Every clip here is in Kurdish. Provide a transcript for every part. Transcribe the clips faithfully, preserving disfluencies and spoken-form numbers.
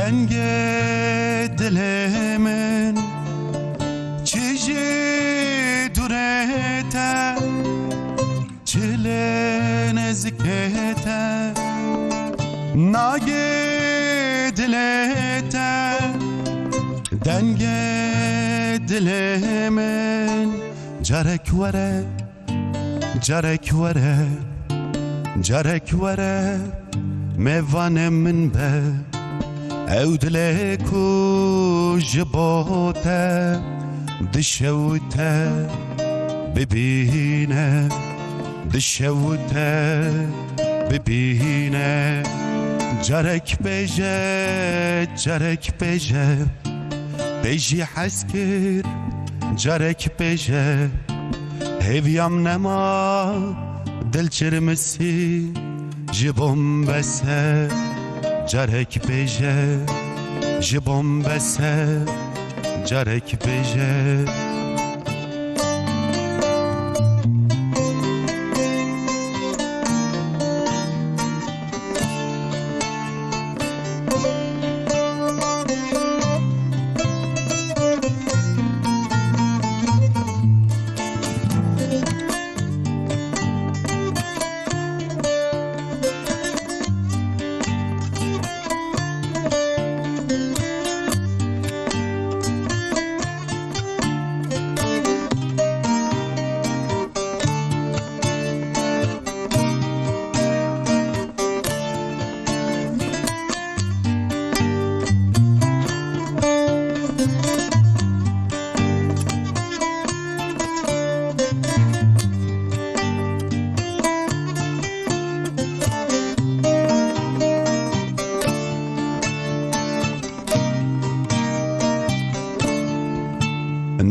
Dengê dilê min, çi ji dûrê te, çi li nêzikê te, nagê dilê te, dengê dilê min, carek were. Carek were, carek were, mêvanê min be. Ew dilê ku ji bo te dişewite bibîne, dişewite bibîne. Carek bêje, carek bêje. Te jî hez kir, carek bêje. Hêviyam nema, dil çirmisî, ji bo min bes e. Carek bêje, ji bo min bes e. Carek bêje.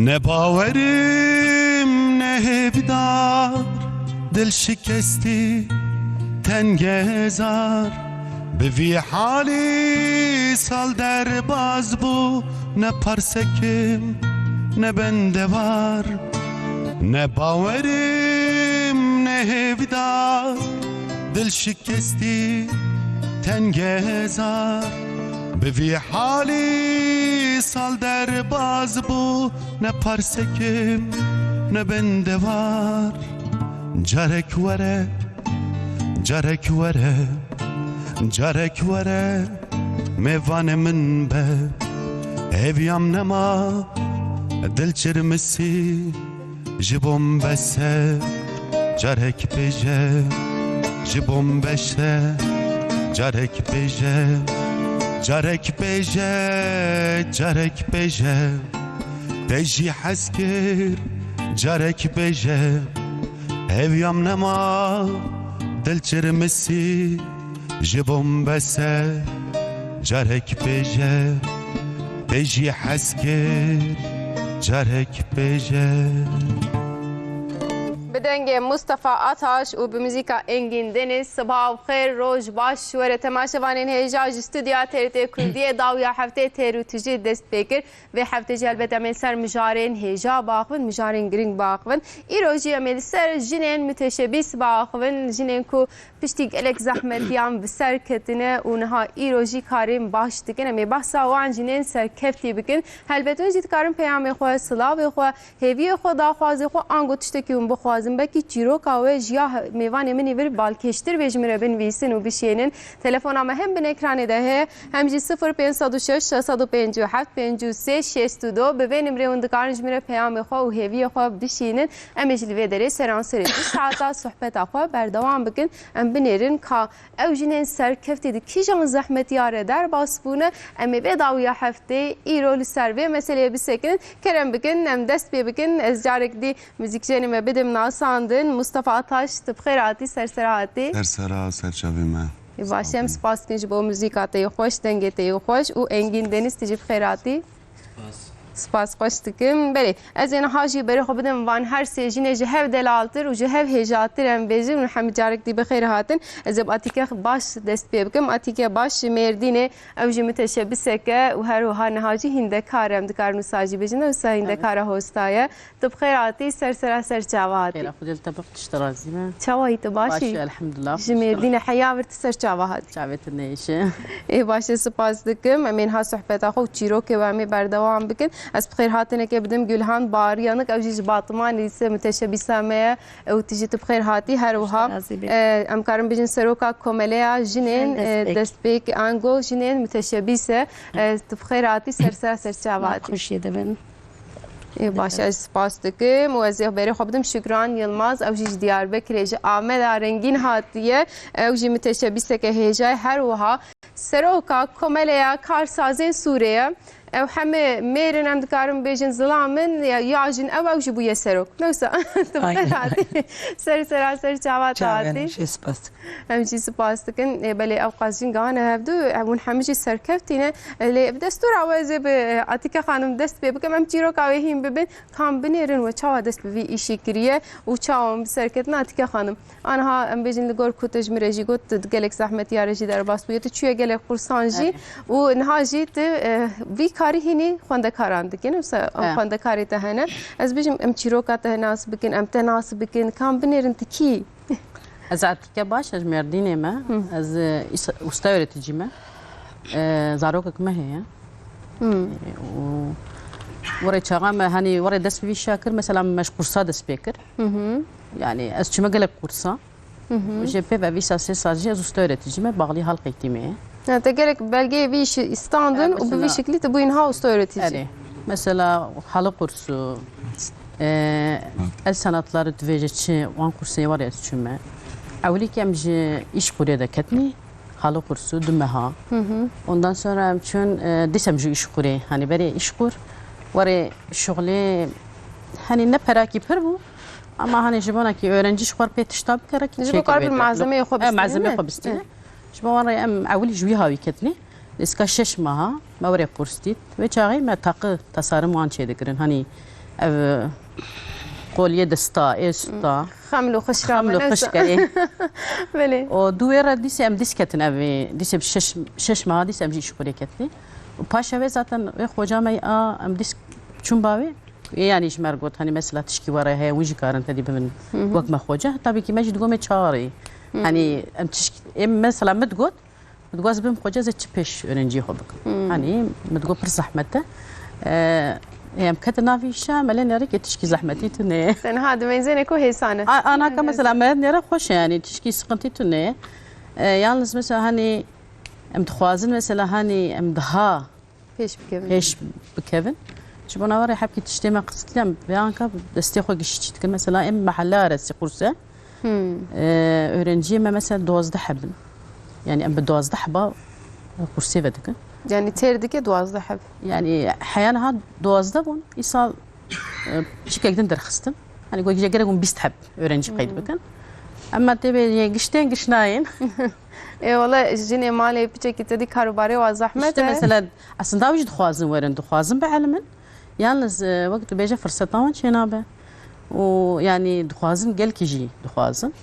Ne bawerim, ne hêvdar, dil şikestî, tengezar. Bi vî halî sal derbaz bû, ne parsekim, ne bendewar. Ne bawerim, ne hêvdar, dil şikestî, tengezar. Bi vî halî sal derbaz bû, ne parsekim, ne bendewar. Carek were, carek were, carek were, mêvanê min be. Hêviyam nema, dil çirmisî, ji bo min bes e, carek bêje, ji bo min bes e, carek bêje, carek bêje, carek bêje. Te jî hez kir, carek bêje, hêviyam nema, dil çirmisî, ji bo min bes e, carek bêje. Te jî hez kir, carek bêje. Bi dengê Mustafa Ataş û bi muzîka Engîn Deniz, sibaha xêr, roj baş ji we re temaşevanên hêja ji stûdyoya T R T Kurdiyê dawiya heftê têr û tijî dest pê kir. Vê heftê jî helbet em ê li ser mijarên hêja biaxivin, mijarên girîng biaxivin. Îro jî em ê li ser jinên muteşebîs biaxivin, jinên ku piştî gelek zehmetiyan bi ser ketine û niha îro jî karên baş dikin. Em ê behsa wan jinên serkeftî bikin. Helbet hûn jî dikarin peyamê xwe, silavê xwe, hêviyê xwe, daxwazê xwe, ango tiştekî hûn bixwazin. Belkî çîroka we ji ya he-, mêvanê min î vir balkêştir bê, ji min re binivîsin û bişênin. Telefona me hem bin ekranê de heye, hem jî sifir pênc sed û şeş, şeş sed û pêncî û heft, pêncî û sê, şêst û du. Bi vê nimrê hûn dikarin ji min re peyamê xwe û hêviyê xwe bişînin. Em ê jî li vê derê seranserê du saeta sohbeta xwe berdewam bikin. Em binêrin ka ew jinên serkeftî di kîjan zehmetiya re derbas bûne. Em ê vê dawiya heftê îro li ser vê meseleyê bisekinin. Kerem bikin, em dest pê bikin. Ez carek dî muzîkjenê me bidim nasandin. Mustafa Ataş, tu bi xêr hatî, ser sera hatî. Ser sera, ser çavê me. Ê, baş, em spas dikin ji bo muzîka te yê xweş, dengê te yê xweş û Engîn Deniz, tu jî bi xêr hatî. Spas. Spas xweş dikim. Belê, ez ê niha jî berê xwe bidim van her sê jinê ji hev delaltir û ji hev hêjatir em bêjin û hemî carek dî bi xêr hatin. Ez ê bi Atîke baş dest pê bikim. Atîke baş ji Mêrdînê, ew jî müteşebbisek e û her wiha niha jî hîndekar e. Em dikarin wisa jî bêjin, ew wisa hîndekara hosta ye. Tu bi xêr hatî, ser sera ser çava hatî. Xêra Xwedê li te bixî, tu ji te razî be. Çawa yî tu, baş î? Baş î, elhamdulillah. Ji Mêrdînê heya vir tu ser çava hatî. Çavê tu neyşe. Ê, baş e, spas dikim. Em ê niha sohbeta xwe û çîrokê we em ê berdewam bikin. Ez bi xêr hatinekê bidim Gülhan Baharyanik, ew jî ji Batmanê, lîse müteşebîsa me ye. Ew tu jî tu bi xêr hatî. Her wiha, Razî be. e, em karin bijin seroka Komeleya Jinên, Jinên e, Destpêk. Destpêk Ango Jinên müteşebîs e. E, tu bi xêr hatî, ser sera ser çava hatî. Xweşiyê de bin. Ê, baş e, ez spas dikim û ez ê berê xwe bidim Şükran Yilmaz, ew jî ji Diyarbekirê, ji Ameda rengîn hatiye. Ew jî müteşebîseke hêja ye. Her wiha seroka Komeleya Karsazên Sûrê ye. Ew hemê mêr in, em dikarin bêjin zilam in, ya, ya jin ew, ew jî bûye serok. Ne wisa? Tu bi xêr hatî. Ser sera ser çava te hatî. Çavên, spas. Em jî spas dikin. Ê, belê ew qas jin gane hevdu, em hûn hemî jî serkevtî ne. Lê bi destûra we ez ê bi, e, Atîke Xanim dest pê bikim. Em çîroka wê hîn bibin. Kam binêrin we çawa dest bi vî îşî kiriye û çawa wan bi ser ketin Atîke Xanim? Aniha em bêjin li gor ku tu ji min re jî got, tu gelek zehmetiya re jî derbas bûye. Tu çûye gelek qursan jî Evet. û niha jî tu, e, vî karî hînî xwendekaran dikin. Wisa ew Evet. xwendekarê te hene. Ez bêjim em çîroka te nas bikin, em te nas bikin. Kam binêrin tu kî? Ez Atîke Baş, ez ji Mêrdînê me. Hı. Ez, e, îs-, usta öğreticî me. E, zarokek me heye. Hı. E, û werê çaxa me, hani, werê dest bi vî şa kir, mesela me ji kursa dest pê kir. Hı hı. Yani ez çime gelek kursa. Hı hı. Jê pê ve vîsa sê sal jî ez usta öğreticî me, bağlı halk eğitimi. Yani te gelek belgeyê vî işi standin E, û bi vî mesela şeklî tu bûyî niha usta öğretici. Erê. Mesela halı kursu, e, el sanatları dibêje çi, wan kursê var ya çime. Ewilî ki em ji iş kurê de ketnî, halı kursu, du meha. Hı hı. Ondan sonra em çûn, e, dîs em ji iş kurê, hani berê iş kur, warê şuxlê, hani ne perakî pir bû, ama hani ji bona ki öğrenci ji xwe pê tişta bikere ki Ji bo çêke kar bir bê de. malzemeyê xwe E, bistîne, malzemeyê ne? xwe bistîne. E. Ji bo wan re em ewilî ji wî hawî ketnî. Lê îska şeş meha me werê kurs dît. Wê çaxê me taqi tasarım wan çêdikirin. Hani ev, e, kolye desta, êsta. Xeml û xişka Xeml û me ne xişka, ê. Belê. O du wê re dîsê em dîs ketin ev, e, dîsê bi şeş, şeş meha dîsê em jî îşkurê ketin. Û paşa wê zaten wê xoca me a em dîs çûn bavê. Ê, yani ji me re got, hani mesela tişkî were heye, wî jî karin tedî bibin Hı hı. wek me xoca. Tabii ki me jî digomê çaxê. Hı. Hani em tişkî, ê, mesela min digot, Min digot ez bim xwece, ez ê çi pêş öğrenciyê xwe bikim. Hmm. Hani min digot pir zehmet e. Ee, em ketin nav îşa, me lê nêrê ke tişkî zehmetî tune ye. Te niha dimeyzêne ku hêsan e. A-, anaka mesela me nêre xweş e, yani tişkî sıkıntı tune ye. Ee, yalnız mesela hani em dixwazin mesela hani em daha Pêş bikevin. pêş bikevin. Ji bona were hebkî tiştê me qisitliyan vê anka destê xwe gişî çî dikin. Mesela em mehelle arası kurse. Hmm. Ee, öğrenciyê me mesela duwazdeh heb in. Yani em bi duwazdeh heba kursê ve dikin. Yani têr dike duwazdeh heb. Yani heya niha duwazdeh bûn. Îsal, e, çikek din derxistin. Hani got, gerek hûn bîst heb öğrenci Hmm. qeyd bikin. Ama tabii, yani, giştên giş nayên. E, wala jinê malê piçekî te dî karobarê wa zehmet İşte e. mesela aslında ew jî dixwazin werin, dixwazin bielimin. Yalnız, e, wek tu bêje, firseta wan çênabe. Û, yani, dixwazin gelkî jî dixwazin.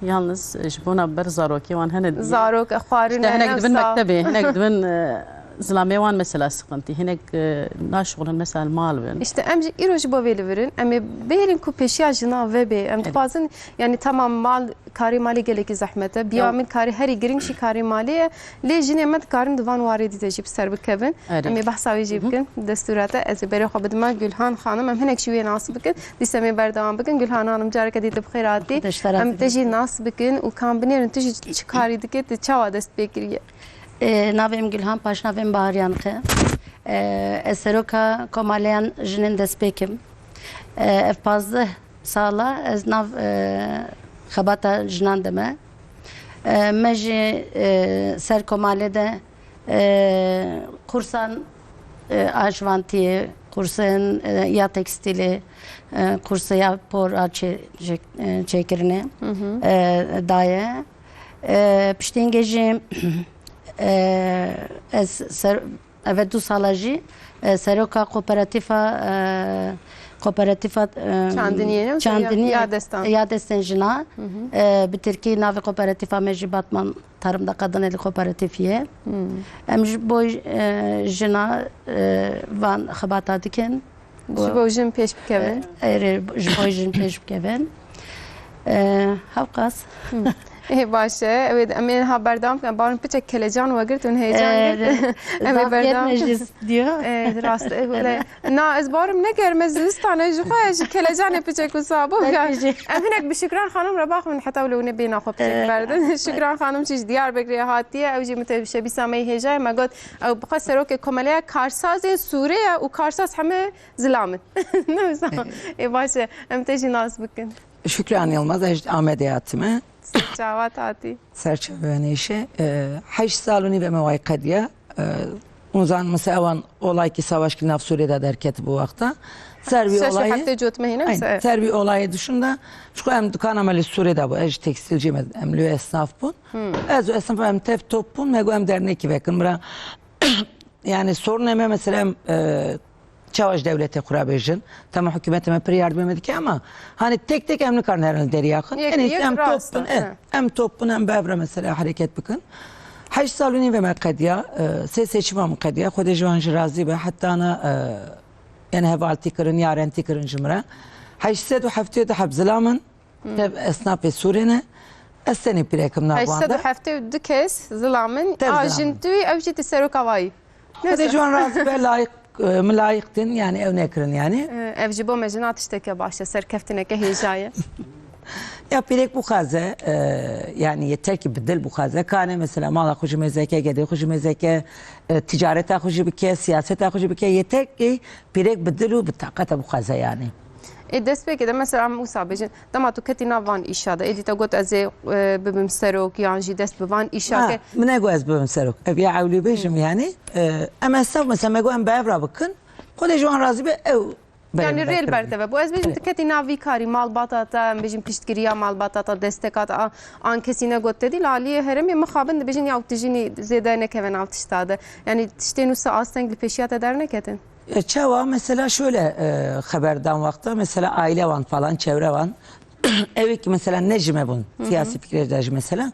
Yalnız, e, ji bona ber zarokê wan hene dî. Zarok, e, xwarin İşte e, hinek dibin newsa. mektebê, hinek dibin, e, zilamê wan mesela sıkıntı. Hinek, e, naşixulin mesela mal bin. İşte em jî îro ji bo vê li vir in. Em ê bêrin ku pêşiya jina vebe. Em Evet. dixwazin, yani, tamam mal Karê malê gelekî zehmet e. Biya Ew. min karê herî giring jî karê malê ye. Lê jinê me dikarin di van warê dî de jî bi ser bikevin. Erê. Em ê behsa wê jî Hı hı. bikin. Destûra te ez ê berê xwe bidime Gülhan Xanim. Em hinek jî wê nas bikin. Dîsa em ê berdewam bikin. Gülhan Xanim, careke dî tu bi xêr hatî. Xwedê ji te razî Em te be. jî nas bikin û kan binêrin tu jî çi karî dikî, tu çawa dest pê kiriye? Ee, navê min Gülhan, paşnavê min Bahar Yanık e. Ee, ez seroka Komaleyan Jinên Destpêk im. Ee, ev pazdeh sala ez nav, e, xebata jinan de me. E, me jî, e, ser komalê de, e, kursan, e, a şivantiyê, kursên, e, ya tekstîlê, e, kursa ya por a çê-, çê-, e, çêkirinê, Hı hı. e, daye. E, piştî hingê jî, e, ez ser, Ev e du sala jî, e, seroka kooperatîfa, e, kooperatîfa, e, Çandiniyê ne? Çandiniyê Ya, ya destan. Ya destên jina, Hı hı. e, bi tirkî navê kooperatîfa me jî Batman Tarım da Kadın Eli Kooperatifiye. Hı. Em ji bo, e, jina, e, van xebata dikin. Ji bo jin pêş bikevin. E, erê, ji bo jin pêş bikevin. E, hewqas. Hı. Ê, baş e. Ew ê, em ê ha berdewam bikin. Barin piçek kelecan we girt û heyecan Ee, girt. Em ê zaf germ berdewam e ji bikin. Stüdyo. Ee, rast e, wele. Na, ez barim ne germ e, zivistan e, ji xwe ji kelecanê piçek wisa bû. Belkî ya. Jî. Em hinek bi Şükran Xanim re baxin, heta wile hûn ê bêhna xwe piçek Ee. berdin. Şükran Xanim jî ji Diyarbekirê hatiye, ew jî min te şebîsa me yê hêja ye, me got, ew bi xwe serokê komeleya karsazên Sûrê ye û karsaz heme zilam in. Ne wisa. Ê, baş e, em te jî nas bikin. Şükran Yılmaz, ez ji Amedê hatime. Çawa hatî? Serçe Wenêşe, e, heşt sal û nîv em ê wayî qediya. E, hûn zanin mesela ewan olayekî savaşkî nav Sûriyê de derket bu wexta. Ser vî Şeş û olayê, heftê cot me hîne aynen, ser vî olayê dişûn de, çiko em dukana me li Sûriyê de bû, ez ji tekstilcî me, em li esnaf bûn. Hmm. Ez û esnaf em tev top bûn, me got em dernekî vekin. Bira Yani sorunê me mesela em, e, çawa ji dewletê xwe re bêjin. Tema hikûmetê me pir yardimê me dike ama hani tek tek em nikarin herin li derî axin. Yek, en iyisi yek em rast top bin, e, e, he. Em top bin, em bi hev re mesela hereket bikin. Heşt sal û nîv me qediya, e, sê seçima min qediya. Xwedê ji wan jî razî be. Heta na, e, yani hevaltî kirin, yarentî kirin ji min re. Heşt sed û heftê û du heb zilam in. Tev esnafê Sûrê ne. Ez tenê pîrekim nav wan de. Heşt sed û heftê û du kes zilam in. Tev a zilam in. Jin tu yî, ew jî tu serok avayî. Xwedê ji wan razî be, layîq, e, min layîq din, yani ew nekirin yani. E, ev ji bo me jina tişteke baş e, serkeftineke hêja ye. Ya pîrek bixwaze, e, yani yeter ki bi dil bixwaze. Kane mesela mala xwe ji mêzeke, gedê xwe ji mêzeke, e, ticareta xwe jî bike, siyaseta xwe jî bike. Yeter ki pîrek bi dil û bi taqete bixwaze yani. Ê, destpêkê de mesela em wisa bêjin, dema tu ketî nav van îşa de, êdî te got, "Ez ê, e, bibim serok," yan jî dest bi van îşa ke. Ha, min negot ez bibim serok. Ev ya ewlî bêjim yani. E, em esnaf mesela me got em bi hev re bikin. Xwedê ji wan razî be, ew berê Yani min rêl berkirî. Ber te ve bû. Ez bêjim, Evet. Tu ketî nav vî karî, malbata te, em bêjin piştgiriya malbata te, desteka te, a, an kesî negot te dî, li aliyê herêmê mixabin dibêjin, "Ya tu jinî zêde nekeve nav tişta de." Yani tiştên wisa asteng li pêşiya te derneketin? E, çawa? Mesela şöyle, e, xeber dan wexta, mesela aile wan falan, çevre wan, ew ê ki mesela ne ji me bûn, Hı hı. siyasî fikrê de jî mesela,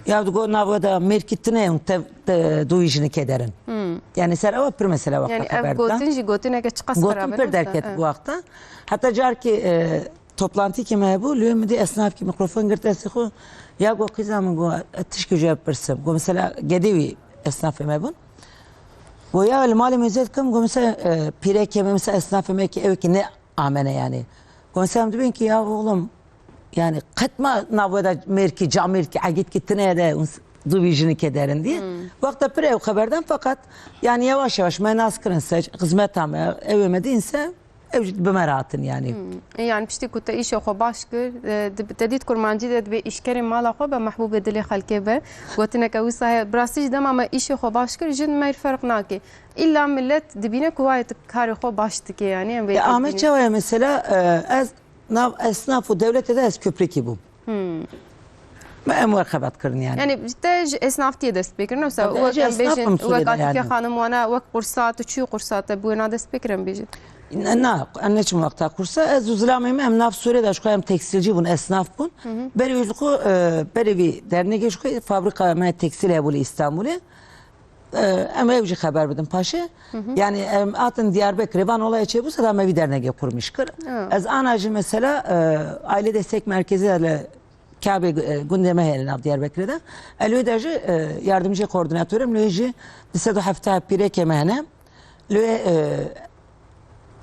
ya digot nava da mêrkî tune hûn tev, te, dû wî jinike derin. Hı. Yani ser ew pir mesela wexta Yani ev xeber dan. Gotin jî gotineke çiqas Gotin xerab e, pir ne derket wisa? Evet. Bu wexta. Heta car ki, e, toplantî ki me hebû, lê min dî esnaf ki mikrofon girt destê xwe, ya got, "Qîza min," got, "tişkî ji we bipirsim." Got, mesela gedê wî esnafê me bûn. Got, "Ya li malê min zêd kim," got, "mesela, e, pîrekê me, mesela esnafê me ki ew ki ne amene yani." Got, "Mesela em dibên ki ya oğlum, yani qet ma navê de mêrkî, camêrkî, egîtkî tine de, dû wî jinike derin diye." Hmm. Wexta pir ew xeber dan, fakat yani yavaş yavaş me nas kirin se, xizmeta me, ew ê me dîn se, ew jî bi me re hatin yani. Hmm. E, yani piştî ku te îşê xwe baş kir, e, di, te dît kurmancî de dibê îşkerê mala xwe be, mehbûbê dilê xelkê be. Gotineke wisa heye, bi rastî jî dema me îşê xwe baş kir, jin me ferq nake. Îlla millet dibîne ku wayê tu karê xwe baş dike yani. Em vê Ya Ahmet dibînin. Çawaya mesela, e, ez nav esnaf û dewletê de ez köprükî bûm. Hmm. Me em wer xebat kirin yani. Yani te ji esnaftiyê dest pê kirin, wisa Tabii, wek ji em esnafim bêjin, Sûriyê wek de Atîke yani. Xanim wana, wek qursa, tu çûyî qursa, te bi wêna dest pê kirin bêjin? Na, na, em neçim wexta qursa. Ez û zilamê me em nav Sûriyê de ji xwe em tekstilcî bûn, esnaf bûn. Hı hı. Berê wî ji xwe, e, berê vî dernegê ji xwe fabrika me tekstil hebû li Îstanbulê. E, em ew jî xeber bidin paşê. Hı hı. Yani em hatin Diyarbekirê, van olaya çêbû, sera me vî dernegê qurmîş kir. Ha. Ez ana jî mesela, e, Aile Destek Merkezi de li Kabe, e, gundê me heye li nav Diyarbekirê de. Ez li wê de jî, e, yardımcı koordinatörüm, li wê jî du sed û hevdeh pîrekê me hene. Li wê, e,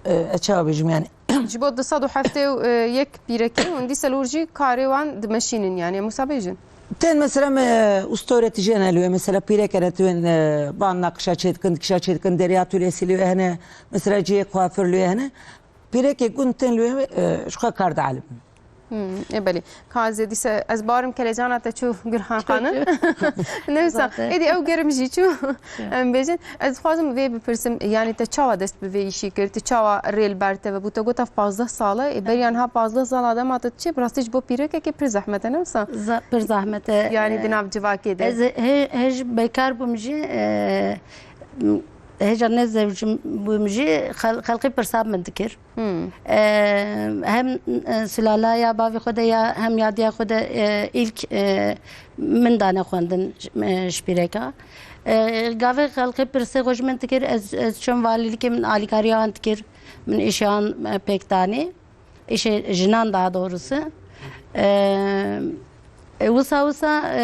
e, ez çawa bêjim yani. Ji bo du sed û heftê û yek pîrekê hûn dîsa li wir jî karê wan dimeşînin yani, em wisa bêjin? Tên mesela me, e, usta öğretici hene li wê, mesela pîrek hene, tu wên, e, van naqişa çêdikin, dikişa çêdikin, derê atölyesî li wê hene, mesela cihê kuaför li wê hene. Pîrekê gund tên li wê, e, ji xwe kar dielibin. Hmm, ê belê. Ka ez ê dîse, ez barim kelecana te çû Gülhan Xanim. Ne wisa, Zaten. Êdî ew gerim jî çû. Ya. Em bêjin. Ez dixwazim vê bipirsim, yani te çawa dest bi vê îşî kir? Tu çawa rê li ber te ve bû? Te got ev pazdeh sal e. Ê, beriya niha pazdeh sala dema te diçe, bi rastî ji bo pîrekekê pir zehmet e, ne wisa? Za-, pir zehmet e. Yani di nav civakê de. Ez he-, hej bekar bûm jî, e, m-, hêja ne zewcim bûm jî xel-, xelkê pirsa min dikir. Hmm. E, hem, e, sulalaya bavê xwe de ya hem yadiya xwe de, e, ilk, e, min dane xwendin, e, ji pîreka. E, gavê xelkê pirsê xwe ji min dikir, ez, ez çûm valîlikê, min alîkariya wan dikir, min îşê wan, e, pêk danî. Îşê jinan daha doğrusu. E, e, wisa wisa, e,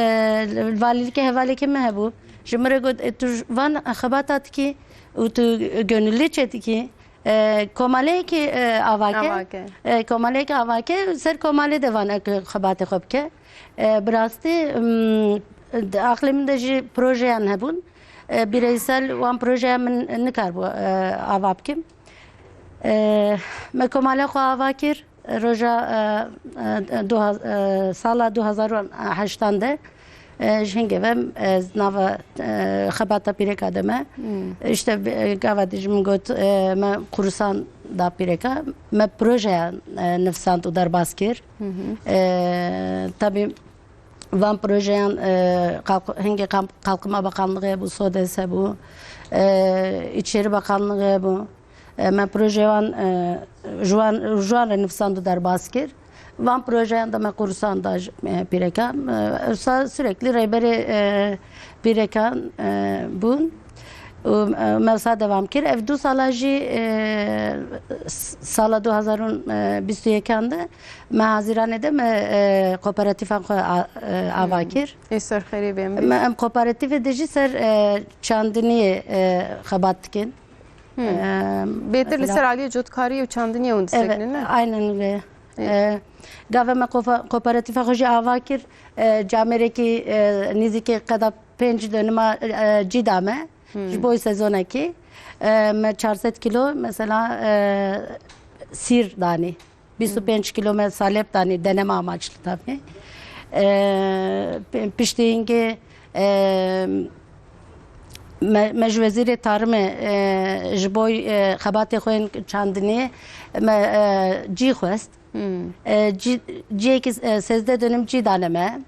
valîlikê hevalekê min hebû. Ji min re got, "E, tu ji van xebata dikî û tu gönüllü çê dikî?" E, komaleyekî, e, avake. Avake. E, komaleyekî avake, ser komalê de van ek xebatê xwe bike. E, bi rastî, m, di aqlê min de jî projeyan hebûn. E, bireysel wan projeya min nikaribû, e, ava bikim. E, me komala xwe ava kir. Roja, e, e, du haz-, e, sala du hazar û heştan de, e, ji hingê ve, e, nava, e, xebata pîreka de me. Hmm. Îşte, e, gava dijî min got, e, me qursan da pîreka, me projeya, e, nivîsand û derbas kir. Hı hı. E, tabî van projeyan, e, kalk-, hingê kam-, Kalkınma Bakanlığı hebû, SODES hebû, e, İçişleri Bakanlığı hebû. E, me projeya wan, e, ji wan, ji wan re nivîsand û derbas kir. Van projeyan de me qursan da ji, e, pîrekan. E, wisa sürekli rêberê, e, pîrekan, e, bûn. Û, e, me wisa devam kir. Ev du sala jî, e, s-, sala du hazar û bîst û yekan de me Haziranê de me, e, kooperatîfa xwe a-, e, ava kir. Ê ser xêrê bê em bê. Me em kooperatîfê de jî ser, e, çandiniyê, e, xebat dikin. Hmm. Em, Bêtir li mesela ser aliyê cotkariyê û çandiniyê hûn Evet, disekinin, ne? Aynen öyle. E, gava me kofa-, kooperatîfa xwe jî ava kir, e, camêrekî, e, nîzîkî qeda pênc dönüma, e, cî da me. Hmm. Ji bo sezonekî, e, me çar sed kilo mesela, e, sîr danî. Bîst û pênc kilo me salep danî, deneme amaçlı tabii. E, pe-, piştî hingê, e, me, me ji wezîrê tarimê, e, ji bo, e, xebatê xwe yên çandinê me, e, cî xwest. Hmm. E, cî, ciyekî, e, sêzdeh dönüm cî dane me.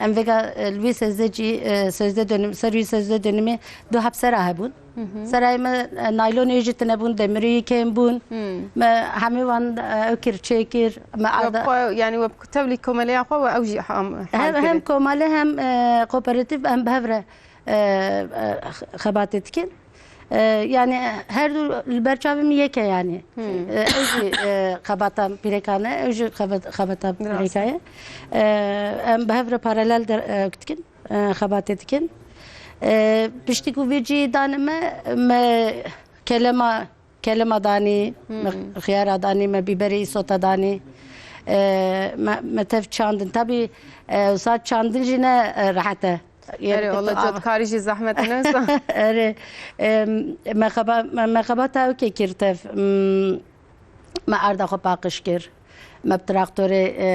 Em vêga, e, li wî sêzdeh cî, e, sêzdeh dönüm, ser wî sêzdeh dönümê du heb sera hebûn. Hı hı. Serayê me, e, naylonê jî tune bûn, demirî kêm bûn. Hmm. Me hemî wan, e, ew kir, çêkir. Me We arda xwe, yani we tevlî komeleya xwe we ew jî ham-, hal Hem, hem kirin. Komele hem, e, kooperatif em bi hev re, e, e, xebatê dikin. E, yani her du li ber çavê min yek e yani. Hmm. E, ez jî, e, xebata pîrekan e, ew jî xebet-, xebata Rast. pîreka ye. E, em bi hev re paralel de, e, dikin, e, xebatê dikin. E, piştî ku vê cî dane me, me kelema, kelema danî, me Hmm. xiyara danî, me bîberê îsota danî. E, me, me tev çandin. Tabii, e, wisa çandin jî ne, e, rehet e. Erê, Yekî Allah tu cotkarî jî zehmet e, ne wisa? Erê, em, me xeba-, me, me xebata ew kê kir tev. M, me arda xwe paqij kir. Me bi traktorê, e,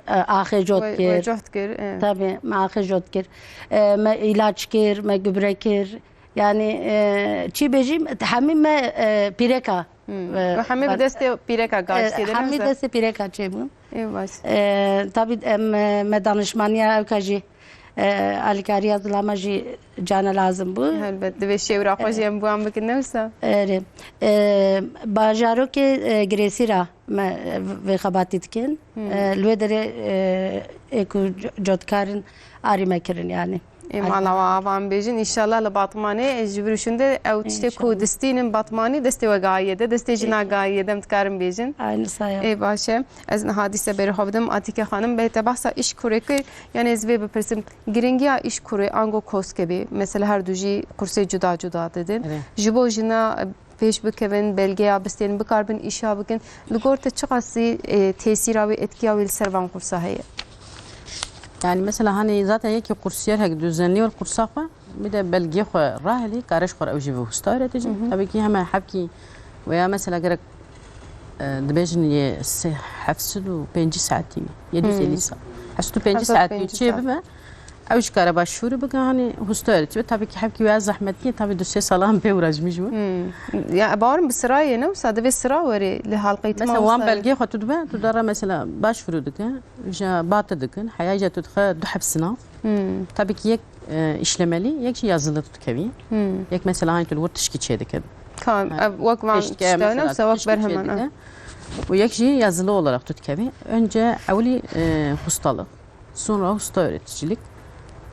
e, axê cot We, we kir. cot kir, e. Tabii, me axê cot kir. E, me îlaç kir, me gübre kir. Yani, e, çi bêjîm, hemî me, e, pîreka. Hmm. E, We hemî bi ben destê pîreka gaş e, tê de, ne hemî wisa? destê pîreka çêbûn. Ê baş. E, tabii, em, e, me danişmaniya ewka jî, e, alîkariya zilama jî cana lazim bû. Helbet, divê şêwra xwe jî em bi wan bikin, ne wisa? Erê. E, bajarokê, e, Girêsî ra me, e, vê xebatî dikin. Hmm. E, li wê derê, e, ê ku co-, cotkarin arî me kirin yani. Ê mala we ava em bêjin, înşallah li Batmanê, e, ji vir û şûnde ew tiştê ku İnşallah. distînin Batmanî, destê we gayê de, destê jina Ê. gayê de, em dikarin bêjin. Aynı saya. Ê baş e. Ez niha dîse berê xwe bidim Atîke Xanim, bê te behsa îşkurê kir, yani ez vê bipirsim, giringiya îşkurê ango koskebê, mesela her du jî qursê cuda cuda didin. Evet. Ji bo jina, e, pêş bikevin, belgeya bistênin, bikaribin îşa bikin. Li gor te çiqasî, e, tesîra wê, etkiya wê li ser van qursa heye? Yani mesela hani zaten yekî qursiyer hek düzenlî ol qursa xwe, bir de belgê xwe rahilî, kare ji xwe re ew jî bi usta öğretici. Hı hı. Tabii ki heme hepkî veya mesela gerek, e, dibêjin yê se-, heft sed û pêncî saetî, yedi yüz elli saat. Heft sed û pêncî saetî çê bibe. Ew ji kare başvuru bike, hani usta öğretici. Tabii ki hepkî wê zehmetî ye, tabii du sê sala em pê uğraşmış bû. Hmm. Ya, bawerim bi sirayê ne wisa, divê sira were li halqeytima Mesela wan usta. belgê xwe tu dibe, tu dara mesela başvuru dike, ji bate dikin, heya jî tu dixe du heb sınav. Hmm. Tabii ki yek e, işlemeli, yek jî yazılı tu dikevî. Hmm. Yek mesela hani tu li wir tişkî çêdike. Tamam. Ev wek van tiştane wisa wek berheman. Û yek jî yazılı olarak tu dikevî. Önce ewlî e, ustalık, sonra usta öğreticilik,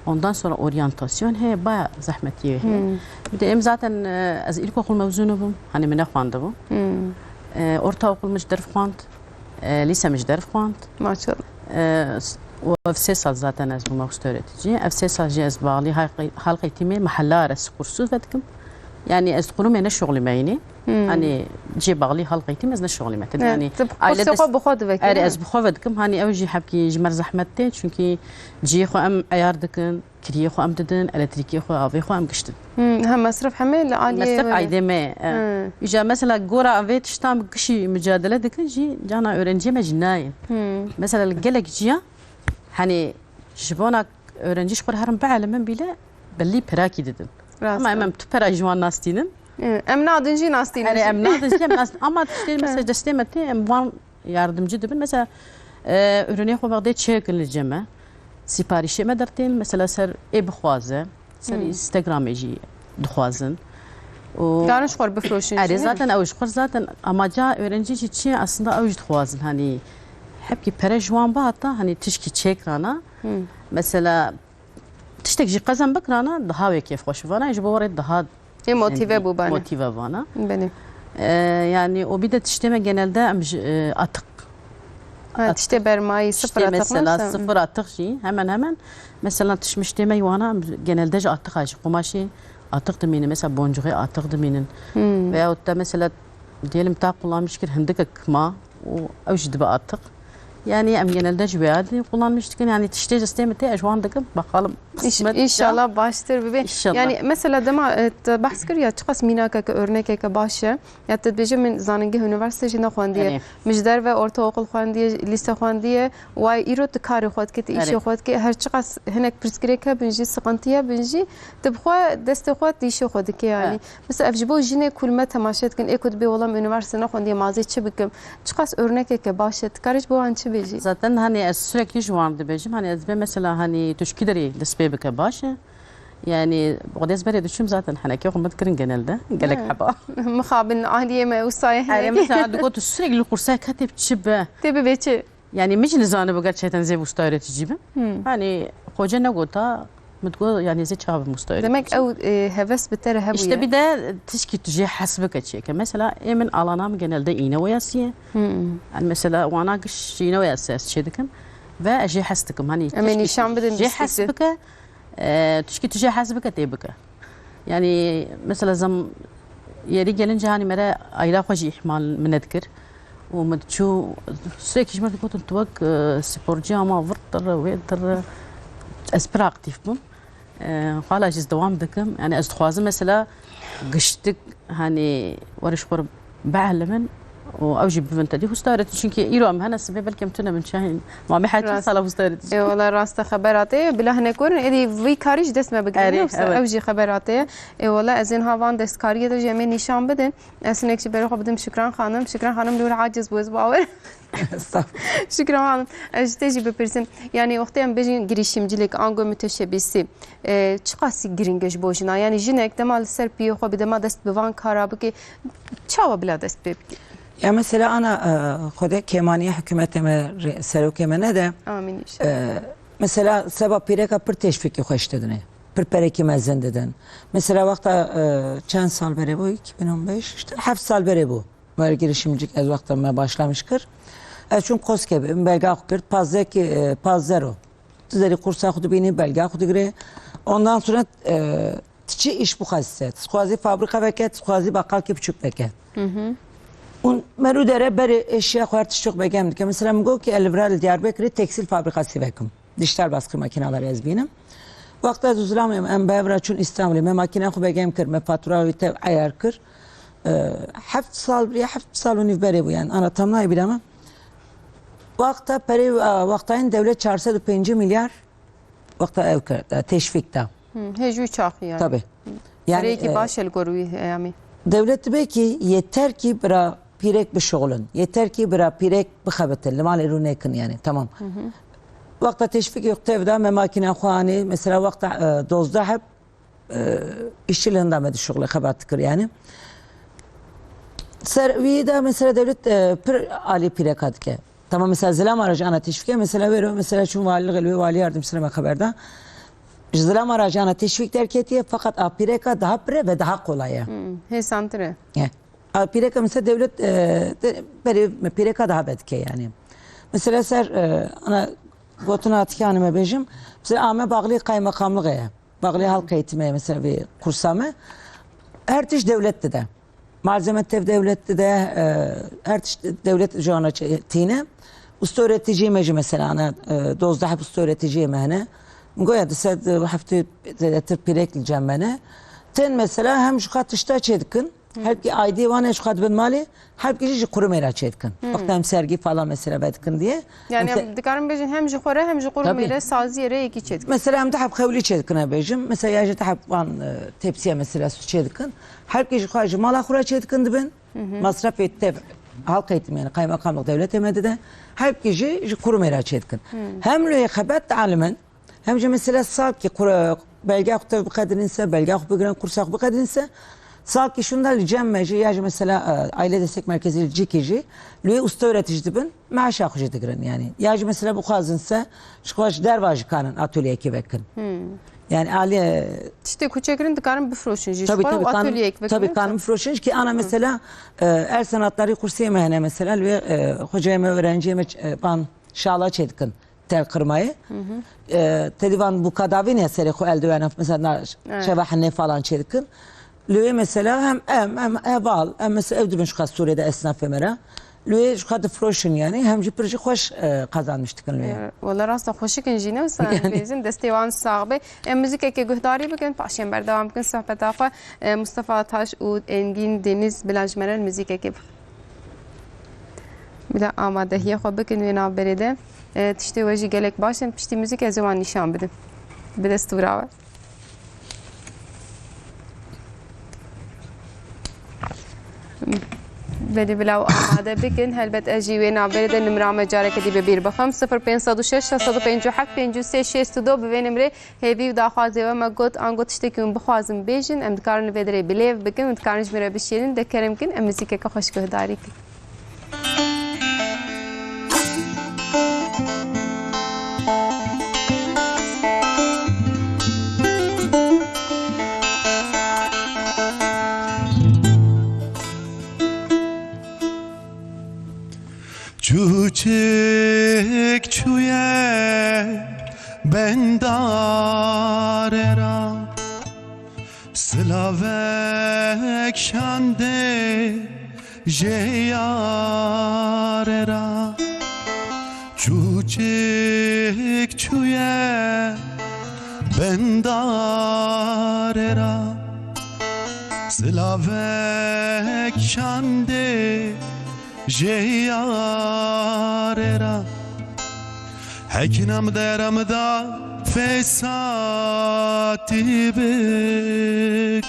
ondan sonra oryantasyon, he, baya zehmetî ye. Hmm. Bir de em zaten e, ez ilkokul mezunu bûm, hani min nexwandibû. Hmm. E, ortaokul min ji derv xwand, e, lîse min ji derv xwand. Maşallah. E, s- û ev sê sal zaten ez bûme usta öğretici. Ev sê sal jî ez bağlı halk, halk eğitimi mahalla arası kursu vedikim. Yani ez qurumê ne şoxlî me yînî. Hmm. Hani cê bağlı halk eğitim ez ne şoxlî me. Tabii yani ailede xwe bi xwe divekî. Erê ez bi xwe vedikim. Hani ew jî hepkî ji mer zehmet tê. Çünkü ciyê xwe em eyar dikin. Kiriyê xwe em didin, elektrîkê xwe, avê xwe em giştin. Hmm, ha, mesref hemê li aliyê Mesref aydê me. Îja mesela gora vê tiştan gişî mücadele dikin jî cana öğrenciyê me jî nayê. Hmm. Mesela li gelek ciya hani ji bona öğrenci ji xwe re herin bielimin bile belli perakî didin. Rast. Ama em em tu pera ji wan nastînin. Hı, em nadin jî nastînin. Erê em nadin jî em nastînin. Ama tiştê mesela destê me tê em wan yardımcı dibin. Mesela e, ürünê xwe vexdê çêkin li cem me. Siparişê me dertên mesela ser ê bixwaze, ser Instagramê jî dixwazin. Û Darin ji xwe bifroşin. Erê jî, ne? Zaten ew ji xwe zaten amaca öğrenci jî çi aslında ew jî dixwazin. Hani hepkî pere ji wan bihata hani tişkî çêkrana. Mesela tiştek jî qezem bikrana daha wê kêfxweş vana ji bo rê daha Ê motive bû bane. Motive vana. Belê. Ee, yani o bir de tiştê me genelde em ji e, atık. Ha, tiştê bermayî, sıfır atık mesela, sıfır atık jî hemen hemen. Mesela tişmiştê me wana em genelde ji atık, ji kumaşê atık dimînin. Mesela boncuğê atık dimînin. Hmm. Veyahut da mesela diyelim ta kullanmış kir hindike kima û ew jî dibe atık. Yani em genelde ji wê adî kullanmış dikin. Yani tiştê destê min tê ez wan dikim. Bakalım. İnşallah baştir bibe. İnşallah. Yani mesela dema e, te behs kir ya çiqas mînakeke örnekeke baş e. Ya te dibêje min zanîngeh üniversite jî nexwendiye. Evet. Min ji derve ortaokul xwendiye, lîse xwendiye. Way îro tu karê xwe dike, tu îşê xwe dike. Her çiqas hinek pirsgirêk hebin jî, sıkıntıya bin jî, tu bi xwe destê xwe tu îşê xwe dike yani. Evet. Mesela ev ji bo jinê ku li me temaşe dikin, ê ku dibê wela min unîversîte nexwendiye, ma ez ê çi bikim? Çiqas örnekeke baş e, tu karî ji bo wan çi bêjî? Zaten hani ez sürekli ji wan dibêjim, hani ez dibê mesela hani tu ji kî derê dest pê bike baş e. Yani Xwedê ez berê diçûm zaten henekê xwe me dikirin genelde. Gelek heba. Mixabin aliyê me wisa ye. Erê mesela digot tu sürekli li qursa ketê çi be? Tê bibê çi? Yani min jî nizanibû gerçekten zê usta öğretici bim. Hmm. Yani xoce negota, min digot yani zê çawa bim usta öğretici. Demek ew e, heves bi te re hebûye. İşte bir de tişkî tu jê hes bike çêke. Mesela ê min alana min genelde îne weyasiye. Hmm. Yani mesela wana giş îne weyasiye ez çê dikim. Ve ez jê hes dikim. Hani em ê nîşan bidin jê hes bike. E, tişkî tu jê hes bike tê bike. Yani mesela zam yeri gelince hani mere ayla xwe jî ihmal min nedikir. Û min diçû sürekli ji me digotin tu wek e, sporcu ama vir tir, wê tir. Ez pir aktif bûm. E, hala jî ez dewam dikim. Yani ez dixwazim mesela giştik hani were ji xwe bielimin û ew jî bibin tedî usta öğretici. Çünkü îro em hene sibê belkî em tune bin çahin. Ma me heyatî sala usta öğretici. Ê wala rast e xebera te. Bila hinek werin êdî vî karî ji dest me bigirin. Erê, ne wisa evet. Ew jî xebera te ye. Ê wala ez ên ha van destkariyê de jî em ê nîşan bidin. Ez hinek jî berê xwe bidim Şükran Xanim. Şükran Xanim li wir aciz bû ez bawer. Şükran Hanım, ez ji te jî bipirsim. Yani wextê em bêjin girişimcilik, ango müteşebbisi, e, çiqasî giring e ji bo jina? Yani jinek dema li ser piyê xwe bi dema dest bi van kara bike, çawa bila dest pê bike? Ya mesela ana e, xwedê kêmaniya hikûmetê me rê- serokê me nede. Amîn inşallah. E, mesela seba pîreka pir teşvîkî xweş didine. Pir perekî mezin didin. Mesela wexta e, çend sal berê bû? iki bin on beş, işte heft sal berê bû. Böyle girişimcilik ez wexta me başlamiş kir. Ez çûm Koskebê, min belga xwe kir, pazdeh ki, e, pazdeh ro. Tu zerî qursa xwe dibînî, belga xwe digirê. Ondan sonra e, tu çi îş bixwazî se? Tu dixwazî fabrîka veke, tu dixwazî baqalkê biçûk veke. Hı hı. Û merû dere berê eşya xwe her tiştê xwe begem dike. Mesela min got ki ez li vira li Diyarbekirê tekstîl fabrîkasî vekim. Dijital baskı makineleri ez bînim. Wexta ez zilamê em bevra çûn Îstanbulê, me makîna xwe begem kir, me fatura wî tev eyar kir. E, heft sal biriya, heft sal û nîv berê bû yani. Ana tam nayê bîra me. Wexta perê, e, wextayên dewlet çar sed û pêncî milyar wexta ew kir, e, teşvîk da. Hı, hê jû çaxî yani. Tabii. Yani, Pereyekî e, baş e li gor wî heyamî. Dewlet dibe ki yeter ki bira pîrek bişuxulin. Yeter ki bira pîrek bixebitin. Li malê rû nekin yani. Tamam. Hı hı. Wexta teşvîkê xwe tevda me makîna xwe anî, mesela wexta, e, dozdeh heb, e, îşçî li hinda me di şuxlê xebat dikir yani. Ser wî de mesela dewlet, e, pir alî pîreka dike. Tamam, mesela Zilamara jî ana teşvîkê, mesela wêro, mesela çûn valiliğê li wê, valî yardimcisi me xeber da. Ji Zilamara jî ana teşvîk derketiye, fakat a pîreka daha pire ve daha kolay e. Hmm, hêsantir e. E. A pîreka mesela dewlet, e, de, berê pîreka daha vedike yani. Mesela ser, e, ana gotina Atikanê me bêjim, mesela ame bağlı kaymakamlığı ye. Bağlı halk eğitimi ye, mesela bir kursa me. Her tişt dewlet dide. Malzeme tev dewlet dide, e, her tişt dewlet ji wana çe-, tîne. Usta öğreticiyê me jî mesela ana, e, dozdeh usta öğreticiyê me hene. Goya di sed heftê zêdetir pîrek li cem me ne. Tên mesela hem ji xwe tişta çê dikin, Helbkî aîdiyê wan e ji xwe dibin malê, helbkî jî ji qurumê re çêdikin. Wexta em sergî falan mesela vedikin diye. Yani Em se- em dikarin bêjin hem ji xwe re hem ji qurumê Tabii. re saziyê re yekî çêdikin. Mesela em diheb xewlî çêdikin e bêjim. Mesela ya jî diheb wan, e, tepsiye mesela su çêdikin. Helbkî ji xwe ji mala xwe re çêdikin dibin. Masrafê tev halk eğitim yani kaymakamlık devletê me dide. Helbkî jî ji qurumê re çêdikin. Hem lê xebet dialimin, Hem jî mesela salkî qura-, belgeya xwe tev biqedinîn se, belgeya xwe bigirin, kursa xwe biqedinîn se, salkî şûnda li cem me jî ya jî mesela, e, aile destek merkezi li cîkî jî li wê usta öğretici dibin, meaşa xwe jî digirin yani. Ya jî mesela bixwazin se, ji xwe ji derva jî kanin atölyeyekê vekin. Yani alî, e, Tiştê ku çêkirin dikarin bifroşin jî. Tabii, Ji xwe tabii, kan-, atölyeyek vekirin. Tabii, kanin bifroşin ki ana mesela, e, el sanatları kursê me hene mesela, li wê, e, hocayê me, öğrenciyê me, e, ban şala çêdikin. Tel qirmayê. E, tedî van bûka davînê serê xwe eldivena, mesela na Evet. çeva hinê falan çêdikin. Li wê mesela hem em, hem heval, em mesela ev dibin ji xwe Sûriyê de esnafê me re. Li wê ji xwe difroşin yani, hem jî pir jî xweş, e, qazanmiş dikin li wê. E, wela rasta xweşik in jî ne, wisa Yani. bêjin, destê wan sax be. Em muzîkekê guhdarî bikin, paşê em berdewam bikin sohbeta xwe. E, Mustafa Taş û Engîn Deniz bila ji me re muzîkekê bixin. Bila amadehiyê xwe bikin wê navberê de. E, tiştê we jî gelek baş in. Piştî muzîk ez ê wan nîşan bidim. Bi destûra we. Belê bila ew amade bikin. Helbet ez jî wê navberê de nimra me careke dî bi bîr bixim. Sifir pênc sed û şeş, şeş sed û pêncî û heft, pêncî û sê, şêst û du bi vê nimrê Hêvî û daxwazê we me got, ango tiştekî hûn bixwazin bêjin, em dikarin li vê derê bi lêv bikin û dikarin ji me re bişêrin, de kerem kin, em muzîkeke xweş guhdarî kin. Çûçik çûye bendarê ra, silavek şandê jê yarê ra. Çûçik çûye bendarê ra, silavek şandê jê yarê ra. Hekî nam de ra min da fesatî bik.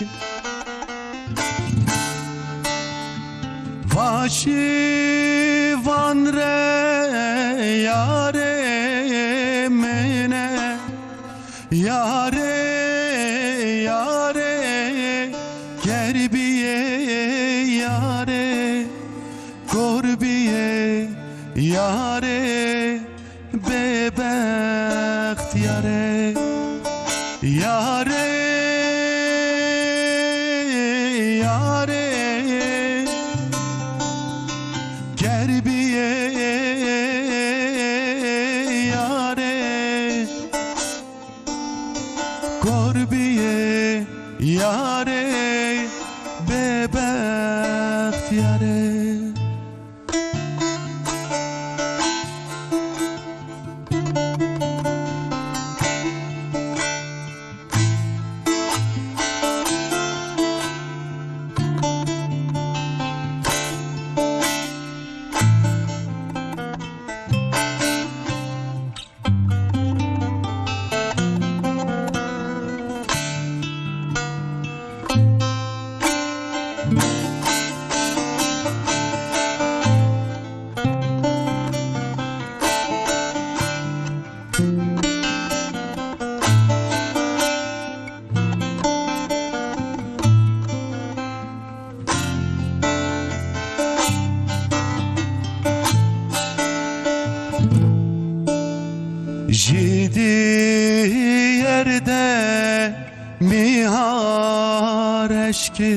Vaşî van re yarê min e. Yarê, yarê, ker biyê yarê, kor biyê yarê, bêbext yarê. Yarê, yarê, ker biyê yarê. Kor biyê yarê, bêbext yarê. Mîhar eşkê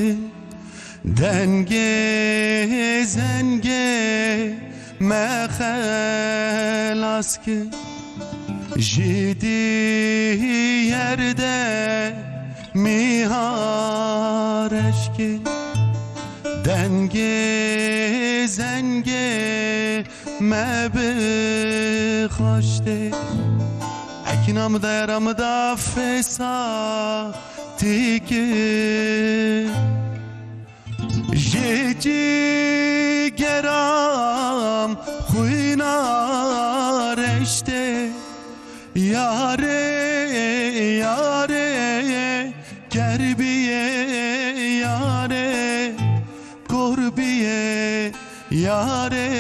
dengê zengê me xelas kir. Ji diyerde mîhar eşkê dengê zengê me bixweştê. Ekîna min de, yara min de fesatî kir. Ji cîgeram xwîna reştê. Yarê, yarê, ker biyê, yarê, kor biyê, yarê,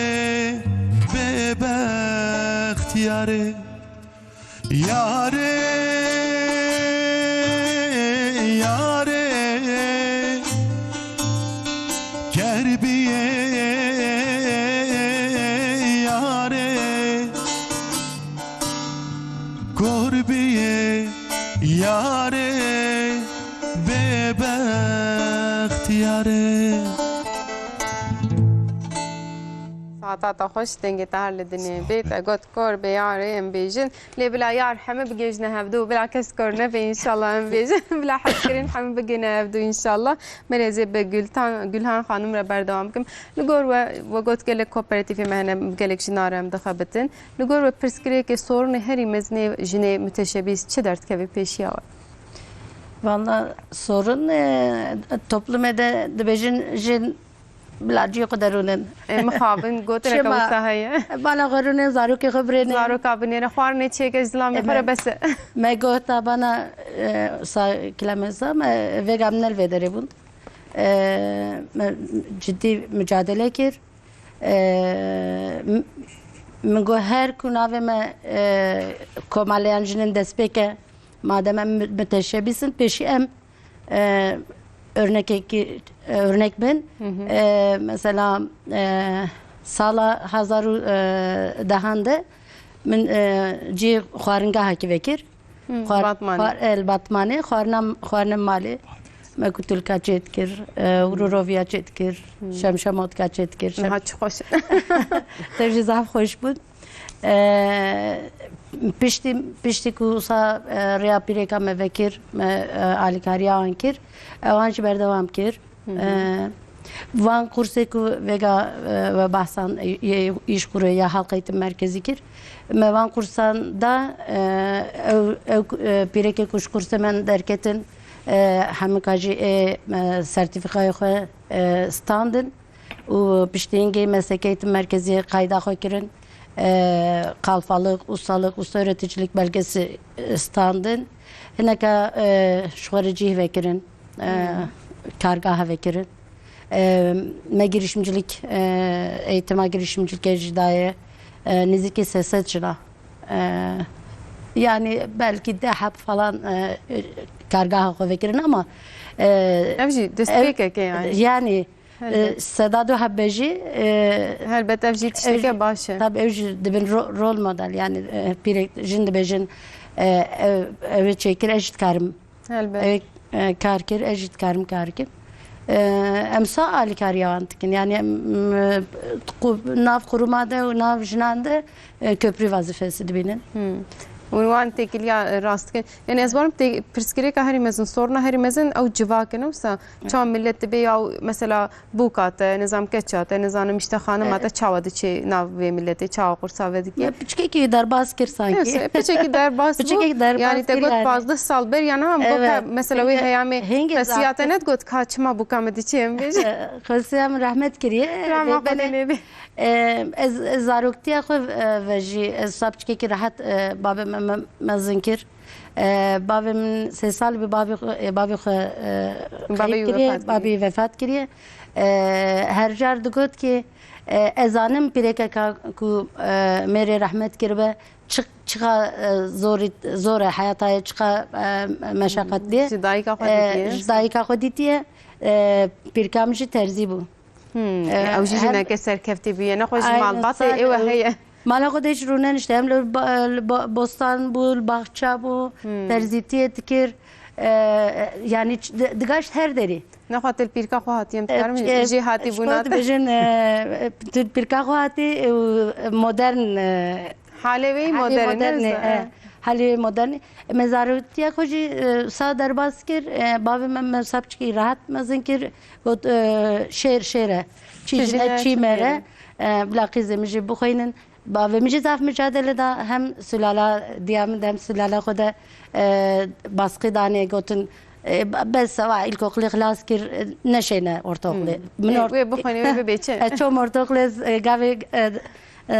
bêbext yarê. Yarê, yarê, ker biyê, yarê, kor biyê, yarê, bêbext yarê. Saeta te xweş, dengê te her li dinê bê. Te got kor bê yarê em bêjin. Lê bila yar heme bigihîjine hevdû, bila kes kor nebe înşallah em bêjin. Bila hezkirin heme bigihîne hevdû înşallah. Me rê zê bi Gültan, Gülhan Xanim re berdewam bikim. Li gor we, we got gelek kooperatîfê me hene, gelek jina re em dixebitin. Li gor we pirsgirêkê sorinê herî mezin ê jinê müteşebbîs çi derdikeve pêşiya we? Valla sorun, e, toplumê de dibêjin jin bila cî xwe derûnin. E, mixabin, gotineke Çima? Wisa heye. Bala xwe rûnin, zarokê xwe birênin. Zaroka binêre, xwarinê çêke, zilamê E, xwe re me, bes e. Me gohta bana, e, sa kilemeza, me vêga min el vê derê bûn. E, me cidî mücadele kir. E, m-, min got her ku navê me, e, komaleyan jinin destpêke, madem em mü-, müteşebbîs in, pêşî em e, örnekekî, e, örnek bin. Hı hı. E, mesela, e, sala hezar û dehan de min, e, cî xwaringahekî vekir. Hı, Xwar-, Batmanê. Xwar-, e, li Batmanê, xwarina, xwarina malê. Me kutulka çêdikir, e, ruroviya çêdikir, Hı. şemşemotka çêdikir, şem- Niha çi xweş. Tev jî zaf xweş bûn. E, piştî, piştî ku sa, e, rêya pîrêka me vekir, me, e, alîkariya wan kir, ewan jî berdewam kir. Hı hı. E, van kursê ku vêga, e, we behsan, e, yê îşkurê ya Halk Eğitim Merkezi kir, me van kursan da, e, ew, ew, e, pîrekê ku ji kursê me derketin, e, hemika jî ê, e, sertîfîkayê xwe, e, standin. û piştî hingê meslekê eğitim merkezê qayda xwe kirin, e, kalfalık, ustalık, usta öğreticilik belgesi, e, standin. Hineka, e, ji xwe re cîh vekirin, e, Hmm. kargah vekirin. E, me girişimcilik, e, eğitima girişimcilikê jî daye, e, nêzîkî sê sed jina. E, yani belkî deh heb falan, e, kargaha xwe vekirin ama, e, Ev jî destpêkek e ev, yani. yani, Helbet. E, seda du hebe jî, e, Helbet ev jî tişteke ev jî, baş e. Tabii ev jî dibin ro-, rol model, yani, e, pîrek jin dibêjin, e, ev, ev çêkir, ez jî dikarim. Helbet. Ev, e, kar kir, ez jî dikarim kar kim. E, em sa alîkariya wan dikin. Yani em, e, qu-, nav quruma de û nav jinan de e, köprü vazifesi dibînin. Hmm. Û wan têkiliya, e, rast dikin. Yani ez barim tê-, pirsgirêka herî mezin, soruna herî mezin ew civak in. Wisa çawa millet dibe ya mesela bûka te, nizam keça te, nizanim işte xanima te, E. çawa diçê nav vê milletê, çawa qursa vedikê? Ya piçkekî derbas kir sanki. Neyse, piçekî derbas bû. Piçekî derbas Yani te kir got yani. pazdeh sal ber ya niha em Evet. got ka mesela wê Hingê, heyamê hingê qesiya te zafir. net got ka çima bûka min diçê em bêjin. E, qesiya min rahmet kiriye. Rahma Lê Xwedê benê lê bê. E, ez, ez zaroktiya xwe, e, ve jî, ez wisa piçkekî rehet, e, bavê me, me mezin kir. E, bavê min sê sal bû, bavê xwe, e, bavê xwe, e, Bavê qeyb wî kiriye, wefat kiriye. bavê wî vefat kiriye. E, her car digot ki, e, ez zanim pîrekeka ku, e, mêrê rehmet kiribe, çi-, çiqa, e, zorî, zor e heyata ye, çiqa, e, meşeqetli ye. Ji dayika xwe E, dîtiye. ji dayika xwe dîtiye. E, pîrka min jî terzî bû. Hmm, E, ew jî hem jineke serkeftî bûye. Nexwe ji Aynen, malbatê sa-, ê we heye. Mala xwe de hiç rûnen işte. Hem li ba-, li ba-, bostan bû, li baxça bû, Hmm. terzîtiyê dikir. E, e, yani ç-, di-, digaşt her derî. Nexwe tu li pîrka xwe hatî, em dikarim, e, jêhatî bûna te. Dibêjin, e, tu li pîrka xwe hatî û modern, e, halê wê modern e, modern e, e, halê wê modern e. Me zarotiya xwe jî, e, sa derbas kir, e, bavê me, me sa piçkî rehat mezin kir, got, e, şêr, şêr e. Çî jine, çî mêr e. E, bila qîzê min jî bixwînin. Bavê min jî zaf micadele da, hem sulala diya min de, hem sulala xwe de, e, baskî danê, gotin, e, ba-, bes e, va îlkokulê xilas kir, e, neşêne ortokulê. Hmm. Min, e, ort-, wê bixwîne, wê bibê çi? E, çom ortokulê, e, gavê, e, e,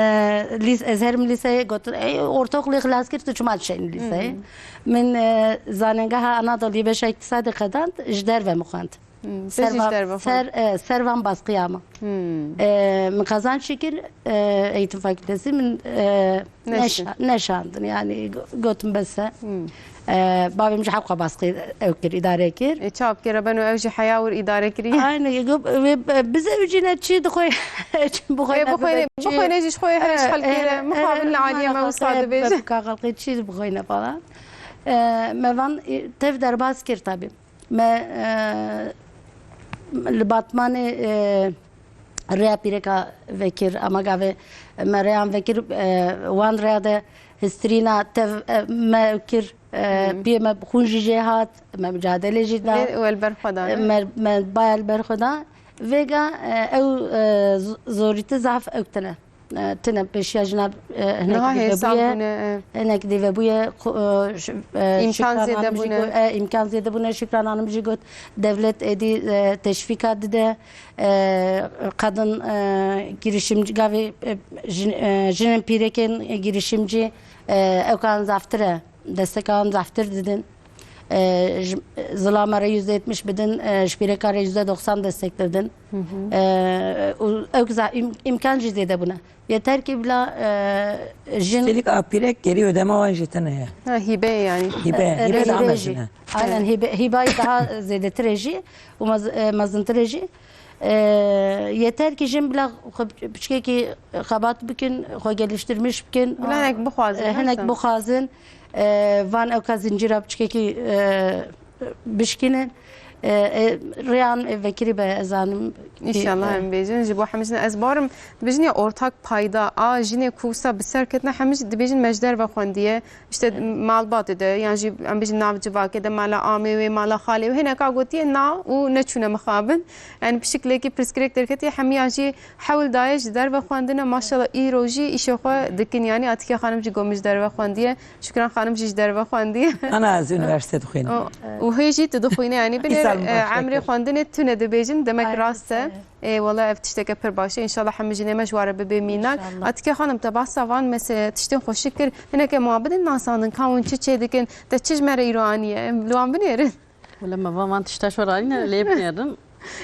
lîs-, ez herim lîseyê, gotin, e, ortokulê xilas kir, tu çima dişênî lîseyê? Hmm. Min, e, zanengeha Anadoluyê beşa îktisadê qedand, ji derve min xwend. Hmm, ser van, ser, e, ser van baskıya ma. Hmm. E, min kazanç kir, e, eğitim fakültesi min, e, neşa-, neşandin. Yani go-, gotin bes e. Hmm. E, bavê min ji hewqa baskı ew kir, idare kir. E, çap kir, beno ew jî heya wir idare kiriye. Aynen, go-, ve, e, bize ücine çi dixwe, çi bixwe, e, bixwe, bixwe jî xwe her iş hal kire, mixabin li aliyê me wisa dibêje. Ka xelqê çi bixwe falan. E, me van, e, tev derbas kir tabii. Me, e, li Batmanê, e, rêya pîreka vekir, ama gavê me rêyan vekir, e, wan rêya de histirîna tev, e, me kir, e, piyê me xûn jî jê hat, me mücadele jî da. Lê û el ber xwe da, e, ne? Me, me baya li ber xwe da. Vêga, e, ew, e, z-, zorîtî zaf ew tine. E, tine pêşiya jina, e, hinek dîve bûye, hinek dîve bûye, xu-, e, ş-, e, Şükran Hanım jî got, e, îmkan zêde bûne. Şükran Hanım jî got, devlet êdî, e, teşvîka dide, e, kadın, e, girişimci, gavê, e, jin-, e, jinên pîrekên girişimcî, e, ew kan zaftir e. Desteka wan zaftir didin. E, ji, zilama re yüzde yetmiş bidin, e, ji pîreka re yüzde doksan destek didin. Hı hı. E, û ew za-, im-, imkan jî zêde bûne. Yeter ki bila, e, jin Üstelik a pîrek geri ödeme wan jî tine ye. Ha, hîbe yani. Hîbe, e, hîbe daha mezin e. Aynen, hîbe, hîbayî daha zêdetir e jî û mez-, e, mezintir e jî. E, yeter ki jin bila xwe piçkekî xebat bikin, xwe geliştirmiş bikin. Bila hinek bixwazin, e, hinek bixwazin. E, van ewka zincîra piçkekî, e, bişkînin. E, e, rêyan, e, vekirî be, ez zanim. İnşallah em bêjin. Ji bo hemî jin ez barim, dibêjin ya ortak payda a jinê ku wisa bi ser ketine, hemî jî dibêjin me ji derve xwendiye. İşte malbatê de, yan jî em bêjin nav civakê de, mala amê wê, mala xalê wê, hineka gotiye na û neçûne mixabin. Yani pişiklekî pirsgirêk derketiye, hemiya jî hewl daye ji derve xwendine. Maşallah îro jî îşê xwe dikin. Yani Atike xanim jî got min ji derve xwendiye. Şükran xanim jî ji derve xwendiye. Ana ez üniversite dixwînim. Û hê jî tu dixwîne, yani binêre, e, emrê xwendinê tune dibêjin, demek rast e. Ê, wela ev tişteke pir baş e. Înşallah hemî jinê me ji ware bibe mînak. Înşallah. Atike xanim, te bahsa van mesele tiştên xweşik kir. Hineke ma bidin nasandin, ka hûn çi çê dikin, te çi ji me re îro aniye? Em li wan binêrin. Wela me van, van tişta ji we re anîne, lê binêrin.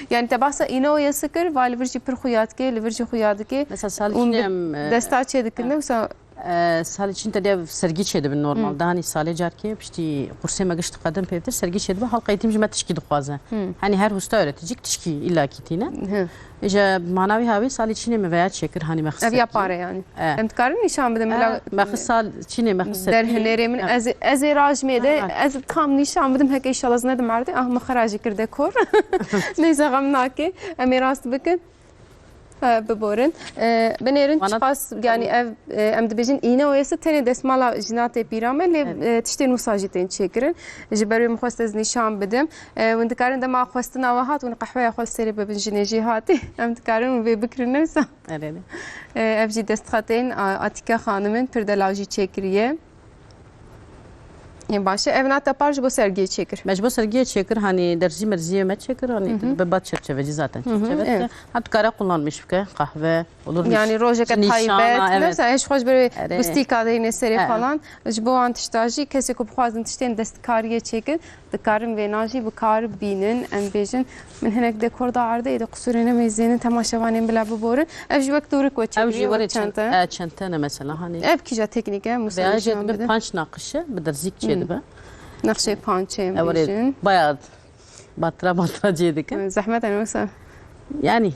Yani te bahsa îne û yesi kir, va li vir jî pir xuya dike, li vir jî xuya dike. Mesela sal çinê em, e, desta çê dikin, e, wisa E, salê çin te diya sergî çêdibin normal. Hı. Daha hani salê carkê piştî qursê me gişt qedin pêvtir sergî çêdibe. Halka eğitim ji me tişkî dixwaze. Hı. Hani her usta öğreticik tişkî illakî tîne. Hı. Îja manavî havê salê çinê me veya çêkir hani me xist. Ev ya pare yani. E. Em dikarin nîşan bidin, e, bila me xist sal çinê me xist. Derhênerê min, e, ez, ez ê rajmê de, e, ez tam nîşan bidim, heke inşallah zine de merde. Ah, me xera jî kir dekor. Neyse, xem nake. Em ê rast bikin. E, biborin. E, binêrin çiqas, yani ev, e, em dibêjin îne û yesi tenê destmala jina tê pîra me, lê, e, tiştên wisa jî tên çêkirin. Ji ber wê min xwest ez nîşan bidim. E, hûn dikarin dema xwestina we hat, hûn qehweya xwe li serê bibin, jinê jî hatî. Em dikarin hûn vê bikirin, ne wisa? Erê. E, ev jî destxetên, a, Atîke xanim in, pir delal jî çêkiriye. Ê, baş e. Ev nata par ji bo sergiyê çêkir. Me ji bo sergiyê çêkir, hani derzî merziyê me çêkir, hani, hı hı, bi bat çerçevecî zaten. Hı hı, çerçeve, evet. Hat kare kullanmış bike, kahve, olur. Yani rojeke taybet, evet. Mesela eş xweş bir, erê, gustîka deyne serê, evet, falan. Ji bo an tişta jî kesê ku bixwazin tiştên destkariyê çêkin, dikarin vêna jî bi kar bînin, em bêjin. Min hinek dekor da erdê, êdî qusûrê nemeyzênin, temaşevanên bila biborin. Ev jî wek dûrik we çêkiriye, wek çente. Ev jî were çente, e, çente ne mesela, hani. Ev kîja teknîk e, Musa, veya nîşan bidin. Panç naqişe, bi derzîk çêdibe. Nexşê pançê em bêjin. Bayağı batra batra çêdike. Zehmet e, Musa. Yani.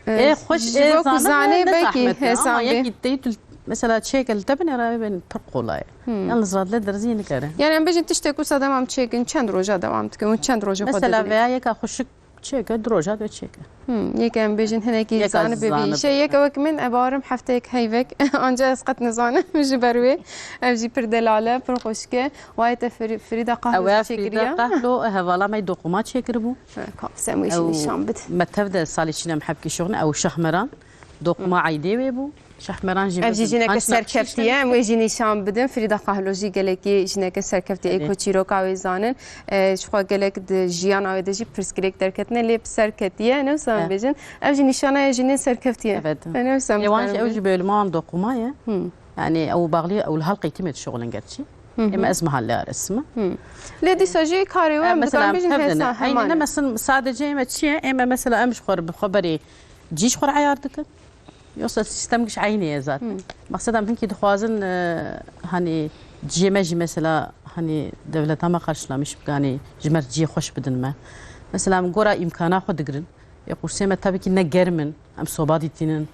E, xweş, ji bo ku zanê belkî hesabê. Ama yekî teytül Mesela çêke li te binêre, ew bên pir qolay e. Hmm. Yalnız radle derziyê nikare. Yani em bêjin tiştek wisa dewam çêkin, çend roja dewam dikin û çend roja xwe Mesela didinê? Veya yeka xuşik çêke, du roja de çêke. Hmm, yeke em bêjin hinekî Yeka zanibe zanibe. Bî. Şey, yeke wek min, e, bawerim hefteyek heyvek, anca ez qet nizanim ji ber wê. Ev jî pir delal e, pir xweşik e. Wayê te Fri-, Frîda Ew Qahlo e çêkiriye. Frîda Qahlo, e, hevala me dokuma çêkiribû. Kafis em wê jî nîşan bidin. Me tev de salê çîn em hebkî şoxne, ew şahmeran. Dokuma eydê wê bû. Şahmeran jî Ev jî mezin. Jineke Hanç serkeftî ye, naqşî em wê jî nîşan bidin. Frîda Qahlo jî gelekî jineke serkeftî ye, Erê. Eko çîroka wê zanin. E, ji xwe gelek di jiyana wê de jî pirsgirêk derketine, lê bi serketî ye, ne wisa em He. bêjin. Ev jî nîşana ye jinên serkeftî ye. Evet. E, ne wisa em Ê wan jî, dikarin ew bêjin. Jî bölüman dokuma ye. Hmm. Yani ew bağlı, ew li halqê tîmê dişuxulin gerçi. Hı hı. Ema ez mahalle arasime. Hı. Lê dîsa jî karê we, E, em mesela dikarin bêjin tevdine. Hêsan Eynî heman ne e. Mesela sadece eme çi ye? Eme mesela em ji xwe re bi xwe berê cî ji xwe re eyar dikin. Yoksa sistem giş eynî ye zaten. Hı. Maqsed em hinkî dixwazin, e, hani ciyê me jî mesela hani devleta me karşılamış bikanî ji me re ciyê xweş bidin me. Mesela em gora îmkana xwe digirin. Ê qursê me tabii ki ne germ in, em soba dîtînin.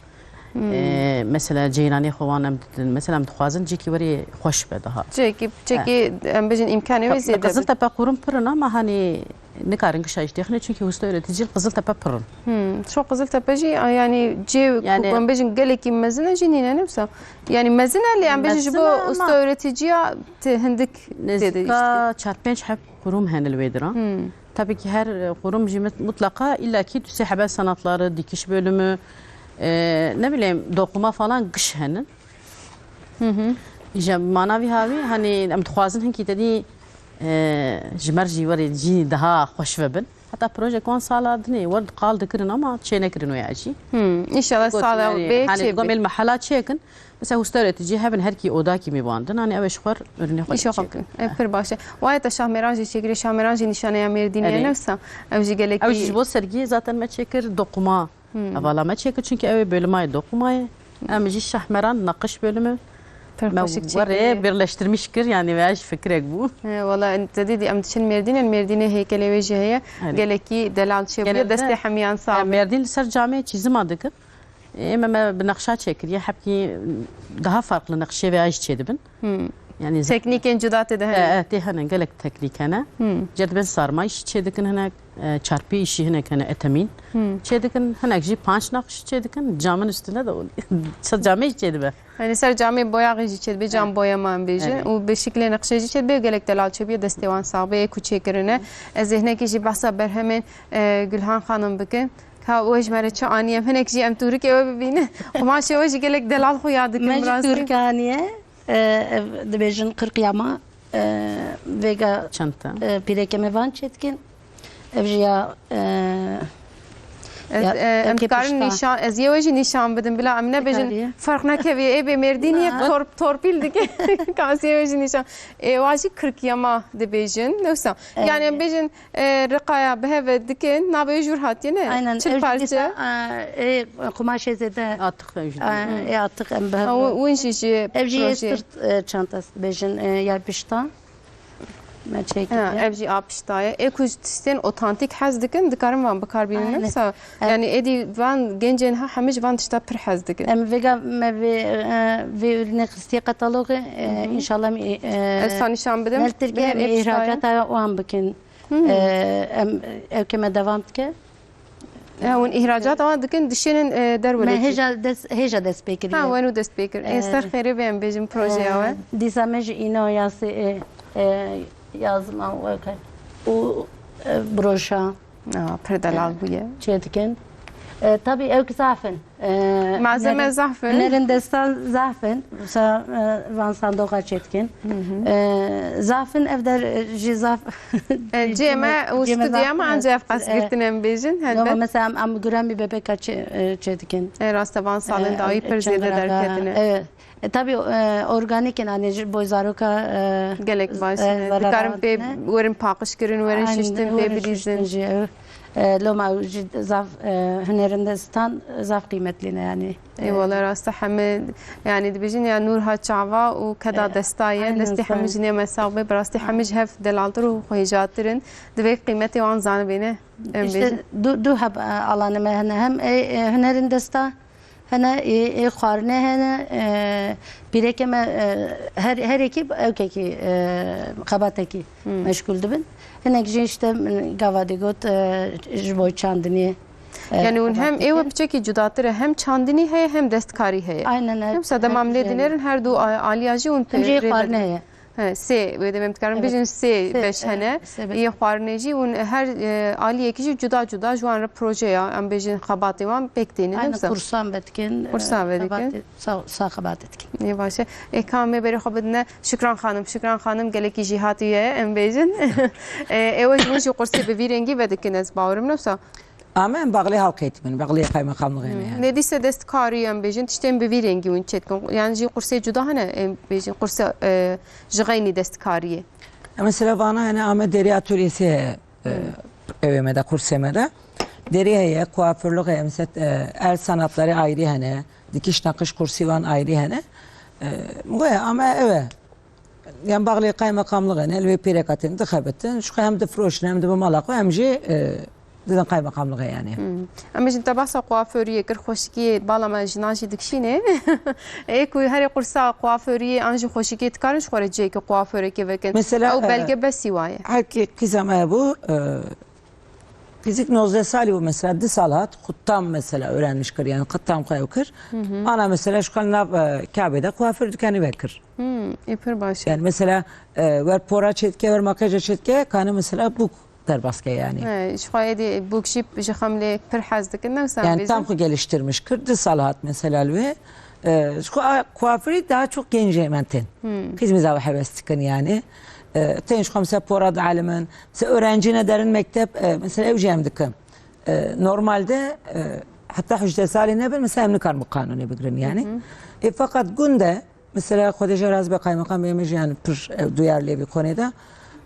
Hmm. Ê, mesela ceyranê xwe wan em didin. Mesela em dixwazin cihekî werê xweş be daha. Cihekî, cihekî, He. em bêjin îmkanê wê Qi-, zêde be. Qiziltepe qurum pir in ama hani nikarin gişa jî têxine çünkü usta öğretici li Qiziltepe pir in. Hmm. Şo Qiziltepe jî, a, yani cê Yani ku em bêjin gelekî mezin e jî nîne, ne wisa? Yani mezin e lê em bêjin ji Mezin bo e ama usta öğreticiya te hindik tê de Nêzîka çar pênc heb qurum hene li wê dira. Hmm. Tabii ki her, e, qurum jî mut-, mutlaka illa ki du sê hebe sanatları, dikiş bölümü, e, ne bileyim, dokuma falan giş henin. Hı hı. Îja mana vî havî, hani em dixwazin hinkî te dî, e, ji me re jî werê cî daha xweş vebin. Heta projek wan sala dinê wer qal dikirin ama çê nekirin wê ya jî. Hmm, înşallah sala Gotinê, bê hani çê digom bê. El mehala çêkin. Mesela usta öğretici hebin her kî oda kî mî bandin. Hani ew ji xwe ürünê xwe Îşo çêkin. Xwe bikin. Ev pir baş e. Wayê te şahmeran jî çêkirî, şahmeran jî nîşaneya Mêrdînê Erê. Ne wisa. Ew jî gelekî Ew jî ji bo sergiyê zaten me çêkir dokuma. Hmm. Hevala me çêkir çünkü ew ê bölümayê dokumayê. Em jî şahmeran naqış bölümü. Pir Me xweşik werê çêkirî. Birleştirmiş kir yani veya ji fikirek bû. He, wala te dî em diçin Mêrdînê, Mêrdînê heykelê wê jî heye. Erê. Gelekî delal çêbûye. Genelde, Destê hemiyan sax e, be. Mêrdîn li ser camê çîzima dikin. Ê me, me bi nexşa çêkiriye, hebkî daha farklı nexşê veya jî çêdibin. Hmm. Yani ze- Teknîkên cuda tê de hene. E, e, tê hene, gelek teknîk hene. Hmm. Cedbên sarma îşî çêdikin hinek, e, çarpî îşî hinek hene, etemîn. Hmm. Çêdikin, hinek jî panç nexş çêdikin, camın üstünde de ol-, ser camê jî çêdibe. Yani ser camê boyaxê jî çêdibe, cam Evet. boyama em bêjin. Evet. Û bi şiklê nexşê jî çêdibe, gelek delal çêbûye, destê wan sax be, ê ku çêkirine. Ez ê hinekî jî behsa berhemên, e, Gülhan Xanim bikim. Ka we ji me re çi aniye, em hinek jî em tûrikê we bibînin. Qumaşê we jî gelek delal xuya dikin, Me bi jî rastî. Tûrikê aniye, e, ev dibêjin qirqiyama, e, vêga, Çanta. E, pîrekê me van çêdikin. Ev jî ya, e, Ez, ya, e, em ya dikarin kepişta. Nîşan, ez yê we jî nîşan bidim. Bila em nebêjin Dikarî. Ferq nekevî, ê bê Mêrdînî ye, Na. Tor-, torpîl dike. Ka ez yê we jî nîşan. Ê, wa jî kirkiyema dibêjin. Ne wisa. Evet. Yani em bêjin, e, riqaya bi hev ve dikin, navê jûr hatiye ne? Aynen. Çil Ev parçe. Dîsa, e, ê, qumaşê zêde. Atik ew jî. E, ê atik em bi hev Ha, ve. Win jî ji Ev jî yê projeyê. Sırt, e, çantası dibêjin, e, ya pişta. Me çêkiriye. Ha, ev jî a pişta ye. Ê ku ji tiştên otantik hez dikin, dikarin van bikar bînin. Aynen. Wisa, Ev yani êdî van gencên ha hemî ji van tişta pir hez dikin. Em vêga me vê, e, vê ürünê xistiye katalogê, e, Hı hı. inşallah em, e, Ez ta nîşan bidim. Her Tirkiye Bihêr em ê pişta ye. Îhracata wan bikin. Hı. E, em, ew ke me devam dike. E, hûn îhracata wan dikin, dişênin, e, derwelê Me kî? Hêja dest, hêja dest pê kiriye. Ha, weno dest pê kir. Ê, E, ser xêrê be em bêjin projeya e, we. Dîsa me jî îno yasê, e, e, yazma weke û, e, broşa. A, pir delal bûye. Çê dikin. E, tabî ew ki zaf in. E, Malzeme huner-, zaf in. Hunerin destan zaf in. Sa, e, van sandoqa çê dikin. Hı hı. E, zaf in ev der, e, jî zaf. E, cê me û Cê me studya zaf me in. Anca ev qas Evet. girtin em bêjin, Yo, helbet. Mesela em, em guremî bebeka çê, e, çê dikin. E, rast e, van salên E, dawî pir zêde çingiraga, derketine. Evet. E, tabii, e, organik in, hani ji bo zaroka, e, Gelek baş e, ne. Zarara Dikarin pê ne. Werin paqij kirin, werin Aynen, şiştin, pê werin bidîzin. Şiştin jî, e, e, loma jî zaf, e, hunerin destan zaf qîmetlî ne yani. Ê, E, wala rast e, hemî, yani dibêjin ya nûr ha çava û keda E, desta ye, aynen, destê hemî sağ jinê me sax be, bi rastî hemî ji hev delaltir û xwêjatir in. Divê qîmetê wan zanibîne. Em İşte bêjin. Du, du heb, e, alanê me hene. Hem, e, e, hunerin desta, Hene ê, ê xwarine hene, e, pîreke me, e, her, her yekî ewkekî, e, xebatekî Hmm. meşgûl dibin. Hinek jî işte min gava de got, e, ji bo çandiniyê, e, Yani hûn hem xebateke. Ê we piçekî cudatir e, hem çandinî heye hem destkarî heye. Aynen, evet. Hem wisa dema em lê dinêrin her du a-, aliya jî hûn Hem jî pê-, rê xwarine vedin. Heye. He, sê, wê demê em dikarin Evet. bêjin sê Sê, beş e, hene. sê beş. Yê xwarinê jî û her, e, aliyekî jî cuda cuda ji wan re projeya, em bêjin xebatê wan pêk tênin, Aynen, wisa? Kursan vedikin, Kursan e, vedikin. xebatê, sa, sa xebatê dikin. Ê baş e. Ê ka em ê berê xwe bidine Şükran Xanim. Şükran Xanim gelekî jî hatiye, em bêjin. E, ê we ji hûn jî qursê bi vî rengî vedikin, ez bawerim, ne wisa? Ama em baxlê halk eğitimini, baxlê kaymakamlığını yani. Nê dîse destkarî em bêjin, tiştên bi vî rengî hûn çêdikin. Yani jî qursê cuda hene, em bêjin, qursa, e, ji xeynî destkariyê. E, mesela vana hene ame derî atölyesi heye, e, Hmm. evê me de, kursê me de. Derî heye, kuaförlük heye, mesela, e, el sanatları ayrı hene, dikiş nakış kursi wan ayrı hene. E, goya ame eve. Yan baxlê kaymakamlığê ne, li wê pêreka tên dixebitin, ji xwe hem difroşin, hem dibin mala xwe, hem jî, e, didin kaymakamlığê yani. Hmm. Em bêjin te behsa kuaföriyê kir, xweşikiyê bala me jinan jî dikişînê. Ê ku herê qursa kuaföriyê an jî xweşikiyê dikarin ji xwe re cihekî kuaförekê vekin. Mesela, Ew e, belge besî waye. Her ki qîza me hebû, e, Qîzik nozdeh salî bû mesela, du sal hat, xwe tam mesela öğrenmiş kir, yani xwe tam xwe ew kir. Hı hı. Ana mesela ji xwe nav, e, Kabe de kuaför dükkanı vekir. Hmm, ê pir baş e. Yani mesela, e, wer pora çêdike, wer makyaja çêdike, kane mesela bûk derbas ke yani. He, ji xwe êdî bûk jî ji xem lê pir hez dikin, ne wisa Yani bêjin? Tam xwe geliştirmiş kir, du sal hat mesela li wê. E, ji xwe a, kuaförî daha çok gencê me tên. Hmm. Xîzmî zawe heves dikin yani. E, tên ji xwe mesela pora dialimin, Mesela öğrencine derin mektep, e, mesela ew jî em dikin. E, normalde, e, heta hejdeh salî nebin, mesela em nikarin bi kanûnê bigirin yani. Hı hı. E, fakat gund e, mesela Xwedê jê razî be, kaymakam bê me jî yani pir, e, duyarlı bir konuda.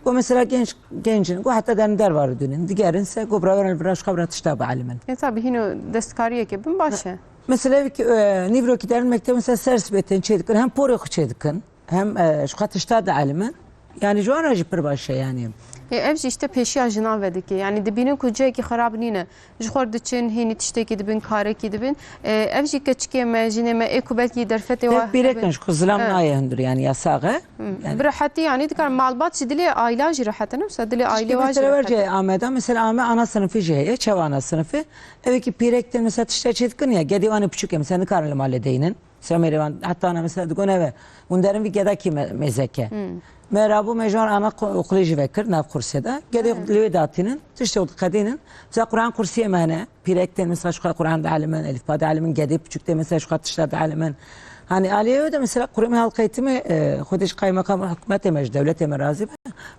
Got mesela genç, gencin, got heta derin derva re dûnin. Digerin se, got bira werin, bira ji xwe bira tişta bialimin. E, tabi hîno destkariyeke bin baş e. Mesela ev ki, e, nîvrokî derin mektep mesela ser sibê tên çêdikin, hem porê xwe çêdikin. Hem, e, ji xwe tişta dielimin. Yani ji wan re jî pir baş e yani. E, ev jî işte pêşiya jinan vedike. Yani dibînin ku cihekî xerab nîne. Ji xwe diçin, hînî tiştekî dibin, karekî dibin. E, ev jî keçikê me, jinê me, ê ku belkî derfetê Ev wa pîrek hebin. in, ji ku zilam Evet. nayê hundir yani, yasax e. Hı. Yani Bi rehetî yani dikar malbat jî dilê aîla jî rehet e, ne wisa dilê aîlê Tiştî wa jî mesela rehet e. Verce Amedan, mesela Ame ana sınıfı jî heye, çev ana sınıfı. Ev ki pîrek tên mesela tişta çê dikin ya, gedê wan ê piçûk e, mesela nikarin li malê deynin. Mesela mêrê wan, heta ana mesela digon eve, hûn derin vî gedakî me-, mêzeke. Hmm. Me rabû me ji wan ana qu-, okulê jî vekir, nav kursê de. Gedê Hmm. li wê datînin, tiştê xwe diqedînin. Mesela Quran kursiyê me hene, pîrek tên mesela ji xwe Quran dialimin, elifba dialimin, gedê piçûk tê mesela ji xwe tişta dialimin. Hani aliyê wê de mesela kurumê halk eğitimi, e, xwedê ji kaymakam hikûmetê me, ji dewletê me razî be,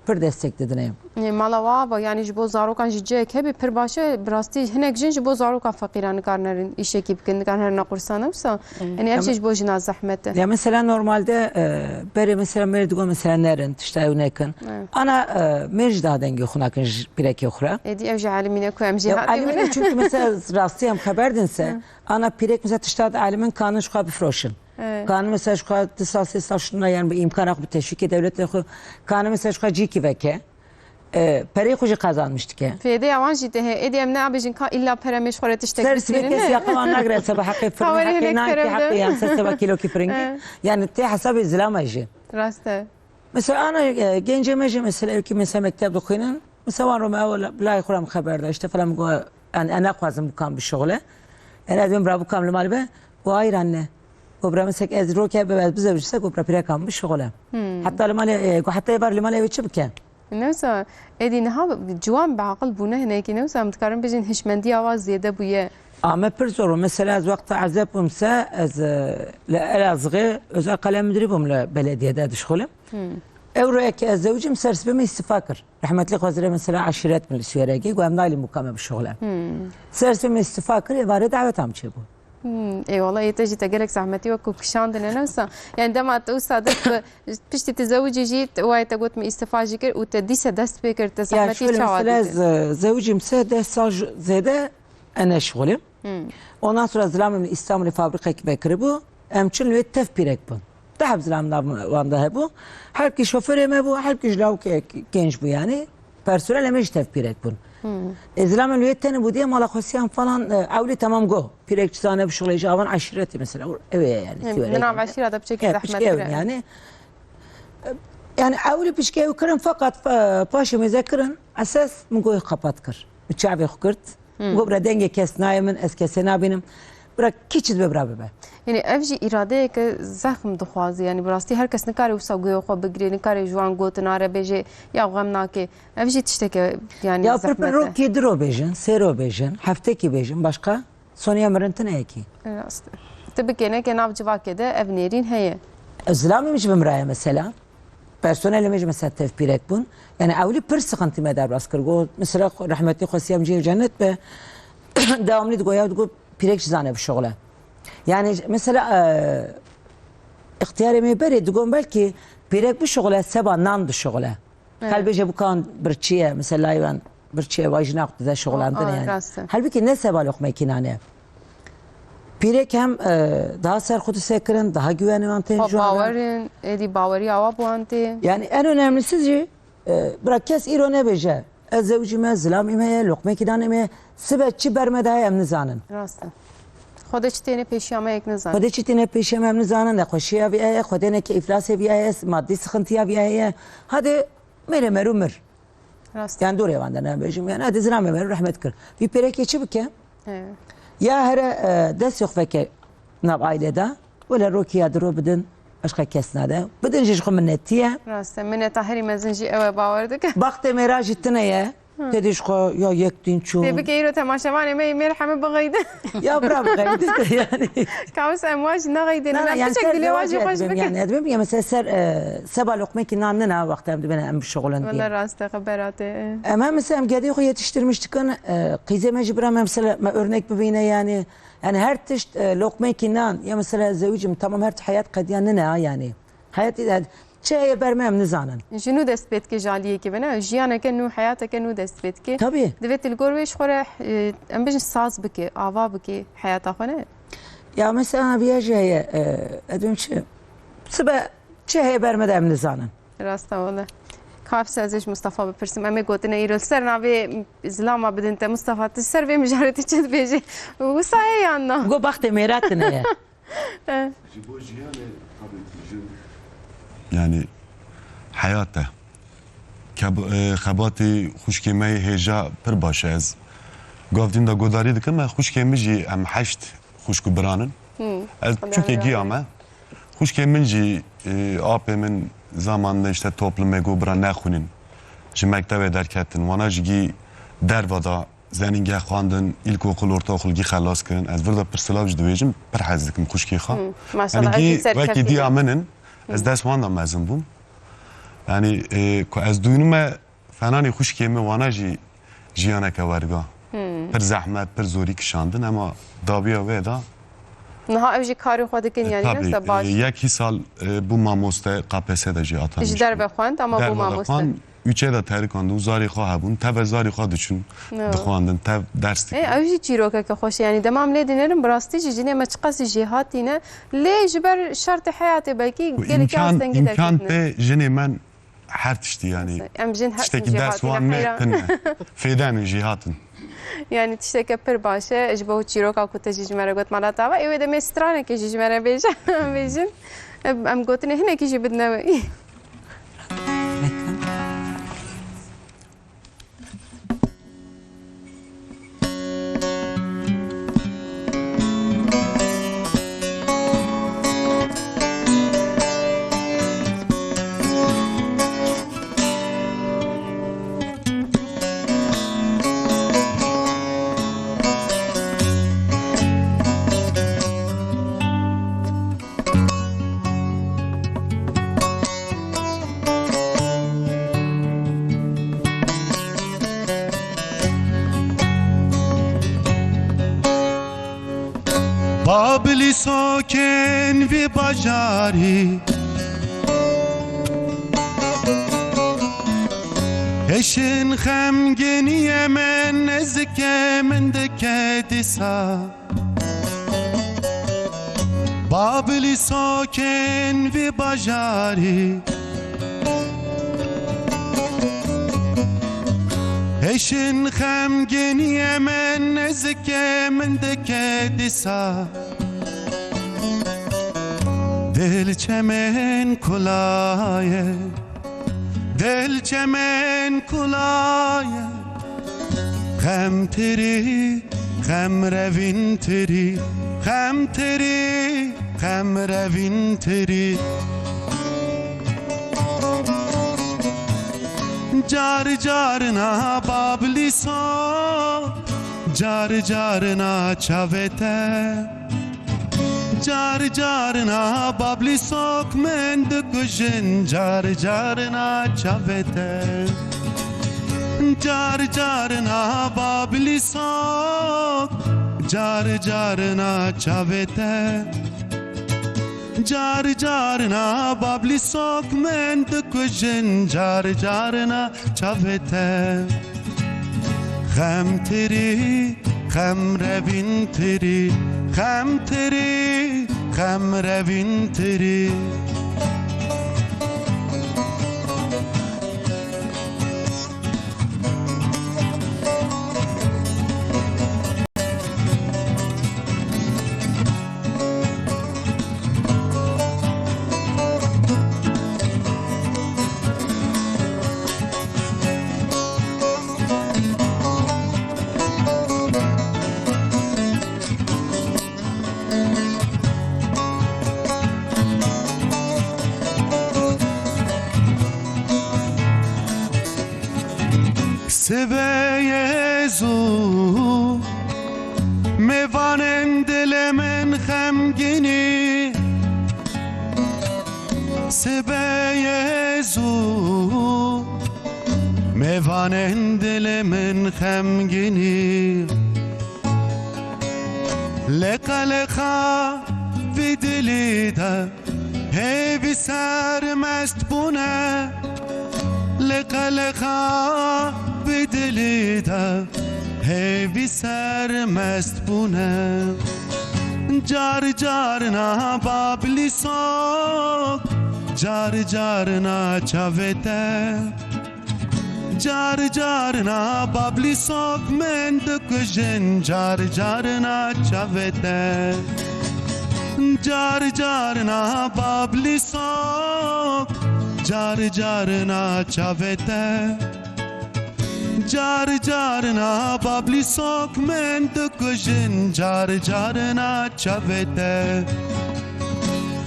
pir destek didine. Ê, mala we ava, yanî ji bo zarokan jî cihek hebî pir baş e. Bi rastî hinek jin ji bo zarokan feqîran nikarin herin îşekî bikin, nikarin herin qursan, ne wisa? Ê. Yanî ev Em jî ji bo jina zehmet e. Ya mesela normalde, e, berê mesela mêr digo mesela nerin, tişta ew nekin. Evet. Ana, e, mêr jî daha dengê xwe nakin ji pîrekê xwe re. Êdî ev jî alimîne ku em jî Ya, hatî alimîne bûne. Çünkü mesela rastî em xeber din se, Hı. ana pîrek mesela tişta di alimin kanin ji xwe bifroşin. Evet. Kanin mesela ji xwe du sal, sê sal şuna yani bi îmkana xwe, bi teşwîkê dewletê xwe, kanin mesela ji xwe cîkî veke. E, perê xwe jî qazanmiş dike. Fêdê awan jî tê heye. Êdî em ne abêjin ka îlla pere me ji xwe re tiştek Ser sibê kes yaqe wan nagre, seba heqê firmî, Hawerê heqê hinek nayê, kerem de. Heqê em ser seba kîlokî piringî. Evet. Yani tê hesabê zilama jî. Rast e. Mesela ana, e, gencê me jî mesela ew ki mesela mekteb dixwînin. Mesela wan ro me ew la, bilay xwe re min xeber da. İşte falan go, yani, e, naxwazim bikam bişuxule. Yani ez bim bira bikam li mal be. Go ayran ne. Go bira mesela ez roke be ez bizewicî se go bira pîrekam bişuxule. Hmm. Hatta li malê, e, go hatta êvar li malê ew çi bike? Ne wisa, êdî niha ciwan bi aqil bûne hinekî, ne wisa em dikarin bêjin hişmendiya wa zêde bûye. Ame pir zor bû. Mesela ez wexta ezeb bûm se, ez, e, li Elazığê özel kalem müdürü bûm li belediyede dişxulim. Hmm. Ew royeke ez zewicîm ser sibê me îstifa kir. Rehmetli xwezire mesela aşiret min li Süweregê, got em naylî mukame bişuxule. Hmm. Ser sibê me îstifa kir, êvarê dawetam çêbû. Hmm, ê wala yê te jî te gelek zehmetî wek ku kişandine, ne wisa? Yani dema te wisa dest bi, piştî te zewicî jî, te, wayê te got min îstifa jî kir û te dîse dest pê kir, te Ya zehmetî şöyle çawa mesela dîtin? ze-, zewicîm se deh sal j-, zêde ene şixulim. Hmm. Ondan sonra zilamê min Îstanbulê fabrîkekî vekiribû, em çûn li wê tev pîrek bûn. Deh heb zilam nav wan de hebû. Her kî şoförê me bû, her kî ji lawkê genç bû yani. Personelê me jî tev pîrek bûn. E, zilamê li wê tenê bû diye mala xwesiyan falan, e, ewlî temam go. Pîrek çi zane bişuxulê ji avan eşîretê mesela. Ew ye yani. Hem, Siwere di nav yani. Eşîra de piçekî He, zehmet piçekî ew kire. Yani. E, yani ewlî piçekî ew kirin fakat, e, paşê mêze kirin. Esas min go kapat kir. Min çavê xwe girt. Go bira dengê kes nayê min, ez kesê nabînim. Bira kî çi dibe bira bibe. Yani ev jî îradeyeke zexm dixwaze. Yani bi rastî her kes nikare wisa guhê xwe bigirê, nikare ji wan gotina re bêje ya xem nake. Ev jî tişteke yani Ya pir pir zehmet e. Rokî du ro bêjin, sê ro bêjin, heftekî bêjin, başka sonuya mirin tune yekî. Rast. Tu bikêneke nav civakê de ev nêrîn heye. Ez zilamê min jî bimraye mesela. Personelê min jî mesela tevpîrek bûn. Yani ewlî pir sıkıntı me derbas kir. Got mesela rehmetî Xwesiyem cihê cennet be. Devamlı digo ya digo pîrek jî zane bişuxule. Yani mesela, e, ixtiyarê me berê digon belkî pîrek bişuxule seba nan dişuxule. Evet. Hal bêje bu kan birçiye, mesela laywan birçiye vajina xwe dize şixulandin Aa, yani. Rast e. Halbuki ne seba lokmekî nane. Pîrek hem, e, daha ser xwe disekirin, daha güveni wan tên Xwe ji wan re. Bawerin, êdî baweriya wa bi wan tê. Yani en önemlisi jî, e, bira kes îro nebêje. Ez zewicî me, zilamî me ye, lokmekî danê me ye. Sibe çi ber me de heye em nizanin. Rast e. Xwedê çi têne pêşiya me yek nizanin. Xwedê çi têne pêşiya me em nizanin. Nexweşiya vî heye, xwedê neke îflasê vî heye, madî sıkıntıya vî heye. Hadi mêre meru mir. Rast. Yani dorê wan de nebêjim. Yani hadi zilamê meru rehmet kir. Vî pêrekê çi bike? He. Ya here, e, destê xwe veke nav aile de. Wele rokî ya diro bidin. Başka kes nade. Bidin jî ji xwe minnetî ye. Rast e. Minneta herî mezin jî ew e, bawer dike. Baxtê mêra jî tune ye. Hı. Tê dî ji xwe ya yek dîn çûn. Tê bike îro temaşevanê me yê mêr heme bixeydin. Ya bira bixeydin yani. Ka wisa em wa jî nexeydin. Na, na, em yani piçek ser dilê wa jî zewacê xweş dibim, bikin. Yani dibim ya mesela ser, e, seba lokmekî nan nina wexta em dibine em bişuxulin diye. Wele rast e, xebera te, e. Em hem mesela em gedê xwe yetiştirmiş dikin, e, qîzê me jî bira me mesela me örnek bibîne yani. Yani her tişt, e, lokmekî nan ya mesela zewicim tamam her tişt hayat qediya nine ha yani. Hayat, yani, çi heye ber me em nizanin. Ji nû dest pê dike ji aliyekê ve ne? Jiyaneke nû, heyateke nû dest pê dike. Tabii. Divê tu li gor wê ji xwe re, e, em bêjin saz bike, ava bike heyata xwe ne? Ya mesela viya jî heye, e, ez dibim çi? Sibe çi heye ber me de em nizanin. Rasta wele. Kafis ez ê ji Mustafa bipirsim. Em ê gotine îro li ser navê zilama bidin te. Mustafa, tu ser vê mijarê tu çi dibêjî? Wisa ye yan na? Go baxtê mêra tune ye. Ji bo jiyanê tabii ki jin. Yani heyat e. Keb-, e, xebatê xwişkê me yê hêja pir baş e. Ez gavdîn de godarî dikim, me xwişkê min jî em heşt xwişk û biranin. Hmm. Ez Xwedê çûkê giya me. Xwişkê min jî, e, apê min zamanında işte toplumê got bira nexwînin. Ji mektebê derketin. Wana jî gî derva da zenînge xwendin, îlkokul, ortaokul gî xelas kirin. Ez vir de pir silav jî dibêjim, pir hez dikim xwişkê xwe. Hmm. Maşallah, Yani gî ez jî serkeftin wekî diya min in. Ez Hmm. dest wan de mezin bûm. Yani, e, ku ez dûnime Fenanê xwişkê min wana jî jiyaneke werga. Hmm. Pir zehmet, pir zorî kişandin, ema dawiya wê de Niha ew jî karê xwe dikin, E, yani, tabii, ne baş. E, yek hî sal, e, bû mamoste, K P S de jî atanmiş Ji derve bû. Xwend, ama bû Derve de mamoste. Xwend, üçê de terikand û zarê xwe hebûn, teve zarê xwe diçûn, Ne. dixwandin, tev ders Ê, dikin. Ew jî çîrokeke xweş e, yani, dema em lê dinêrin, bi rastî jî jinê me çiqas jêhatî ne, lê ji ber şertê heyatê belkî Ku gelekî îmkan, astengî îmkan derketine. Tê jinê me her tiştî, yani, Em jin her tiştekî tiştî ders jêhatî wan ne ne, heyran. Tune. Fêde min jî hatin. Yani tişteke pir baş e. Ji bo çîroka ku te jî ji me re got mala tava, ê wê demê stranekê jî ji me re bêje. Bêjin. Em, em gotinê hinekî jî bidine we. Babilî sokên vî bajarî, hêşin xemgîniyê min nêzîkê min dike dîsa. Babilî sokên vî bajarî, Şin xemgîniye min nezikê min dike dîsa. Dil çemên kulaye, dil çemên kulaye. Xem tirî, xem revîntirî, xem tirî, xem revîntirî. Car carina bablîso, car carina çavê te. Car carina bablîsok min dikujin, car carina çavê te. Car carina bablîsok, car carina çavê te. Car carina bablîsok min dikujin, car carina çavê te. Xem tirî, xem revîntirî, xem tirî, xem revîntirî. Sibê yê zû mêvanên dilê min xemgînî. Sibê yê zû mêvanên dilê min xemgînî. Leqa leqa vî dilî de hêvî sermest bûne. Leqa leqa vî dilî de hêvî sermest bûne. Car carina bablîsok, car carina çavê te. Car carina bablîsok min dikujin, car carina çavê te. Car carina bablîsok, car carina çavê te. Car carina bablîsok min dikujin, car carina çavê te.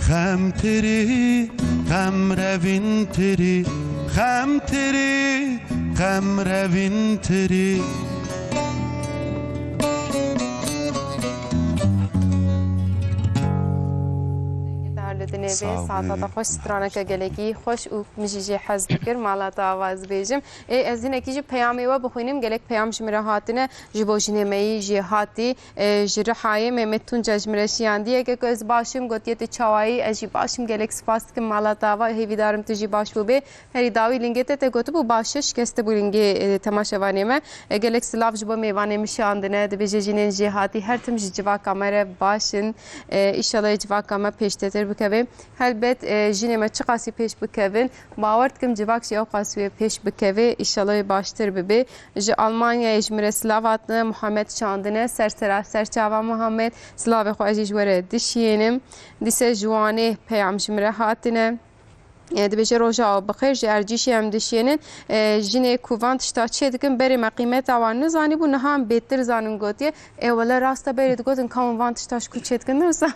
Xem tirî, xem revîntirî, xem tirî, xem revîntirî. Dengê te her li dinê bê, saeta te xweş, straneke gelekî xweş û min jî jê hez dikir, mala te ava ez bêjim. Ê, ez hinekî jî peyamê we bixwînim, gelek peyam ji min re hatine, ji bo jinê me yî jê hatî. E, ji Rihayê Mehmet Tunca ji min re şiyandiye, ke ku ez baş im, gotiye tu çawa yî, ez jî baş im, gelek spas dikim, mala te ava, hêvîdar im tu jî baş bûbê. Herî dawî lingê te te gotibû baş e, şikeste bû lingê, e, temaşevanê me. E, gelek silav ji bo mêvanê min şiandine, dibêje jinên jêhatî her tim ji civaka me re baş in. E, îşallah ê civaka me pêştetir bikeve. Helbet, e, jinê me çiqasî pêş bikevin, bawer dikim civak jî ewqas wê pêş bikeve, îşallah wê baştir bibe. Ji Almanyayê ji min re silav hatine, Muhammed şandine, ser sera ser çava Muhammed, silavê xwe ez jî ji we re dişiyênim. Dîse ji Wanê peyam ji min re hatine. E, dibêje, "Roja we bixêr, ji Ercîşê em dişiyênin." E, jinê ku van tişta çê dikin, berê me qîmeta wan nizanîbû, niha em bêtir zanin gotiye. Ê wele rast e, berê digotin ka hûn van tişta ji ku çêdikin, ne wisa?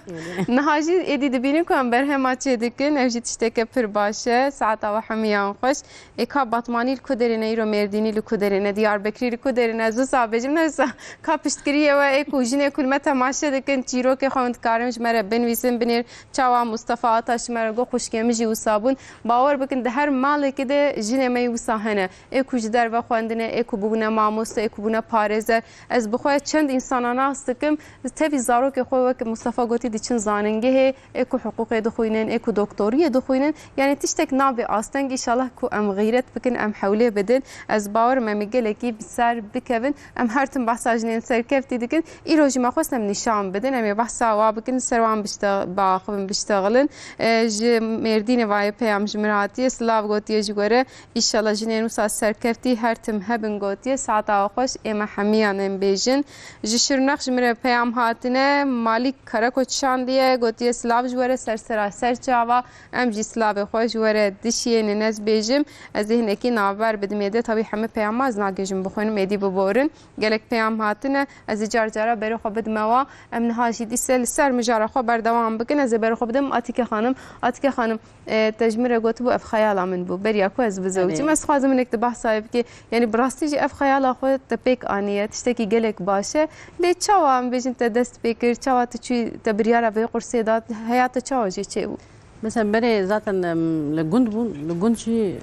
Niha jî êdî dibînin ku em berhema çêdikin, ev jî tişteke pir baş e. Saeta we hemiyan xweş. Ê ka Batmanî li ku derê ne, îro Mêrdînî li ku derê ne, Diyarbekirî li ku derê ne, ez wisa bêjim, ne wisa? Ka piştgiriyê we, ê ku jinê ku li me temaşe dikin, çîrokê xwe hûn dikarin ji me re binivîsin, binêr çawa Mustafa Ataş ji me re got, xwişkê min jî wisa bûn. Bawer bikin, di her malekê de jinê me yî wisa hene. Ê ku ji derve xwendine, ê ku bûbûne mamoste, ê ku bûne parêzer. Ez bi xwe çend însana nas dikim, tevî zarokê xwe wek Mustafa gotî diçin zanîngehê, ê ku hiqûqê dixwînin, ê ku doktoriyê dixwînin. Yanî tiştek nabe asteng, îşallah ku em xîret bikin, em hewlê bidin. Ez bawer im em ê gelekî bi ser bikevin. Em her tim behsa jinên serkevtî dikin. Îro jî me xwest em nîşan bidin. Em ê behsa wa bikin, ser wan bişte-, biaxivin, biştexilin. E, ji Mêrdînê vayê peyam ji min re hatiye, silav gotiye ji we re. Înşallah jinên wisa serkeftî her tim hebin gotiye. Saeta we xweş, ê me hemiyan em bêjin. Ji Şirnex ji min re peyam hatine, Malîk Karakoç şandiye, gotiye silav ji we re ser sera ser çava. Em jî silavê xwe ji we re dişiyênin, ez bêjim. Ez ê hinekî navber bidim ê de, tabî hemî peyama ez nagêjim bixwînim, êdî biborin. Gelek peyam hatine, ez ê car cara berê xwe bidime wa. Em niha jî dîse li ser mijara xwe berdewam bikin. Ez ê berê xwe bidim Atîke Xanim. Atîke Xanim, e, te ji min re gotibû ev xeyala min bû. Beriya ku ez bizewicim, Erê. ez dixwazim hinek tu behsa wê bikî. Yanî bi rastî jî ev xeyala xwe te pêk aniye, tiştekî gelek baş e. Lê çawa em bêjin te dest pê kir, çawa tu çûyî te biryara vê qursê da, heya te çawa jê çêbû? Mesela berê zaten, em, li gund bûn, li gund jî,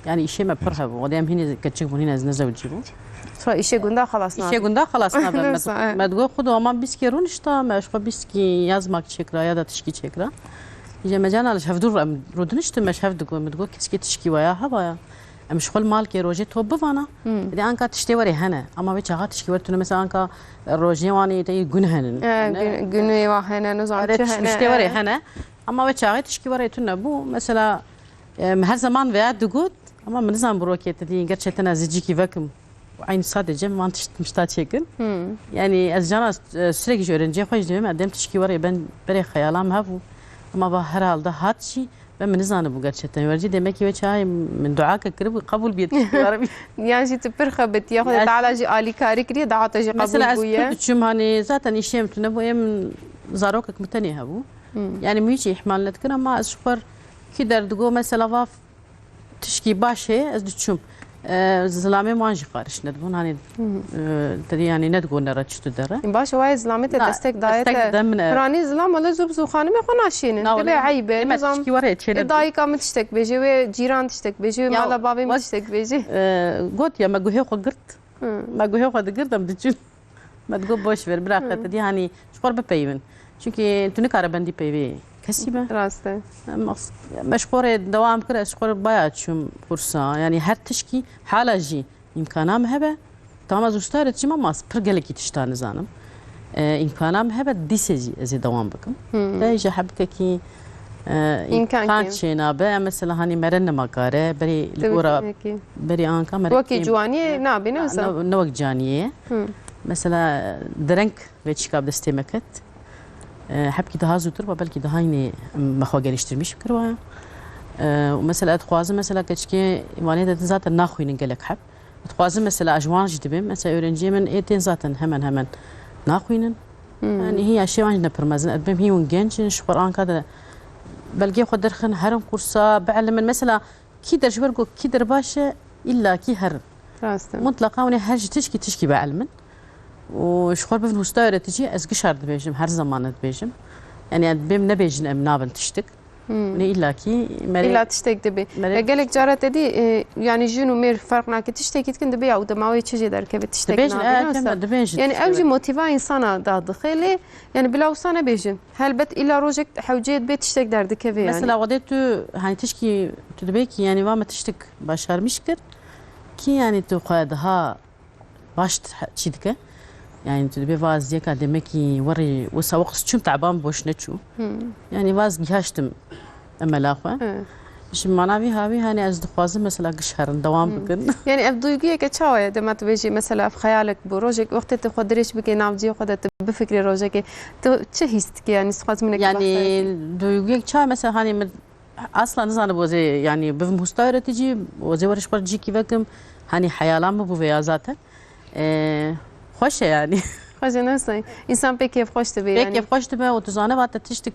yani, îşê me pir hebû. Odê em hînî keçik bûn, hîn ez nezewicî bûm. Sonra îşê gunda xelas nabe. Îşê gunda xelas nabe. Me, Neyse, evet. me digot, "Xudo, ama bîskê rûnişta, me ji xwe bîskî ya zmak çêkira, ya da tişkî çêkira." Îje me cana li hevdû em rûdiniştin, me ji hev digot, me digot, "Keskê tişkî waya hevaya. Em ji xwe li malkê rojê top bivana." Hmm. Dê anka tiştê werê hene. Ama wê çaxa tişkî wer tune, mesela anka rojê wanê te yê gun henin. E, Yani, gun, gunê wa hene, nizam Erê çi tişt-, hene, tiştê werê e. hene. Ama we çaxê tişkî werê tune bû. Mesela, em, her zaman veya digot, ama min nizan bi rokê te dî, gerçekten ez cîkî vekim. Eyn sadece van tişt mişta çêkin. Hmm. Yani, ez cana, e, sürekli ji öğrenciye xwe jî dibêm, edem tişkî werê ben berê xeyalam hebû. Ama va herhalde hat jî, ben min nizanibû gerçekten. Öğrenci demek ki we çaxê min dua ke kiribû, qebûl bîye tişkî were bî. Yan jî tu pir xebitiye, Xwedê Ya Teala jî alîkarî kiriye, daha te jî Mesela qebûl ez bûye. pir diçûm, hani, zaten îşê min tune bû, ê min zarokek min tenê hebû. Hmm. Yani min hiç ihmal nedikir, ama ez ji xwe kî derdigo, mesela, va tişkî baş heye, ez diçûm. E, zilamê wan jî xariş nedibûn, hani, Hmm. e, te dî, yani, nedigo nere çi tu dere. Baş e, wayê zilamê te Na, destek daye destek te. dide min e. Piranî zilam wele zû bi zû xanimê xwe naşînin. Na, Dibe wele eyb e, ê me nizam, tişkî were çê ê nedibû. dayika min tiştek bêjê, wê cîran tiştek bêjê, wê Ya, mala bavê min wek, tiştek bêjê. e, got ya, me guhê xwe girt. Hı. Me guhê xwe digirt, em diçûn. Me digot, "Boş ver, bira Hı. qe te dî, hanî ji xwe re bipeyivin." Çünkü tu nikare bendî peyvê kesî be. Rast e. Em as-, me ji xwe re dewam kir, ez ji xwe re baya çûm kursa. Yani her tişkî hala jî îmkana min hebe. Tamam, ez usta öğreticiyim ama ez pir gelekî tişta nizanim. E, îmkana min hebe, dîse jî ez ê dewam bikim. Hmm. Te ji hebkekî, e, Îmkan îmkan kêm. çênabe, mesela, hanî mere nimakare, berî li Tabii gora, ki. berî anka mere Wekî kêm. ciwaniyê nabîne, Na, wisa? ne, ne wek caniyê. Hmm. Mesela, direng ve çîka bi destê me ket. E, hebkî daha zûtir ve belkî daha yine me xwe geliştirmiş bikirwa. E, û mesela, ez dixwazim, mesela, keçikê wanê de zaten naxwînin gelek heb. Dixwazim mesela ez ji wan jî dibêm. Mesela öğrenciyê min ê tên zaten hemen hemen naxwînin. Hmm. Yani hî yaşê wan jî ne pir mezin. Ez dibêm hî hûn genc in, ji xwe anka de belgê xwe derxin, herin kursa, bielimin. Mesela kî der ji wer got, kî der baş e, illa kî herin. Rast e. Mutlaka hûn ê her ji tişkî tişkî bielimin. Û ji xwe bibin usta öğretici, ez gişar dibêjim, her zaman dibêjim. Yani ez dibêm nebêjin em nabin tiştik. Hmm. Ne illa ki mere-, Îlla tiştek dibe. mere- Ya gelek cara te dî, e, yani jin û mêr ferq nake, tiştekî dikin dibe ya û dema wê çi jê derkeve, tiştek Dibêjin, nabe, e, nasıl? Dibêjin Yani tiştek ew jî dibe. motiva insana da dixe lê, yani bila wisa nebêjin. Helbet îlla rojek hewceyê dibe tiştek derdikeve yani. Mesela wedê tu, hani tişkî tu dibê ki yani va me tiştik başarmış kir ki yani tu xwe daha baş t-, çî dike. Yani tu dibê vaz yeka demekî werî wisa weqis çûm teban boş neçû. Hmm. Yani vaz gihaştim emela xwe. Evet. Ji mana vî havî hani ez dixwazim mesela gişherin dewam Hmm. bikin. Yani ev duyguyeke çawa ye? Dema tu bêjî mesela ev xeyalek bû. Rojek wextê tu xwe dirêj bike navciyê xwe de tu bifikirî rojekê. Tu çi hîs dikî yani? Dixwazim hinek Yani behsa duyguyek çawa mesela hani min Asla nizanibû ez ê, yani, bivim usta öğretici, ez ê were ji xwe cîkî vekim. Hani heyalan min bû veya zaten. Ee, xweş e yani. Xweş e, ne say. Însan pê kêfxweş dibe Pê yani. kêfxweş dibe û tu zane va te tiştik,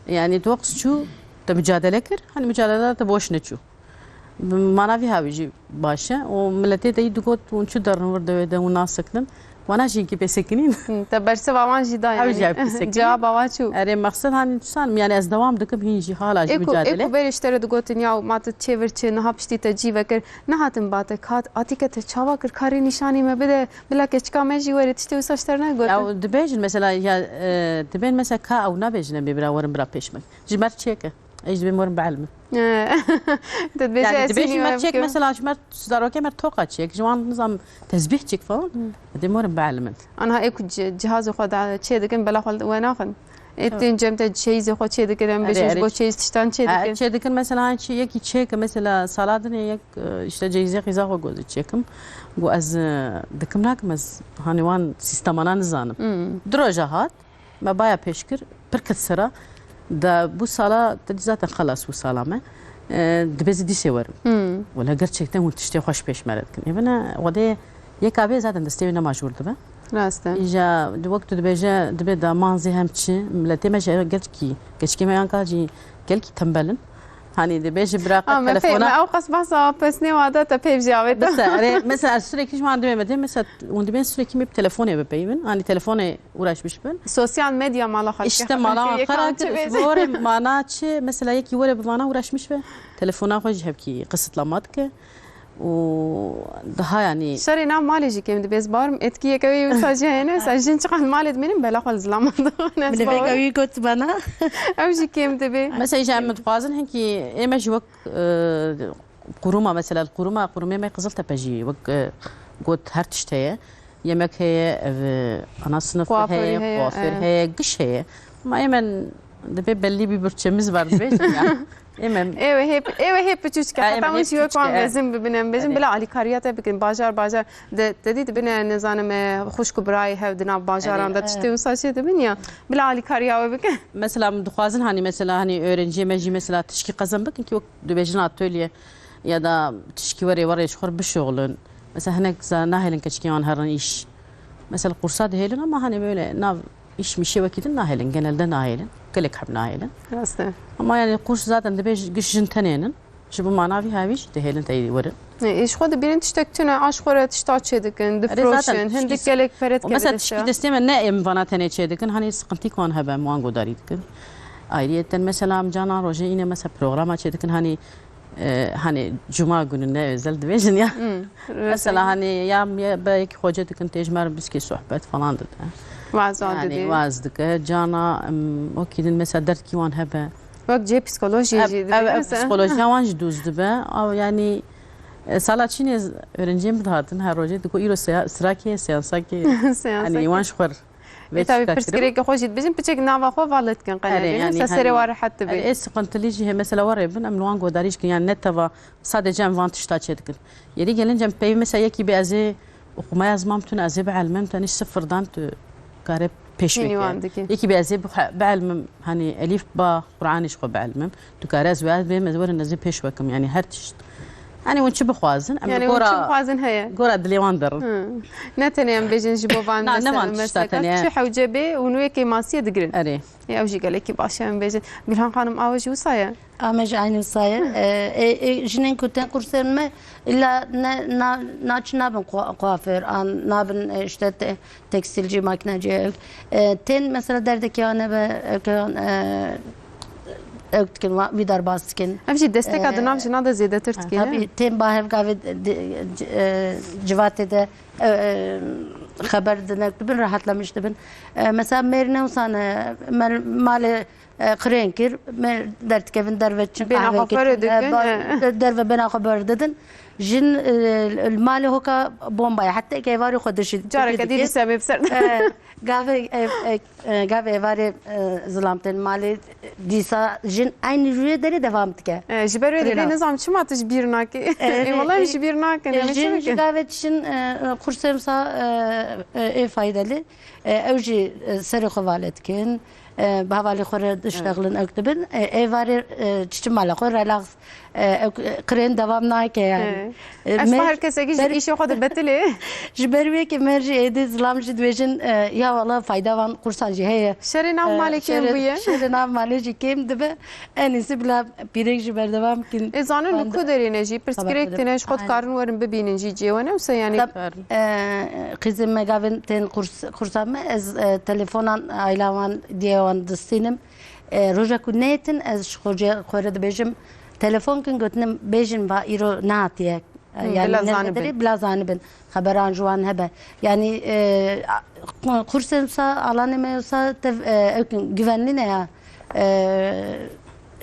yani, tu weqis çû, te mücadele kir. Hani mücadele te boş neçû. Mana vî havî jî baş e. Û miletê te yî digot, hûn çi derin wir dewê de, hûn nasekinin. Wana jî hinkî pê sekinîn. Hı, te bersiva wan jî da Ew yani. jî ev pê sekinîn. Cewaba wan çû. Erê, mexsed hani tu san, yani ez dewam dikim, hîn jî hala jî Ê ku, ê mücadele. ku berê ji te re digotin, ya ma tu çêvir çi, niha piştî te cî vekir, nehatin ba te, kat, Atîke te çawa kir, karê nîşanî me bide, bila keçika me jî were, tiştê wisa ji te re negotin. Ya dibêjin mesela, ya, e, dibên mesela ka ew nabêjin em bê bira werin bira pêş min. Ji mer çêke. Ez ji dibêm werin bielmin. Te dibêje Yani ez dibêjin sînî mer were çêk bikim. mesela ji mer zarokê mer toqa çêk. Ji wan nizam tezbîh çêk falan. Hmm. Dibêm werin bielmin. Anha ê ku ci-, cihazê xwe da çê dikin, bela xwe we naxin. Ê tên cem te çeyîzê xwe çêdikin, em Erê, bêjin ji erê. bo çeyîz tiştan Ha, çêdikin. çêdikin, mesela, ha, çi, yekî çêke, mesela, sala dinê yek, e, işte, ceyîzê qîza xwe gozî çêkim. Got, ez, e, dikim nakim, ez, hani, wan sîstemana nizanim. Hmm. Du roja hat, me baya pêş kir, pir ket sera, da bu sala, te dî zaten xelas bu sala me. E, dibê zî dîsê werim. Hmm. Wela gerçekten hûn tiştê xweş pêş me re dikin. Ê bine, xwedê yeka bê zaten destê wê nema ji wir dibe. Rast e. Îja di wek tu dibêje, dibê da manzê hem çi, miletê me jî gelkî, keçikê me yan ka jî gelkî tembel in. Hani dibêje bira qet Ha, me pê-, telefona me ew qas behsa pesnê wa de te pêv jî avêt. Bise, erê, mesela ez sürekli ji wan dibê me dê, mesela hûn dibên sürekli me bi telefonê bipeyivin. Hani telefonê uğraşmış bin. Sosyal medya mala xwe İşte dike. mala Yekam xera çi kir, bêje? Were mana çi, mesela yekî were bi vana uğraşmış be. Telefona xwe jî hevkî kısıtlama dike. û daha, yanî Şerê nav malê jî kêm dibe, ez bawer im etkiyeke wê wisa jî hene. Mesela jin çiqas malê dimînin, bela xwe li zilaman dixwin, ez Binêveka bawer im. wî got bana. Ew jî kêm dibe. Mesela, îja em dixwazin hinkî ê me jî wek, e, qurûma, mesela, li qurûma, qurûmê me Qiziltepe jî wek, e, got her tişt heye. Yemek heye, ev, ana sinif Kuaförü heye, heye, kuaför e. heye, giş heye. Ma ê me dibê belli bir bütçemiz var dibêjin ya. Ê me Ê wê hê, ê wê hê piçûçike, Ê, heta me hê hûn jî wek wan piçûçike, e. mezin bibin, em bêjin, Erê. bila alîkarîya te bikin, bajar, bajar, de, te dî dibine, nizanim, e, xwişk û birayê hev di nav bajaran Erê, de, e. tiştê wisa çê dibin ya, bila alîkariya we bikin. Mesela, em dixwazin, hani, mesela, hani, öğrenciyê me jî, mesela, tişkî qezen bikin ki wek dibêjin atölye ya da tişkî werê, werê ji xwe bişuxulin. Mesela, hinek za-, nahêlin keçikê wan herin îş. Mesela, qursa dihêlin ama, hani, böyle nav îş mişê wekî din nahêlin, genelde nahêlin. Gelek heb nahêlin. Rast e. Ama, yani, qurs zaten dibê ji, giş jin tenê nin. Ji bo mana vî hevî jî dihêlin teyî werin. E, ji xwe dibînin tiştek tune, a ji xwe re tişta çêdikin, Erê, difroşin, zaten hindik tişkî gelek pere dike Mesela, destê tişkî destê me ne em vana tenê çêdikin, hani sıkıntı wan hebe, em wan godarî dikin. Ayrıyeten, mesela, em cana rojê yine, mesela, programa çêdikin, hani, e, hani, cuma gününe özel dibêjin ya. Hmm, Mesela, hani, ya, ya belki hoca dikin, têj mer biskê sohbet falan dide. Vaza Yani, didî. vaz dike. Cana, em, o kîdin, mesela, derdkî wan hebe. Wek cihê psîkolojiyê Ev, jî ev, ev dibêjin. psîkolojiya wan jî dûz dibe. Ew, yani, e, sala çînê z-, öğrenciyê min dihatin, her rojê digo, îro seya-, sirakê, seansakê. Seansakê. Hani, wan ji xwe r-, Ê, vê tabii, tişta kirim. pirsgirêkê xwe jî dibêjin, piçek nava xwe vala dikin, qene Erê, bînin, yani, sa serê hani, wa rehet dibe. erê, ê sıkıntılı jî hê, mesela, wa rê bin, em li wan godarî jî kin, yani, ne teva, sadece em van tişta çê dikin. Yeri gelince em peyv, mesela, yekî bi ez ê oxumaya ez mam tune, ez ê bielmim, tu, yani, sıfırdan tu kare pêş Hînî weke. wan dikî. Yekî bi ez ê bixe-, bielmim, hani, elîf ba Qur'anê ji xwe bielmim. Tu kare ez wê bêm, ez werin ez ê pêş wekim, yani, her tişt. Yani, hûn çi bixwazin, em Yani, li hûn gora, çi bixwazin heye. gora dilê wan derin. Hı. Ne tenê em bêjin ji bo van Na, ne mesela, van tişta mesleka, tenê. çi hewce bê, hûn wê kêmasiyê digirin. Erê. Ê, ew jî gelekî baş e, em bêjin. Gülhan Xanim, awe jî wisa ye? Ame ji aynî saye. E, e, e, jinên ku tên kursên me illa ne, na, naçin nabin kua-, kuaför, an nabin, e, işte te-, tekstilcî, makinecî. E, tên mesela derdekê wan hebe, e, ke wan, e, ew dikin, wa-, wî derbas dikin. Ev jî desteka E, di nav jina de zêdetir dikî, ne? Tabii, tên ba hev gavê di, di, e, civatê de, e, e, xeber dine dibin, rahatlamış dibin. E, mesela mêr ne wisa ne, me-, malê e, qirên kir, me derdikevin derve çin Bêna qehve xwe kir, fere e, dikin, ba-, e. de-, derve bêna xwe berdidin. Jin, e, li malê hoka bomba ye. Heta êvarê xwe dişî, Careke dişî dî dike. dîsa bê bi ser. E, gavê, e, e, e, gavê êvarê, e, zilam tên malê dîsa jin eynî rûyê derê devam dike. E, ji ber wê Qirêna. dibê nizam çima tu ji bîr nakî. E, Ê, wela e, ji bîr nakin, e, em ê çi jin ji bikin? gavê dişin, e, e, kursê wisa, e, e, ê faydalı. E, ew jî, e, serê xwe vala dikin. E, bi hevalê xwe re diştexilin, ew dibin. E, êvarê, e, çiçi mala xwe relax, e, ew, e, qirên devam nake yani. He. E, Ev me-, her kesekî ji ber-, îşê xwe de betilê. Ji ber wê ke me jî êdî zilam jî dibêjin, e, ya wala fayda van kursan jî heye. Şerê nav E, malê kêm şerê, bûye. şerê nav malê jî kêm dibe. En iyisi bila pîrek jî berdewam kin. Ê, zanin li ku derê ne jî, pirsgirêk têne, ji xwe dikarin werin bibînin jî cihê we ne wisa, yanî Tab-, dikarin. e, qîzên me gavên tên kurs-, kursa me, ez, e, telefonan aîla wan, diyê wan distînim. E, roja ku nêtin, ez ji xocê xwe re dibêjim, telefon kin, gotinim, bêjin, va îro nehatiye. E, Hı, yani bila ne zanibin. Derê, bila zanibin. Xeberan ji wan hebe. Yani, e, a, kursên wisa, alanê me wisa tev, e, ew kin, güvenli ne ya. E,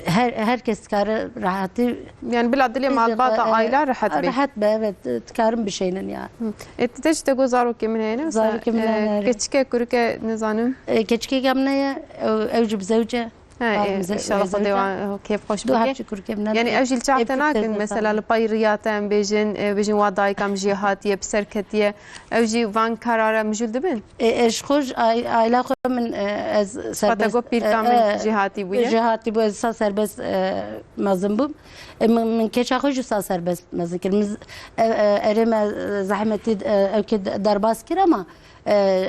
Her, herkes dikare rehetî Yani bila dilê malbata, e, aile rehet be. Rehet be, evet, dikarin bişeynin yani. Hı. E, tu de jî te got zarokê min heye, ne? Mesela, zarokê min e, heye. Keçike, kurike, nizanim. E, keçikê min heye, ew, ew jî bi zewc e. Ha, e, inşallah Xwedê wan, e, kêf xweş bike. Du hepçî kurikê min hene. Yani ew jî li çav te nakin, mesela li pey riya te em bêjin, e, bêjin wa dayika min jê hatiye, bi ser ketiye. Ew jî van karara mijûl dibin? E, e, ji xwe ji ay-, aila xwe min, e, ez serbest, got pîrka min, e, jê hatî bûye. Jê hatî bû, ez sa serbest, e, mezin bûm. E, min, min keça xwe jî sa serbest mezin kir. Min z-, e, e, erê me, e, zehmetî, e, ew kê de-, derbas kir ama, e,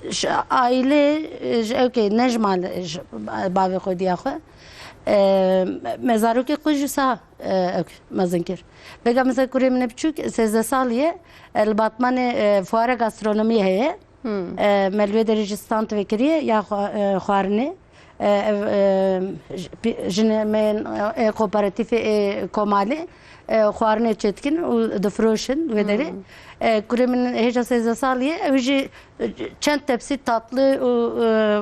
ji aile, e, ji ew kê ne ji mal, ji bavê xwe diya xwe. E, me zarokê xwe jî sa, e, ew kê mezin kir. Vega mesela kurê min e biçûk, sêzdeh salî ye, e, li Batmanê, e, fuara gastronomiyê heye. Hmm. E, me li wê derê jî stand vekiriye ya xwa-, e, xwarinê. E, ev, e, j-, pi-, jinê me yên, e, kooperatîfê ê komalê, e, xwarinê çêdikin û difiroşin wê derê. Hmm. E, kurê min hêja sêzdeh salî ye, ew jî, e, çend tepsî tatlı û,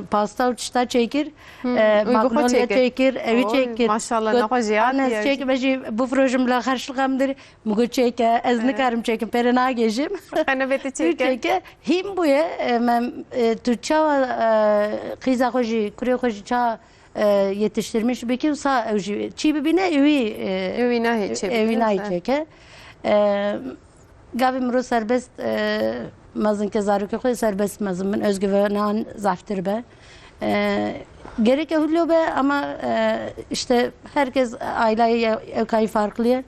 e, pasta û tişta çêkir. Hmm. E, û bi xwe magnolya çêkir. Çêkir, ewî çêkir. Maşallah, got, nexwe jî hatiye. Çêkir, me jî bifirojim bila xerçliqa min derê. Min got çêke, ez nikarim çêkim, pêre nagêjim. Qenebê tu çêke. Tu çêke. Hîn bûye, e, me, e, tu çawa, e, qîza xwe jî, kurê xwe jî ça, e, yetiştirmiş bike û sa ew jî çî bibîne, ewî, e, ewî nahê çêbike, ewî nahê çêke. E, gavê mirov serbest, e, mezin ke zarokê xwe serbest mezin bin, özgüvenan zaftir be. E, gereke hûlo be ama, e, işte herkes aileyê ew kayî farklı ye.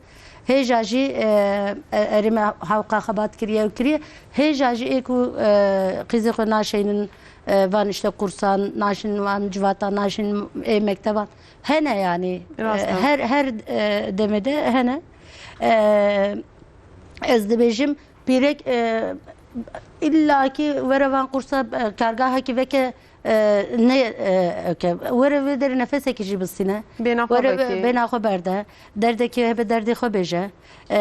Hêja jî, e, e, erê me hewqa xebat kiriye û kiriye. Hêja jî ê ku, e, qîzê xwe naşeynin, e, van işte kursan, naşin van civata, naşin ê mekteban. Hene yani. E, rast e. Her, her, e, demê de hene. E, ez dibêjim, pîrek, e, illa ki were van kursa, e, kargahekî veke, e, ne, e, ke, were vê derê nefesekî jî bistîne. Bêhna xwe bêhna xwe berde. Derdekî hebe derdê xwe bêje. E,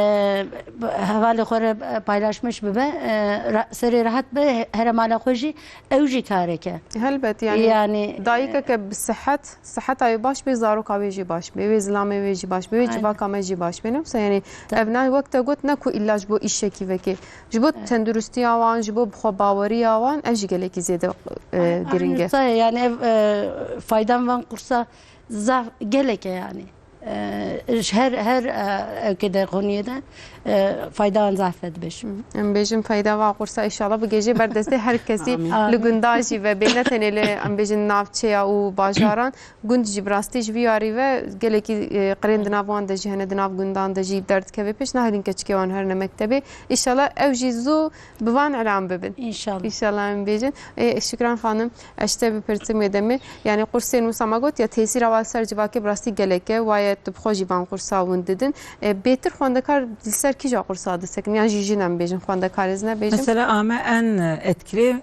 hevalê xwe re, e, paylaşmiş bibe. E, ra-, serê rehet be, he-, here mala xwe jî, ew jî kareke. Helbet, yani, yani, dayikeke bi sihet, siheta wê baş bê, zaroka wê jî baş bê, wê zilamê wê jî baş bê, wê civaka me jî baş bê. Ne wisa, yani, ev ne, wek te got, ne ku illa ji bo îşekî vekê. Ji bo tenduristiya wan, ji bo bixwebaweriya wan, ev jî gelekî zêde, e, giring e. Aynen, yani ev, e, faydan van kursa zaf gelek e yani. E, ji her, her, e, ewkê de, koniyê de, e, fayda wan zaf e dibêjim. Em bêjin fayda va kursa, inşallah bigêje ber destê her kesî. Amîn. Li gundan jî ve bê, ne tenê li, em bêjin, navçeya û bajaran. Gund jî bi rastî ji vî yarî ve gelekî, e, qirên di nav wan de jî hene, di nav gundan de jî derdikeve pêş, nahêlin keçikê wan herine mektebê. Înşallah ew jî zû bi van elam bibin. Înşallah. Înşallah em bêjin. E, Şükran Xanim, ez ji te bipirsim wê demê. Yani qursên wisa me got ya, tesîra wan ser civakê bi rastî gelek e. Waye tu bi xwe jî van qursa win didin. E, bêtir xwendekar li ser kîja qursa disekin? Yan jî jin em bêjin, xwendekarê zin e bêjin? Mesela ame en etkili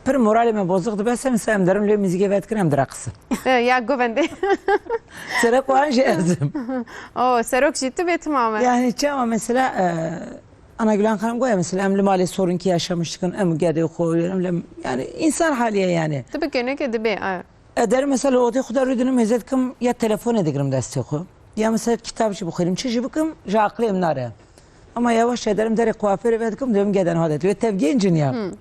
Pir moralê me bozuk dibe, se mesela em derin lê muzîkê vedikin, em direqisin. E, ya govendê. Serok wan jî ez im. O, serok jî tu bê, timam e. Yani çawa mesela, e, Ana Gülen Xanim goya mesela em li malê sorunki yaşamış dikin, em gedê xwe, em li, yani insan haliye yani. Tu bi kêneke dibê, e. E, derim mesela li odê xwe de rûdînim, hêzê dikim ya telefonê digirim destê xwe, ya mesela kitab jî bixwînim, çi jî bikim, ji aqilê min nare. Ama yavaş ya derim derê kuaförê vedikim, dikim geden hadet. Ve tev gencin ya. Hmm.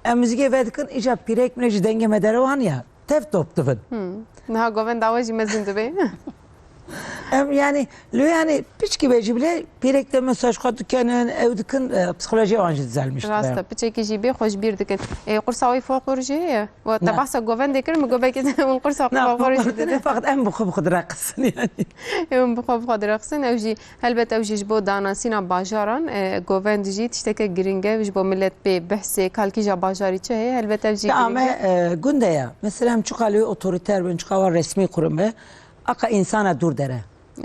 Em muzîkê vedikin, îca pîrek min ji dengê me derewan ya. Tev top dibin. Hmm. Niha govenda we jî mezin dibe. Em yani, lo yani piçkî be jî bile pîrek de mesaj xwe dikenin, ew dikin, e, psîkolojiya wan jî dizelmiş dibe. Rast e, piçekî jî bê xwe ji bîr dikin. E, qursa wî folklor jî heye? Wa te behsa govendê kir, min got belkî hûn qursa folklorê jî didin. Feqet em bi xwe bi xwe direqisin yani. Em bi xwe bi xwe direqisin, ew jî Helbet ew jî ji bo danasîna bajaran, e, govend jî tişteke giring e, ji bo milet bê behsê kalkîja bajarî çi heye, helbet ev jî giring e. Ame, e, gund e ya. Mesela em çiqa li wê otorîter bin, çiqa wan resmî kurum be, aqa însana dûr dere.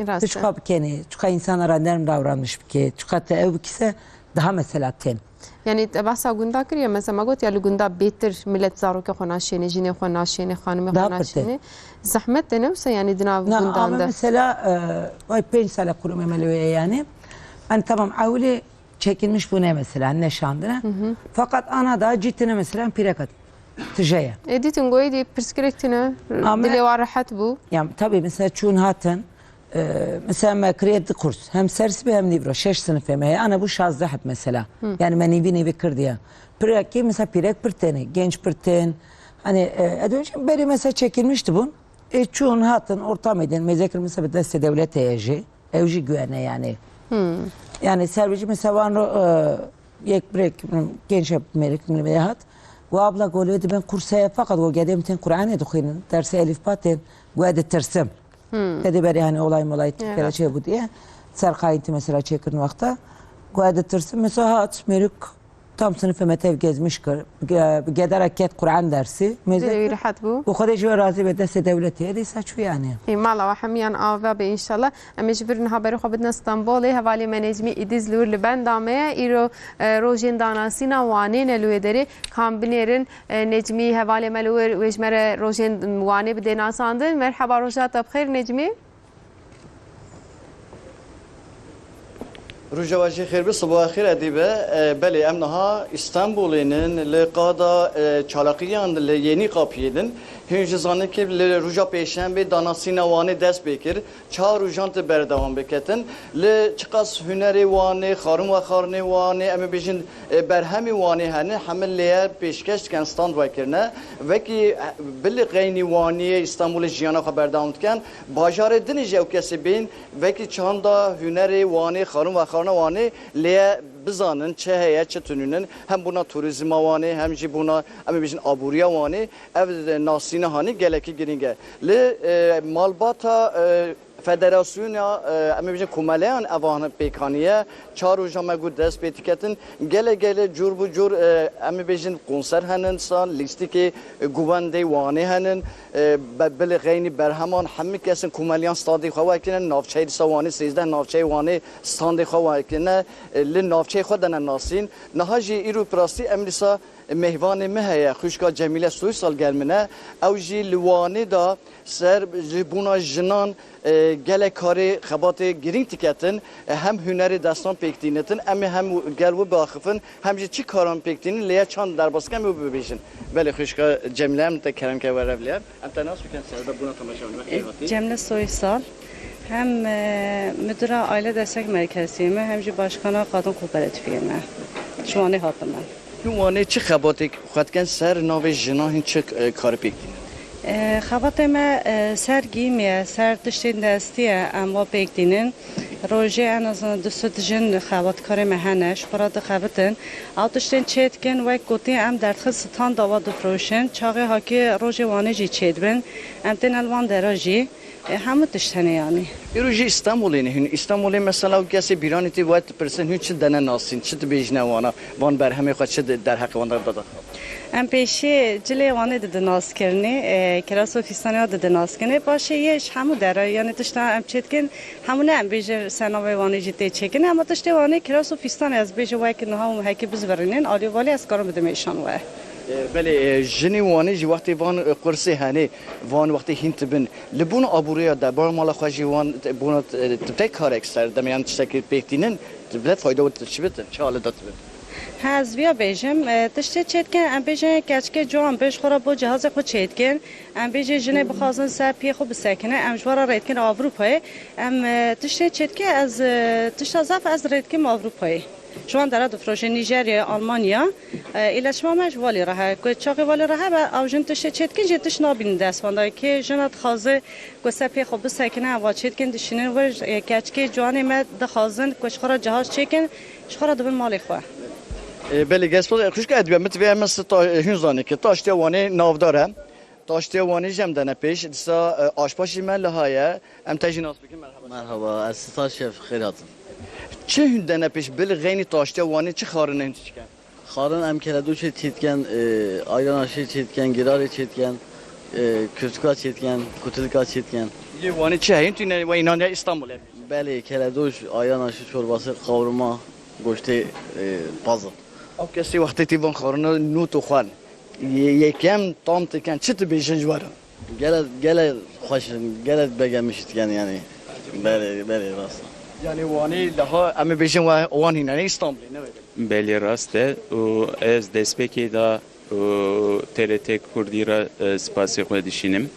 Rast e. Tu çiqa bikenî, çiqa însana re nerm davranmiş bike, çiqa te ew bikî se daha mesela tên. Yani te behsa gunda kiriye, mesela me got ya li gunda bêtir milet zarokê xwe naşêne, jinê xwe naşêne, xanimê xwe naşêne. Zehmet de ne wisa yani di nav gundan de. Ama mesela, e, vay pênc sale kurumê me li wê ye yani. Hani tamam ewilê çekilmiş bûne mesela, neşandine. Fakat ana da cî tine mesela pîrek hat. tije ye. Ê dîtin goyê dî pirsgirêk tune, Ama dilê wan rehet bû. Ya tabii mesela çûn hatin, e, mesela me kiriye di kurs. Hem ser sibê hem nîvro. Şeş sinifê me heye. Ana bu şazdeh heb mesela. Hı. Yani me nîvî nîvî kirdiye. Pirekî mesela pîrek pir tên, genç pir tên. Hani, e, edonî berê mesela çekilmişti bun. E, çûn hatin ortamê din. Mêzekir mesela bi destê dewletê ye jî. Ew jî güvene yani. Hmm. Yani ser bijî mesela wan ro, e, yek birek, genç mêrik min vê hat. Gu abla golê dibin kurse ye, fakat gu gedê min tên Kur'anê dixwînin, dersê elîfba tên, gu ez ditirsim. Hmm. Tedê berê hani olay molay Tirkiyede çê bû diye. Ser qayîntî mesela çêkirin wexta. Gu ez ditirsim. Mesela hat mêrik tam sinifê me tev gezmiş kir. Ge-, gedara ket Kur'an dersi. Dilê wî rehet bû. Û Xwedê ji we razî be, destê dewletê ye, dîsa çû yani. Ê, mala we hemiyan ava be înşallah. Em ê ji vir niha berê xwe bidine Stenbolê. Hevalê me Necmî Îdîz li wir li benda me ye. Îro, e, rojên danasîna Wanê ne li wê derê. Ka em binêrin, e, Necmî hevalê me li wir, wê ji me re rojên Wanê bidê nasandin. Merheba, roja te bi xêr Necmî. Roja we jî xêr be, sibaha xêr edî be. E, belê, em niha Îstanbulê nin, li qada, e, çalaqiyan li Yenî Qapiyê din. Hûn jî zanin ki li roja pêşembê danasîna Wanê dest pê kir. Çar rojan te berdewam biketin. Li çiqas hunerê Wanê, xarin û xarinê Wanê, em ê bêjin, e, berhemê Wanê hene, hemî lê ye pêşkeş dikin, stand vekirine. Wekî, e, bilî xeynî Wanê, Îstanbulê jiyana xwe berdewam dikin. Bajarê dinê jî ew kesê bên, wekî çanda hunerê Wanê, xarin û xarina Wanê lê ye bizanin çi heye, çi tunînin. Hem bona turizma Wanê, hem jî bona, em ê bêjin, aboriya Wanê. Ev nasîna hanî gelekî girîng e. Li, e, malbata, e, federasyona, e, em ê bêjin, komeleyan evan pêk haniye. Çar roja me got dest pê diketin. Gele gele cur bi cur, e, em ê bêjin, konser henin, san lîstikê, e, govendê Wanê henin. E, be-, bilê xeynî berheman hemî kesin komeliyan standê xwe wekirine. Navçeyê dîsa Wanê sêzdeh navçeyê Wanê standê xwe wekirine. E, li navçeyê xwe de ne nasîn. Niha jî îro bi rastî em dîsa mêvanê me heye, xwişka Cemîle Soysal gel min e. Ew jî li Wanê de ser ji bona jinan, e, gelek karê xebatê girîng diketin, e, hem hunerê destan pêk tînitin, em ê hem gel wî biaxifin, hem jî çi karan pêk tînin, lê ye çand derbas kem wî bibêjin. Belê xwişka Cemîle, em te kerem ke were viliye. Em te nas bikin, ser de bona temaşevanê me xêr hatî. Cemile Soysal, hem, e, müdüra Aile Destek Merkeziye me, hem jî başkana Kadın Kooperatifiye me. Ji Wanê hatime. Hûn Wanê çi xebatêk xwe dikin ser navê jinan, hîn çi, e, karê pêk tînin? E, xebatê me, e, ser gîmî ye, ser tiştên destî ye, em wa pêk tînin. Rojê en azından du sed jin xebatkarê me hene, ji xwe re dixebitin. Ew tiştên çê dikin, wek gotî, em dertxin standa wa difroşin. Çaxê hakê rojê Wanê jî çêdibin. Em tên li wan dera jî. E, hemû tişt hene yanî. Îro jî Îstanbulê ne hûn. Îstanbulê mesela û kesê bîranê tê we dipirsin, hûn çi dene nasîn, çi dibêjine wana, van berhemê xwe çi di-, derheqê wan de bide? Em pêşî cilê Wanê didin naskirinê, e, kiras û fîstanê wan didin naskirinê. Paşê yê ji hemû dera, yanî tişta em çê dikin, hemû ne em bêjin ser navê Wanê jî tê çêkirin. Ema tiştê Wanê kiras û fîstanê ez bêjim wek niha û hekî bizvirînin, alî û valî ez karim bidim êşan we. E, belê, e, jinê Wanê jî wextê van, e, qursê henê, van wextê hîn dibin. Li bona aboriya de, bar mala xwe jî wan, bona, e, tu te karek ser, demeyan tiştekî pêk tînin, tu bile fayda û tu çi bitin, çi hale de tu bitin? He, ez viya bêjim, e, tiştê çê dikin, em bêjin keçikê ciwan bi, ji xwe re bo cihazê xwe çê dikin. Em bêjin jinê bixwazin ser piyê xwe bisekine, em ji we re rê dikin Ewropayê. Em, e, tiştê çê dikin, ez, e, tişta zaf ez rê dikim Ewropayê. Ji wan dera difroşin, Nîjerya, Almanya. E, îlaçma me ji valî re heye. Ku çaxê valî re hebe, ew jin tiştê çê dikin, jê tişt nabînin dest wan de. Kê jina dixwaze ku ser pê xwe bisekine, ev çê dikin, dişînin wir, e, keçikê ciwanê me dixwazin ku ji xwe re cihaz çêkin, ji xwe re dibin malê xwe. E, belê, gel spas. E, xwişka Edwîye, min divê em ta-, e, hûn zanî ki taştiya Wanê navdar e. Taştiya Wanê jî em dene pêş. Dîsa, e, aşpaşî me liha ye. Em te jî nas bikin. Merhaba. Merhaba, ez Sitar Şef, xêr hatin. Çi hûn dene pêş, bil xeynî taştiya Wanê çi xarine hûn çiken? Xarin em keledoşê çêtken, e, ayrana şê çêtken, girarê çêtken, e, kürtüka çêtken, kutilika çêtken. Yê Wanê çi heyîn tu ne we inan ya İstanbul em? Belê, keledoş, ayrana şê çorbası, kavurma, goştê, e, pazı. Ew kesê wextê tê van xarina nû tu xwen. Ye-, yekem tam tiken, çi tu bêjin ji we re? Gele, gele xweş in, gele begemiş diken yani. Belê, belê, rast. Yani Wanê daha em ê bêjin we wan hînanê İstanbulê, ne wê? Belê, rast e û ez destpêkê de û T R T Kurdî re, e, spasê xwe dişînim.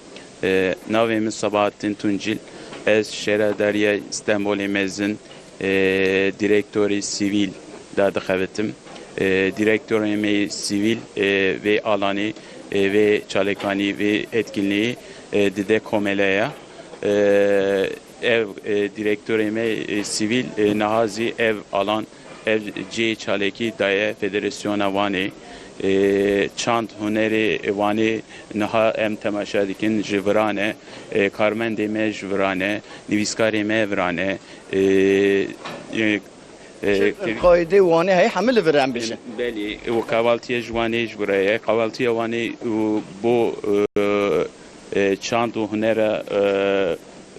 E, navê min Sabahattin Tuncil. Ez Şaredariya Stenbolê mezin, e, direktorê sivîl de dixebitim. E, direktorê me sivîl, e, vê alanê, e, vê çalêkanî, vê etkinlîgî, e, dide komeleya. E, ev, e, direktorê me, e, sivîl, e, niha zî ev alan, ev cihê çalakî daye Federasyona Wanê. E, çand hunerê Wanê niha em temaşe dikin, ji viran e, e, karmendê me ji viran e, nivîskarê me viran e. E, e, e, Qaîdê Wanê heye, hemî li vir em bêjin. Belê, û kahvaltiye ji Wanê ji vir heye. Kahvaltiya Wanê û bo, e, e, çand û hunera, e,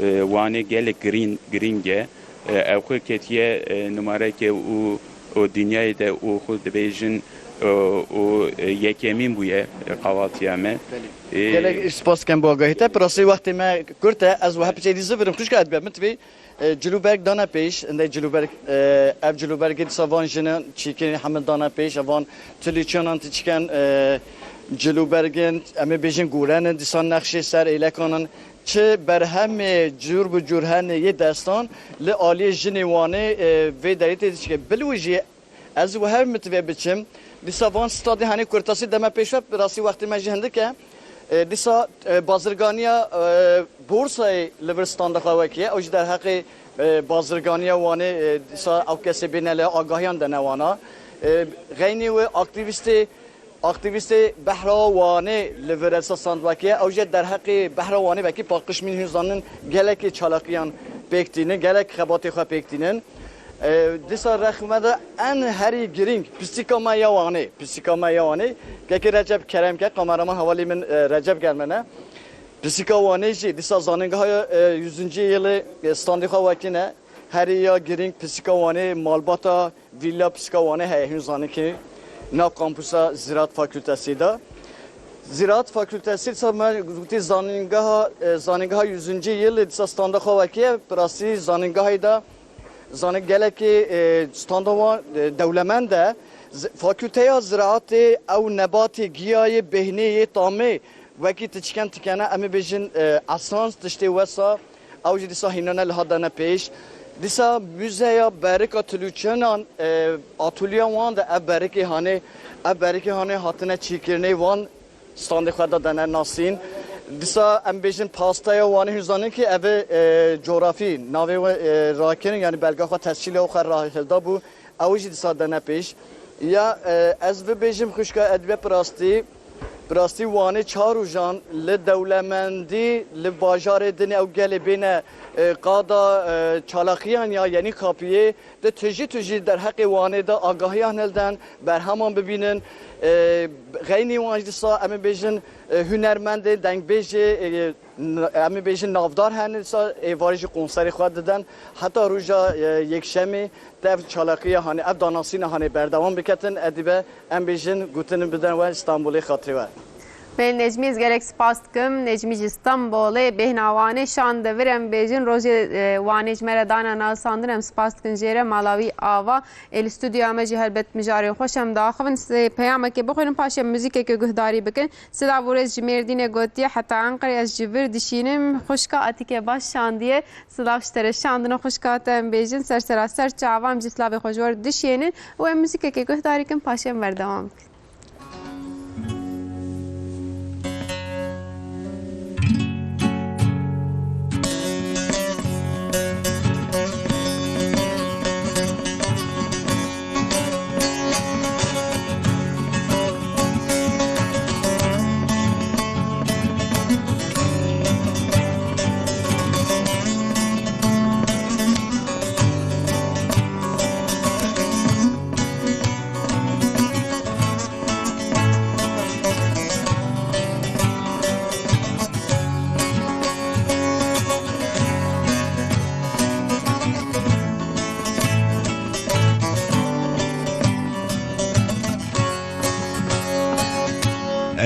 e, Wanê gelek girîn-, girîng e. E, ew xwe ketiye, e, numareke û, û dinyayê de û xwe dibêjin, e, û, e, yekemîn bûye, e, kahvaltiya me. Belê. E, Gelek spas dikim bo agahî te. Bi rastî wextê me kurt e. Ez wiha piçekî dî zivirim. Xwişka Edîbe, min divê, e, cilûberg dane pêş. Hindê cilûberg, e, ev cilûbergê dîsa van jinan çîkên hemî dane pêş. Evan tilîçanan ti çiken, e, cilûbergin, em ê bêjin gûren in, dîsa nexşê ser êlekan in. Çi berhemê cûr bi cûr hene yê destan li aliyê jinê Wanê, e, vê derê tê dişkê. Bilwî jî ez û her mitivê biçim. Dîsa van stadê henê kurtasî deme pêş ve, bi rastî wextê me jî hindik e. E, dîsa, e, bazirganiya, e, Bursayê li vir standa xwe wekî ye. Ew jî derheqê, e, bazirganiya Wanê, e, dîsa ew kesê bêne lê agahiyan dene wana. E, xeynî wê aktîvîstê Aktîvîstê Behra Wanê li vir esas stand vekî ye. Ew jî derheqê Behra Wanê vekî paqij min hûn zanin gelekî çalakiyan pêk tînin, gelek xebatê xwe pêk tînin. E, dîsa rexme de en herî girîng pisîka me ya Wanê. Pisîka me ya Wanê. Kekê Recep kerem ke, kameraman hevalê min, e, Recep gel me ne. Pisîka Wanê jî dîsa zanîngeha, e, yüzüncü yılê, e, standê xwe wekî ne. Herî ya girîng pisîka Wanê malbata Vîlla Pisîka Wanê heye, hûn zanin ki nav kampusa Ziraat Fakültesi de. Ziraat Fakültesi sa me gotî zanîngeha, e, zanîngeha yüzüncü yıl dîsa standa xwe wekî ye, bi rastî zanîngehê de zanîn gelekî, e, standa wan, e, dewlemend e. Z-, Fakülteya Ziraatê ew nebatê giyayê bêhnê yê tamê wekî ti çiken tikene, em ê bêjin, e, esans tiştê wesa. Ew jî dîsa hînane li hat dane pêş. Dîsa muzeya berika tilûçinan, e, atolyeya wan de ev berikê hanê, ev berikê hanê hatine çîkirinê wan standê xwe de dene nasîn. Dîsa em bêjin pastaya Wanê hûn zanin ki ev e, coğrafî navê we, e, rakirin, yanî belga xwe tescîlê xwe rahilda bû. Ew jî dîsa dene pêş. Ya, e, ez bibêjim xwişka Edîbe bi rastî, bi rastî Wanê çar rojan li dewlemendî, li bajarê dinê ew gelê bêne, e, qada, e, çalakiyan ya Yenî Kapiyê, di tijî tijî derheqê Wanê de agahiyan hilden, berheman bibînin. E, xeynî wan jî dîsa em ê bêjin, e, hunermendê, dengbêjê, e, n-, em ê bêjin navdar hene, dîsa êvarî jî konserê xwe diden. Heta roja, e, yekşemê Dev çalakiya hanê, ev danasîna hanê berdewam biketin, Edîbe em bêjin gotin bidin we Stenbolê xatirê we. Belê Necmî, ez gelek spas dikim. Necmî ji Stenbolê bêhna Wanê şande vir, em bêjin rojê, e, Wanê ji me re dana nasandin, em spas dikin jê re, mala wî ava. Ê li stûdyoya me jî helbet mijarên xweş em diaxivin. Sê peyamekê bixwînin, paşê em muzîkekê guhdarî bikin. Silav û rêz ji Mêrdînê gotiye, heta Enqerê ez ji vir dişînim. Xwişka Etîkê baş şandiye. Silav ji te re şandin û xwişka te em bêjin. Ser sera ser çavan em jî silavê xwe ji we re dişênin û em muzîkekê guhdarî kin, paşê em berdewam bikin.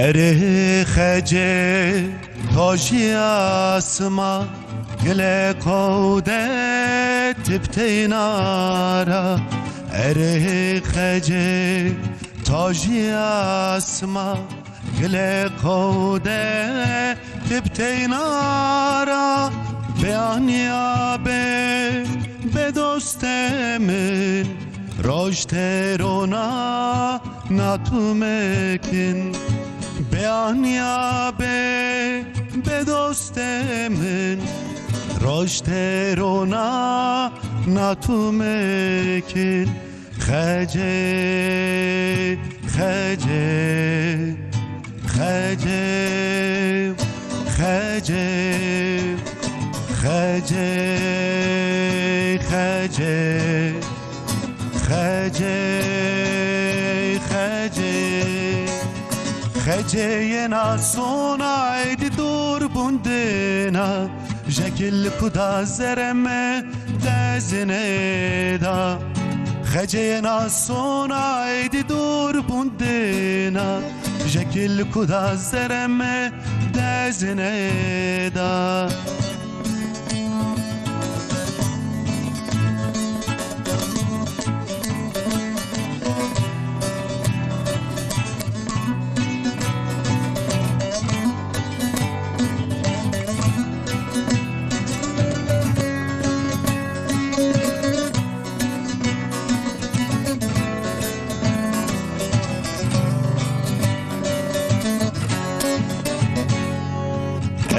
Erê xecê tajî asma, gile kode tipteyna ra. Erê xecê Tajî esma gilê qode tip teynara beaniya be be dostê min roj terona natumekin beaniya be be dostê min roj terona natumekin. Xecê, xecê, xecê, xecê, xecê, xecê, xecê, xecê, xecê yena sona êdî dor bundina. Jekil kuda zere me dezine da. Xeceyena sona êdî dor bundina. Jekil kuda zere me dezine da.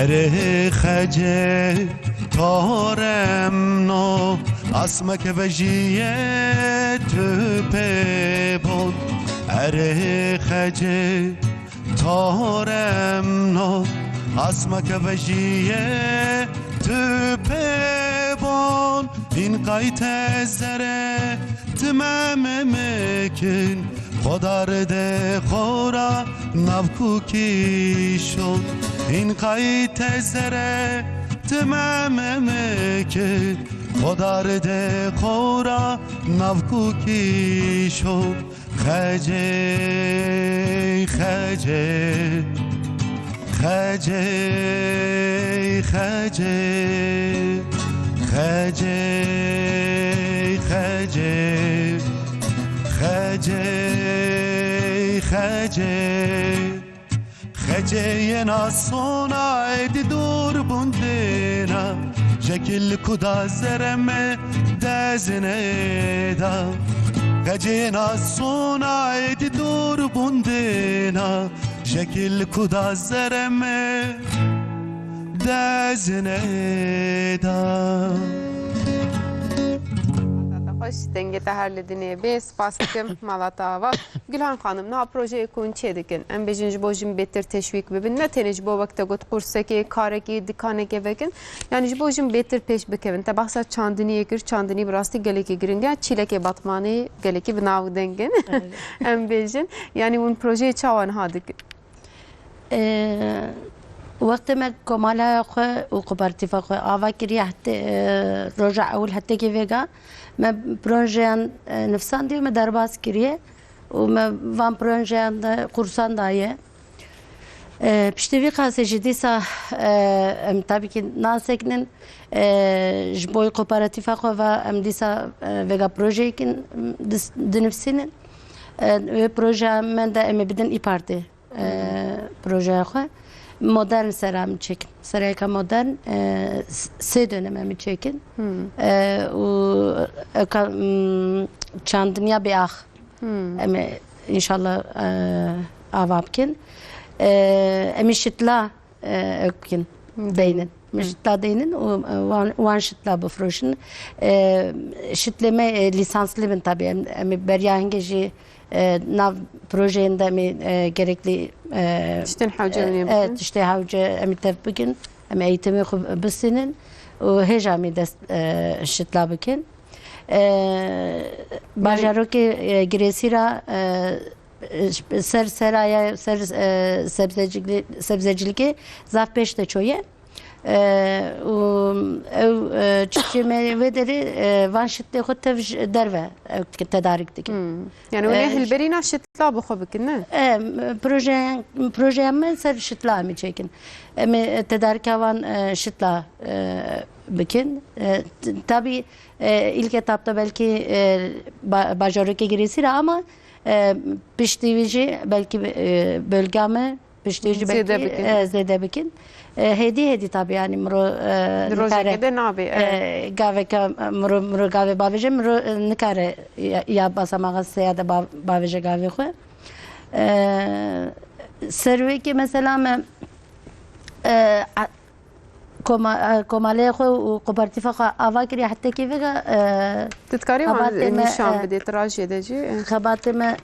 Erê xecê taremno asmeke vejîye tu pê bon. Erê xecê taremno asmeke vejîye tu pê bon. Înqay te zere dime me mekin. Xodar de xora nav kukî şo. Înqay te zere dime me mekin. Xodar de xora nav kukî şo. Xecê, xecê, xecê, xecê, xecê, xecê, xecê, xecê. Xecê yena sona êdî dor bundina, jekil kuda zere me dezine da. Xecê yena sona êdî dor bundina, jekil kuda zere me dezine da. Xweş, dengê te her li dinê bê. Spas dikim, mala te ava. Gulhan Xanim, niha projeyê ku hûn çêdikin, em bêjin ji bo jin bêtir teşwîk bibin, ne tenê ji bo wek te got qursekê, karekî, dikanekê vekin, yanî ji bo jin bêtir pêş bikevin. Te behsa çandinî yê kir, çandinî bi rastî gelekî giring e, çîlekê Batmanî gelekî bi nav û deng in. Evet. Em bêjin, yanî hûn projeyê çawa niha dikin? Ee, Wextê me komala xwe û kooperatîfa xwe ava kiriye, hete, e, roja ewil hetekê vêga me projeyan, e, nivîsandiye û me derbas kiriye û me van projeyan de kursan daye. E, piştî vî qasê jî dîsa, e, em tabî kî nasekinin, e, ji bo kooperatîfa xwe ve em dîsa, e, vêga projeyekî dis-, dinivîsînin. E, wê projeya me de em ê bidin Î Partî. E, projeya xwe modern sera em çêkin. Serayeka modern, e, s-, sê dönem em çêkin. E, û eka, m, çandiniya bêax. Em ê înşallah, e, ava bikin. E, em ê şitla, e, ew bikin. Deynin. Em ê şitla deynin û, e, wan, wan şitla bifroşin. E, şitlê me, e, lîsansli bin tabii. Em, em ê beriya hingê jî e, nav projeyên de em ê, e, gerekli, e, Tiştên hewce e, em ê e, bikin. Tiştê hewce em ê tev bikin, em ê eğitimê xwe bistînin û hêja em ê dest, e, şitla bikin. E, bajarokê, e, Girêsî ra, e, ser seraya, ser, e, sebzecikli-, sebzecilikê zaf pêş de çoye. E, û ew, e, çiftçiyê me wê derê, e, van şitlê xwe tev ji derve, e, tedarik dikin. Hmm. Yani hûn ê, e, hilberîna şitla bi xwe bikin, ne? E, projeya, projeya me ser şitla em ê çêkin. Em ê tedarika van, e, şitla, e, bikin. E, t-, tabî, e, ilk etapta belkî, e, ba-, bajarokê Girêsî re ama E, piştî wî jî belkî, e, bölga me piştî wî jî Zêde belkî, bikin. e, zêde bikin. E, hêdî hêdî tabi, yani miro, e, Di rojekê nikare, de nabê, e, evet. e, gaveke, e, miro, miro gavê bavêje, miro, e, nikare ya, ya basamaxa sêya de ba-, bavêje gavê xwe. E, ser wê ki mesela me, e, a-, koma-, e, komaleyê xwe û kooperativa xwe ava kiriye, hetekî vêga, e, Tu dikarî wan xebatê me, nîşan e, bidê, tu rajê de jî, e. Xebatê me,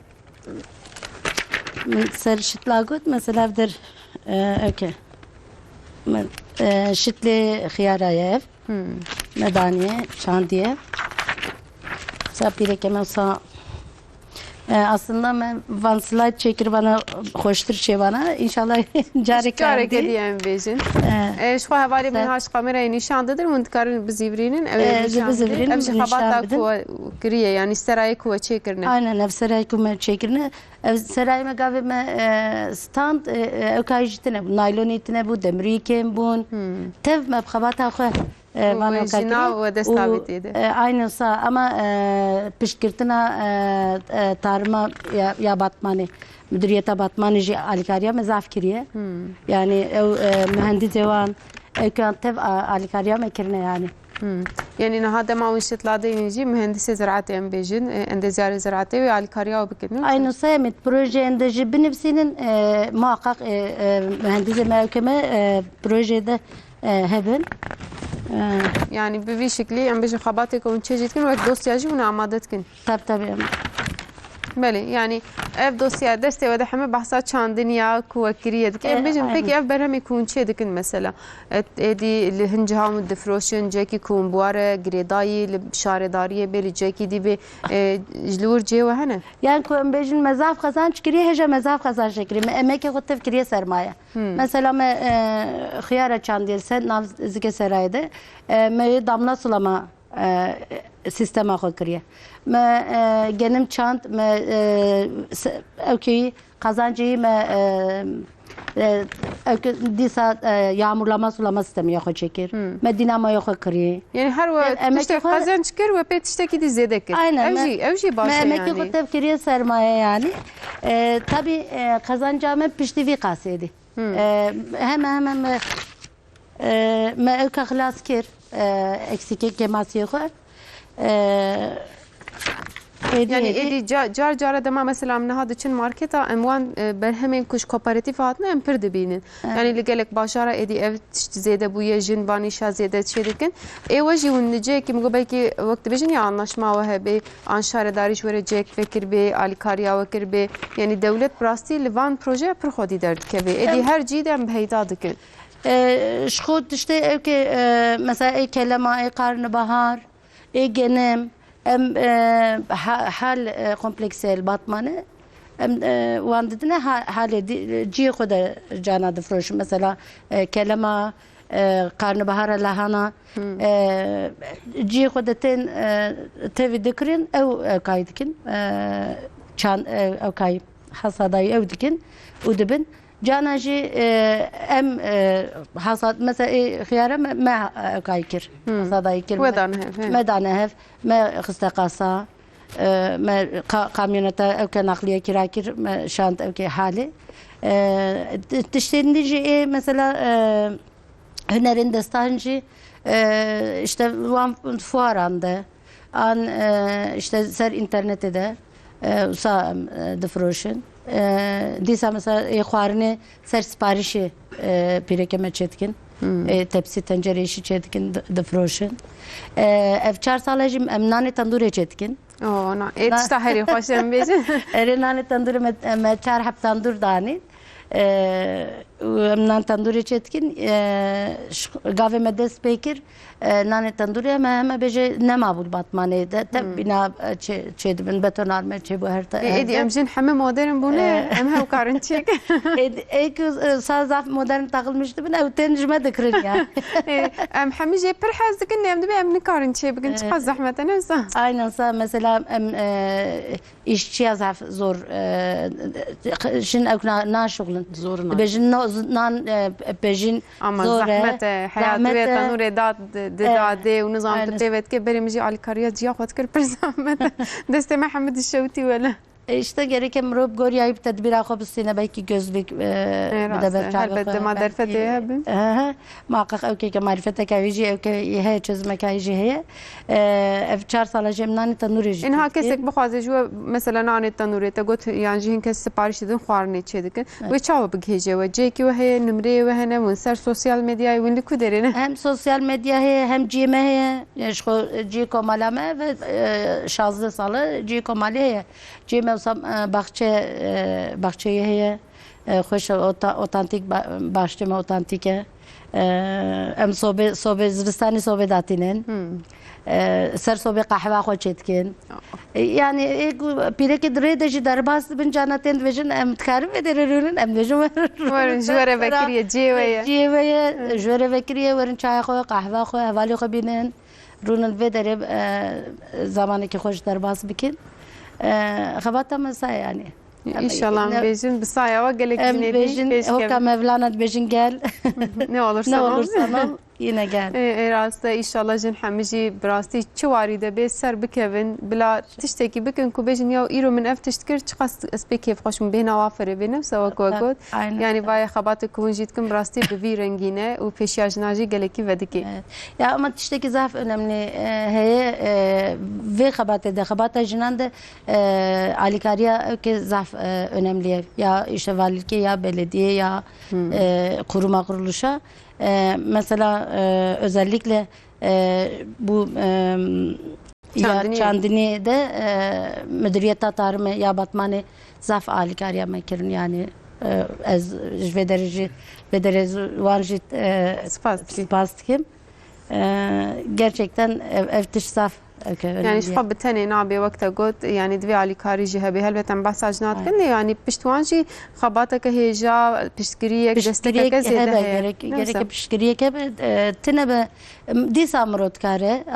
min ser şitla got, mesela vir, e, eke. Me, e, şitlê xiyara ye ev. Hmm. Me daniye, çandiye. Sa pîreke me sa, e, aslında me van slide çêkir vana xweştir çê vana. İnşallah carek Careke dî. diye em bêjin. E. E, ji xwe hevalê min Ser- ha ji kamerayê nîşan didin, hûn dikarin bizîvirînin, ew ê E, nîşan bidin. bizîvirînin, Ev jî nîşan xebata bidin. ku we kiriye, yanî serayê ku we çêkirine. Aynen, ev serayê ku me çêkirine. Ev serayê me gavê me, e, stand, e, e, ew kayî jî tine bû, naylonî tine bû, demirî kêm bûn. Hmm. Tev me bi xebata xwe, e, Û van wê ew jî kar na kiriye. we dest Û, avêtiyê de. e, aynen sa, ama, e, piştgirtina, e, e, tarima ya, ya Batmanê, Müdüriyeta Batmanê jî alîkariya me zaf kiriye. Hmm. Yani ew, e, mühendisê wan, ew kan tev a-, alîkariya me kirine yani. Hmm. Yanî niha dema wî şitladê wî jî mühendisê ziraetê em bêjin, e, endeziyarê ziraetê wê alîkariya wî bikin, ne? Aynı sayemit proje ende jî binivsînin, e, muhakkak, e, e, mühendisê me ew keme, e, projeyê de, e, hebin. E, Yanî bi vî şiklî em bêjin xebatê ku hûn çê jî dikin, wek dosya jî hûn amade dikin. Tabii, tabii. Belê, yanî ev dosya destê we de heme behsa çandiniya ku we kiriye dike. Em E, bêjin, aynen. Pekî ev berhemê ku hûn çê dikin mesela? Et-, êdî li hin ciha hûn difroşin, cekî ku hûn bi we re girêdayî, li şaredariyê bê, li cekî dî bê, e, ji li wir cihê we hene? Yani ku em bêjin me zaf qazanç kiriye, hêja me zaf qazanç kiriye. Me emekê xwe tev kiriye sermaye. Hmm. Mesela me, e, xiyara çandiye ser nav zike serayê de, e, me yê damla sulama, e, sistema xwe kiriye. Me, e, genim çand, me, e, se-, ewkî qazancî me, e, e, ewkî dîsa, e, yağmurlama sulama sistemê xwe çêkir. Hmm. Me dînamoya xwe kirî. Yani her we Me emekê tiştek xwe qazanç kir, we pê tiştekî dî zêde kir. Aynen, Ev me, jî, ev jî baş me e emekê yani. xwe tev kiriye sermaye yani. E, tabii, e, qazanca me piştî vî qasê dî. Hmm. E, hemen hemen me, e, me ewka xilas kir, e, eksîkê kêmasiyê xwe. E, êdî, Yani êdî êdî ca-, car cara dema mesela em niha diçin marketa, em wan, e, berhemên ku ji kooperatîf hatine em pir dibînin. Evet. Yani li gelek bajara êdî ev tişt zêde bûye, jin van îşa zêde çê dikin. Ê we jî hûn li cihekî min got belkî wek dibêjin ya anlaşma we hebe, an şaredarî ji we re cihek vekiribê, alîkariya we kiribê. Yani dewlet bi rastî li van projeya pir xwedî derdikeve. Êdî Em her cî de em bi heyda dikin. E, ji xwe tiştê ew ke, e, mesela ê kelema, ê qarnibahar, ê genim, em, e, ha-, hal, e, kompleksê li Batmanê, em, e, wan didine ha-, halê dî-, cihê xwe de cana difroşin. Mesela, e, kelema, e, qarnibahara lahana, Hmm. e, cihê xwe de tên, e, tevî dikirin, ew, e, kay dikin, e, çan-, e, ew kay hasadayî ew dikin û dibin. Cana jî, e, em, e, hasad, mesela, ê xiyara me, me, e, kay kir. Hmm. Hasadayî kir. We Me, dane hev, he. me dane hev, me xiste qasa, e, me ka-, kamyoneta ew ke naqliye kira kir, me şand ew ke halê. E, ti-, tiştên dî jî ê, mesela, e, hunerên destan jî, e, işte wan fuaran de, an, e, işte ser internetê de, e, wisa em, e, difroşin. E, dîsa mesela ê xwarinê ser siparişê, e, pîreke me çêdikin. Hmm. E, tepsî tencerê jî çêdikin, di-, difroşin. E, ev çar sal e jî em nanê tendûrê çêdikin. Oh, na, ê Na- tişta herî xweş em bêjin. Erê nanê tendûrê me, me çar heb tendûr danî. E, û em nan tendûrê çêdikin, e, ji gavê me dest pê kir, e, nanê tendûrê me heme bêje nema bû li Batmanê de, te Hmm. bîna, e, çê, çê dibin, betonarme çê bû her te-, Ê, her êdî te- em jin heme modern bûne, E. em hew karin çêk. Ê, ê ku, e, sa zaf modern takılmış dibin, ew tên ji me dikirin ya. Ê, em hemî jê pir hez dikin, em dibê em nikarin çê bikin, E. çiqas zehmet e, ne wisa? Aynen sa, mesela em, e, İşçiya zaf zor, e, jin ew na-, naşuxulin. Zor in. Dibêjin no-, nan, e, pejin Ama zor e, zehmet e, heyat zehmet wê e. tenûrê da, di, di E, da dê û nizam tu aynen. pê ve dike, berê min jî alîkariya ciya xwe dikir, pir zehmet e. Destê me hemû dişewitî wele. E, işte gereke mirov bi gorî yayî bi tedbîra xwe bistîne, belkî gözlük, e, Ê, bide rast ber e. çavê Helbet xwe, dema belkî derfetê hebin. He, he. Muhaqqaq ew kêke marîfeteke wî jî, ew ke heye çözümeke wî jî heye. E, ev çar sala jî em nanê tenûrê jî Ên ha têdikê. Kesek bixwaze ji we mesela nanê tenûrê te got, yan jî hin kes siparîş didin xwarinê çêdikin. Evet. Wê çawa bigihêje we? Cihekî we heye, nimreyê we hene, win ser sosyal medyayê, win li ku derê ne? Hem sosyal medya heye, hem cihê me heye. Ji xwe cihê komala me ve, e, şazdeh sal e cihê komalê heye. Cihê me wisa, e, baxçe, e, baxçeyê heye. E, xweş e, ota-, otantîk ba-, baxçê me otantîk e. E, em sobe, sobe, zivistanê sobe datînin. Hmm. E, ser sobê qehwa xwe çêdikin. Oh. E, yani, e, ku pîrekê di rê de jî derbas dibin, cana tên dibêjin, em dikarin vê derê rûnin, em dibêjin werin. Werin, ji we re vekiriye, cihê we ye. Cihê we ye, ji we re vekiriye, werin çaya xwe, qehwa xwe, hevalê xwe bînin. Rûnin vê derê, e, zamanekî xwe ji derbas bikin. E, xebata me sa ye yani. Înşallah em bêjin, bi saya we gelek jinê dî pêş kevin. Hoka Mevlana dibêjin gel. Ne olursan ol. Ne olursan ol, yine gel. Ê, ê, rast e, înşallah jin hemî jî bi rastî çi warî de bê ser bikevin, bila tiştekî bikin ku bêjin, ya îro min ev tişt kir, çiqas ez pê kêfxweş bûm, bêhna wa firê bê, ne wisa wek we got. Aynen. Yani vaye xebatê ku hûn jî dikin, bi rastî bi vî rengî ne û pêşiya jinan jî gelekî vedikê. Evet. Ya ama tiştekî zaf önemli, e, heye, e, vê xebatê de, xebata jinan de, e, alîkariya ew ke zaf, e, önemli ye. Ya işte valilikê, ya belediye, ya, Hmm. e, kuruma kuruluşa. E, mesela, e, özellikle, e, bu, e, ya Çandiniyê. Çandiniyê de, e, Müdüriyeta Tarımê ya Batmanê zaf alîkariya me kirin. Yani, e, ez ji vê derê jî, vê derê wan jî, e, Spas dikim. Spas dikim. E, gerçekten ev, ev tişt zaf, e, ke Yani önemli ji ye. Xwe bi tenê nabê, wek te got, yani divê alîkarî jî hebe. Helbet em behsa ji nat Evet. kin, lê yani pişt wan jî xebateke hêja, piştgiriyek, destekeke Piştgiriyek zêde hebe, heye. Gerek, Ne gerek wisa? Piştgiriyek hebe, e, tine be, em, dîsa mirov dikare, e,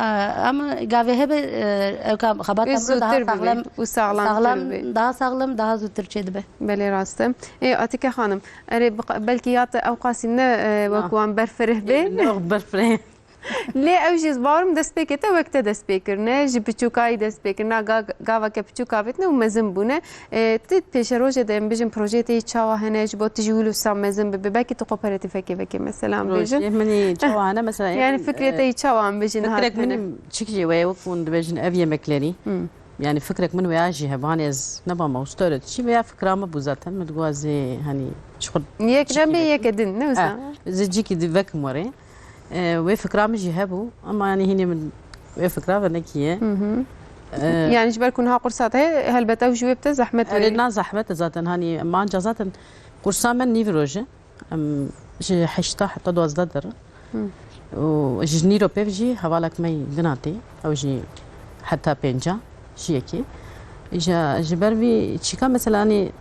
ama gavê hebe, e, ew ka xebata Wê mirov daha zûtir bibe saxlem, û saxlamtir saxlem, bibe. Daha saxlem, daha zûtir çêdibe. Belê rast e. Ê, Atike Xanim, erê, bi-, belkî ya te ewqasî ne, e, wek Na. wan berfireh bê. Ê, ne wek berfireh. Lê ew jî ez bawerim destpêkê te wek te dest pê kirine, ji piçûkayî dest pê kirine, ga-, gaveke piçûk avêtine û mezin bûne. E, tu pêşerojê de em bijin projeyê te yî çawa hene, ji bo tu jî wilo wisa mezin bibe? Belkî tu xwe operatifekê vekê mesela em bijin. Projeyê min yî çawa hene mesela? Yani fikrê te yî çawa em bijin niha tune? Fikrek min çik jî weye wek hûn dibêjin ev yemeklerî. Hmm. Yani fikrek min veya jî heba, hani ez neba mamoste öğretici veya fikra min bû zaten, min digot ez ê, hani, ji xwe Yek çikî nebê, vekim. Yeke din, ne wisa? Eh, ez ê cîkî di vekim werê. Eh, wê fikra min jî hebû, ama yani hînê min wê fikra ve nekiye. Hı hı. Eh, Yani ji ber ku niha qursa te, helbet ew ji wê bi te zehmet Erê, were. Na zehmet e zaten, hani, em anca zaten qursa me nîv roj e. Em ji heşta heta duwazdeh der in. Hı. Û ji nîro pêv jî hevalek me yî din hatî. Ew jî heta pênca, jiyekî. Îja ji ber vî çîka mesela, hani,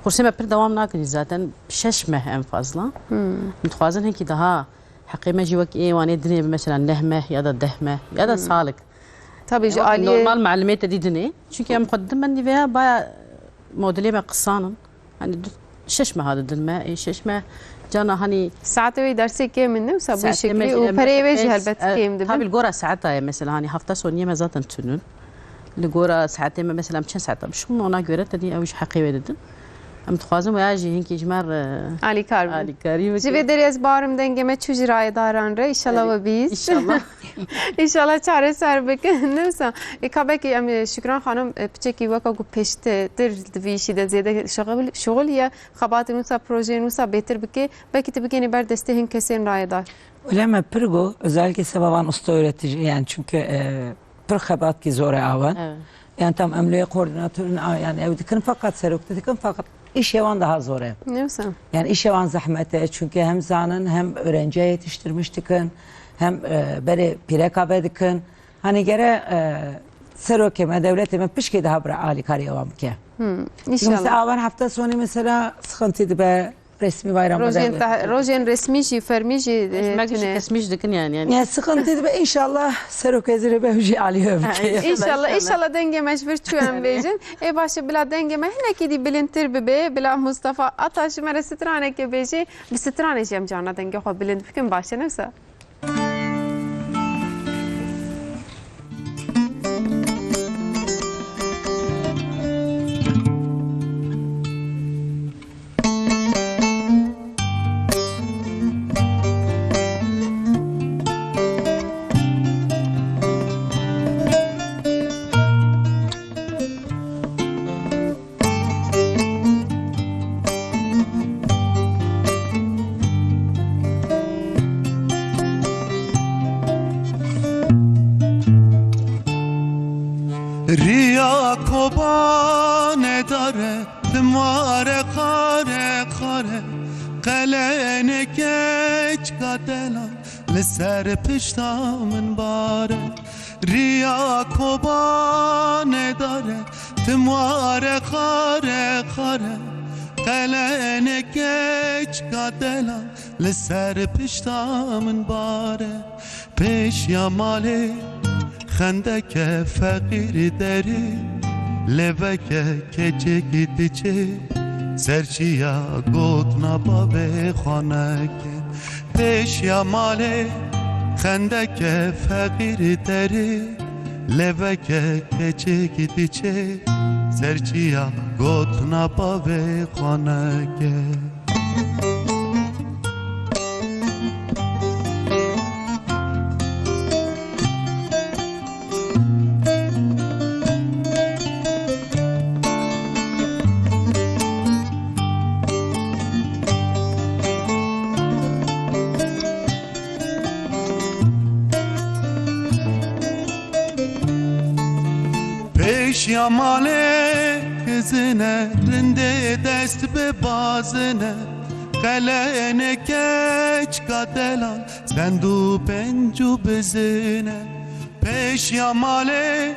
qursê me pir dewam nakin jî zaten. Şeş meh en fazla. Hı. Em dixwazin hinkî daha heqê me jî wek ê wanê dinê bi mesela neh meh ya da deh meh ya da Hı. salek. Tabii ji Ewa, aliyê normal melimê te dî dinê. Çünkü em xwe didin bendî veya baya modelê me qisan in. Hani du-, şeş meha didin me, ê, şeş meh cana hani Saetê wê dersê kêm in, ne wisa bû Saetê şeklî me jî, û em, pereyê wê jî ez, helbet e, kêm dibin. Tabii li gora saeta ye mesela, hani hafta soniyê me zaten tunun. Li gora saetê me mesela em çend saeta bişûn, ona göre te dî ew ji heqê wê didin. Em dixwazin veya jî hinkî ji me re Alîkar bin. Alîkarî bikin. Ji vê derê ez barim dengê me çû ji rayedaran re. Înşallah Erê, we bihîst. Înşallah. Înşallah çareser bikin. Ne wisa? E, ka belkî em, e, Şükran Xanim, e, piçekî weka ku pêştir di vî îşî de zêde şixul, şixul ye. Xebatên wisa, projeyên wisa bêtir bike. Belkî tu bigênî ber destê hin kesên rayedar. Wele me pir got, özellikle seba van usta öğretici, yani çünkü, e, pir xebatkî zor e awan. Evet. Yani tam em lê koordinatorin a, yani ew dikin fakat serokti dikin fakat işê wan daha zor e. Ne wisa? Yani işê wan zehmet e, çünkü hem zanin hem öğrenciye yetiştirmiş dikin, hem, e, berê pîreka vedikin. Hani gere, e, serokê me, dewletê me pişkê daha bira alîkarî wan bike. Hmm, Çünkü mesela înşallah. Awan hefta sonî mesela sıkıntı dibe, resmî bayramı Rojên da tah-, rojên resmî jî, fermî jî, e, Resmek jî tune. Kesmî jî dikin yani, yani. Ya sıkıntı dibe, înşallah serokê zirê be jî alî bike. Ha, înşallah, înşallah, înşallah. Înşallah dengê me ji vir çû em bêjin. Ê baş e, bila dengê me hinekî dî bilindtir bibe, bila Mustafa Ataş ji me re straneke bêje, bi stranê jî em carna dengê xwe bilind bikin, baş e, ne wisa? Kobanê dare, timare xare xare, qelenê keçika delal li ser pişta min bare. Riya Kobanê dare, timare xare xare, qelenê keçika delal li ser pişta min bare. Pêşiya malê xendeke feqîr derî, lêveke keçik diçe, ser çiya gotina bavê xwe neke. Pêşiya malê xendeke feqîr derî, lêveke keçik diçe, ser çiya gotina bavê xwe neke. Pêşiya malê kizine, rindê dest bi bazine, qelenê keçika delal, send û penc û bizine. Pêşiya malê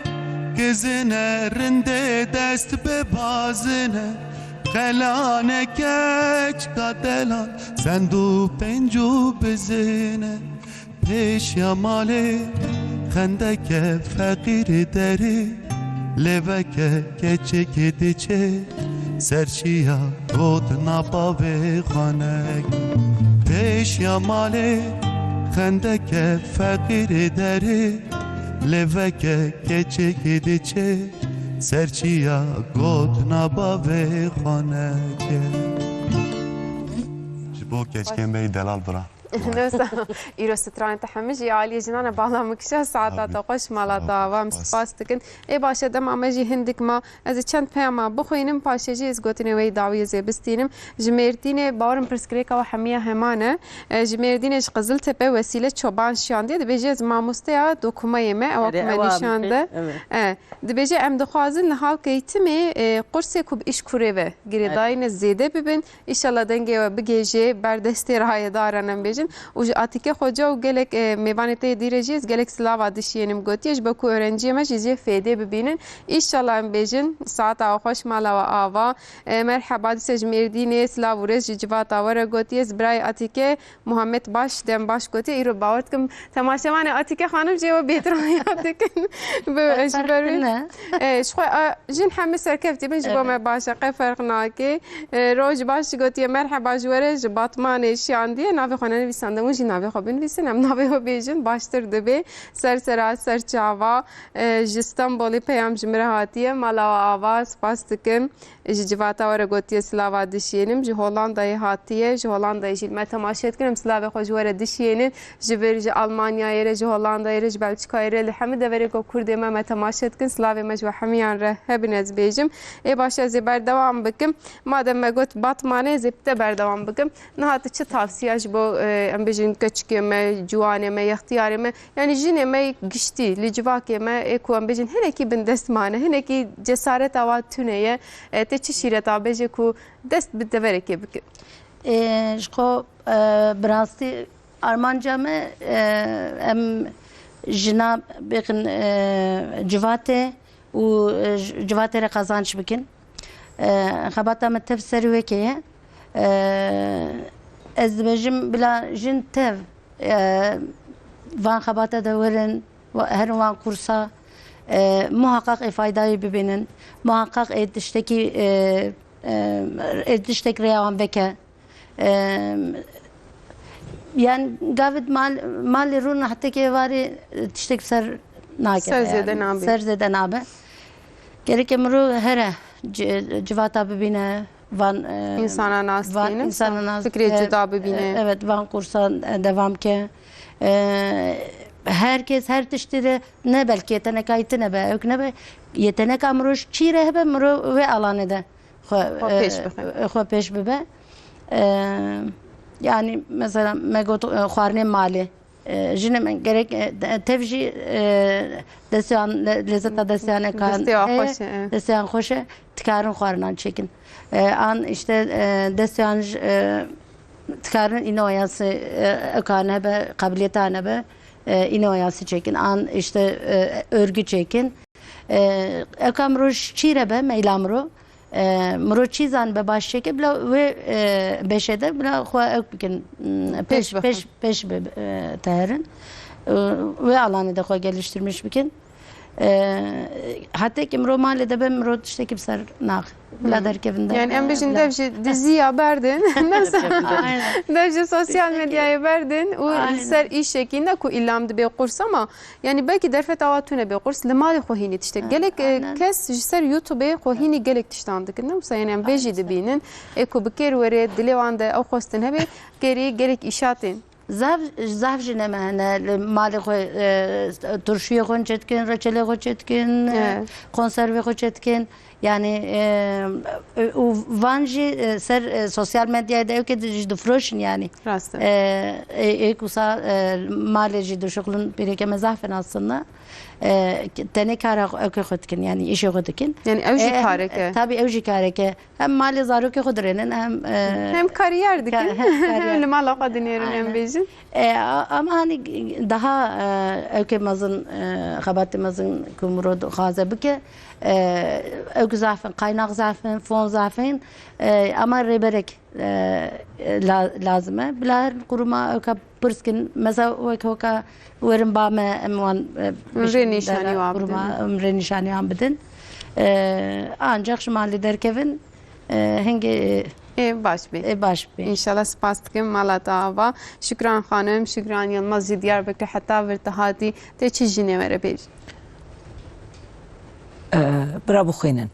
kizine, rindê dest bi bazine, qelenê keçika delal, send û penc û bizine. Pêşiya malê xendeke feqîr derî, lêveke keçik diçe, ser çiya gotina bavê xwe neke. Pêşiya malê xendeke feqîr derî, lêveke keçik diçe, ser çiya gotina bavê xwe neke. Ji bo keçikên me yî delal bira. Wisa, îro stranê te hemî jî aliyê jinan e, bala min kişa, saeta te xweş, mala te ava, em spas dikin. Ê baş e, dema me jî hindik ma, ez ê çend peyama bixwînim, paşê jî ez gotinê we yî dawiyê zê bistînim. Ji Mêrdînê, bawerim pirsgirêka we hemiya heman e. E, ji Mêrdînê ji Qiziltepe Wesîle Çoban şiyandiye, dibêje ez mamosteya dokumayê me, ewa ku me nîşan de. E, dibêje em dixwazin li halkê Timê, e, qursê ku bi îşkurê ve girêdayî ne zêde bibin. Înşallah dengê we bigêje ber destê rayedaran em bêjin. Û ji Atîke Xoca û gelek, e, mêvanê te yê dîre jî ez gelek silava dişiyênim gotiye, ji bo ku öğrenciyê me jî jê fêdê bibînin. Înşallah em bêjin, saeta we xweş, mala we ava. E, merheba, dîsa ji Mêrdînê silav û rêz ji civata we re gotiye. Ez birayê Atîke Muhammed baş, dem baş gotiye. Îro bawer dikim temaşevanê Atîke xanim jê we bêtiraniya dikin. Bi, ji ber wê, e, ji xwe, a, jin hemî serkeftî bin, ji bo me baş e, qe ferq nake. E, roj baş gotiye, merheba ji we re ji Batmanê şiyandiye. Navê xwe nenivîsande, hûn jî navê xwe binivîsin, em navê xwe bêjin, baştir dibe. Ser sera, ser çava. E, ji Stenbolê peyam ji min re hatiye, mala we ava, spas dikim. Ji civata we re gotiye silava dişiyênim. Ji Hollandayê hatiye. Ji Hollandayê jî li me temaşe dikin. Em silavê xwe ji we re dişiyênin. Ji vir, ji Almanyayê re, ji Hollandayê re, ji Belçikayê re, li hemî deverê ku Kurdê me me temaşe dikin. Silavê me ji we hemiyan re hebin ez bêjim. Ê baş, ez ê berdewam bikim. Madem me got Batmanê, ez ê te berdewam bikim. Niha tu çi tavsiya ji bo, e, em bêjin keçikê me, ciwanê me, yextiyarê me, yanî jinê me giştî, li civakê me ê ku em bêjin hinekî bindest mane, hinekî cesareta wan tune ye. E, tê çi şîreta bêje ku dest bi deverekê bike? Ê, ji xwe, e, bi rastî armanca me, e, em jina bêxin, e, civatê û, e, ji, civatê re qazanç bikin. E, xebata me tev ser wekê ye. E, ez dibêjim bila jin tev, e, van xebata de werin, wa-, herin wan kursa, e, muhaqqaq ê faydayê bibînin. Muhaqqaq ê tiştekî, e, e, ê tiştek rêya wan veke. E, yani gavit mal, malê rûn hetekê êvarê, e, tiştek ser nake. Ser zêde nabe. Ser zêde nabe. Gereke mirov here ci-, civata bibîne, van, e, Însana nas van bibîne, însana nas fikrê bike, cuda bibîne. E, evet, van kursan, e, devam ke. E, herkes her tiştî de ne belkî yetenekayî tine be, ewk nebe. Yeteneka mirov çî re hebe, mirov wê alanê de xwe, Xwe e, pêş bixe. Xwe pêş bibe. E, yani mesela me got, e, xwarinê malê. E, jinê me gerek, e, de-, tev jî, e, destê wan, le-, lezeta destê wan ekan Destê wan heye, xweş e, e. destê wan xweş e, dikarin xwarinan çêkin. E, an işte, e, destê wan ji, e, dikarin îno yasî, e, ekan hebe, qabiliyetan hebe, e, îno yasî çêkin. An işte, e, örgü çêkin. E, eka miro ji çî re be, meyla miro. E, miro çî zanibe baş çêke, bila wê, e, beşê de bila xwe ew bikin, m, Pêş pêş, bixin. pêş, pêş bi, e, teherin. E, wê alanê de xwe geliştirmiş bikin. E, heta ki miro malê de be, miro tiştekî bi ser nax. Bila derkevin de. Yani em bêjin Bila dev jî diziya berdin. Aynen. Dev jî sosyal medyayê berdin û Aynen. li ser îşekî ne ku îlam dibe qurs ama Yani belkî derfet awa tune bê qurs, li malê xwe hînî tiştek. Gelek, e, Aynen. kes ji ser YouTubeê xwe hînî gelek tiştan dikin. Ne wisa yani em vê jî dibînin. Ê ku bi kêr were, dilê wan de ew xwestin hebe, kêrî gelek îşatên. Zaf, zaf jî ne me hene, li malê xwe, e, turşiyê xwe çêdikin, reçelê xwe çêdikin, e, Evet. konservê xwe çêdikin. Yani, e, e, û van jî, e, ser, e, sosyal medyayê de ew ke di-, jî difroşin yani. Rast e. E, e, êk wisa, e, malê jî dişuxulin pîreke me zaf in aslında. E, tenê kara xwe, ew ke xwe dikin yani îşê xwe dikin. Yani ew jî E, hem, kareke. e, Tabii ew jî kareke. Hem malê zarokê xwe dirênin hem, e, Hem kariyer dikin, ka-, hem kariyer. hem li mala xwe dinêrin em Aynen. bêjin. E, a-, ama hani daha, e, ew ke mezin, e, xebatê mezin ku mirov dixwaze bike, e, ew zaf in, qaynax zaf in, fon zaf in, e, ama rêberek, e, la-, lazim e. Bila her quruma ew ka pirs kin, mesela wek hoka werin ba me, em wan, e, Rê bişin nîşanî dera wan quruma, bidin. em rê nîşanî wan bidin. E, ancak ji malê derkevin, e, hingê Ê, baş bê. ê baş bê. Înşallah spas dikim mala te ava. Şükran Xanim, Şükran Yilmaz ji Diyarbekir heta vir te hatî. Te çi jinê were bêjî? Ee, bira bixwînin.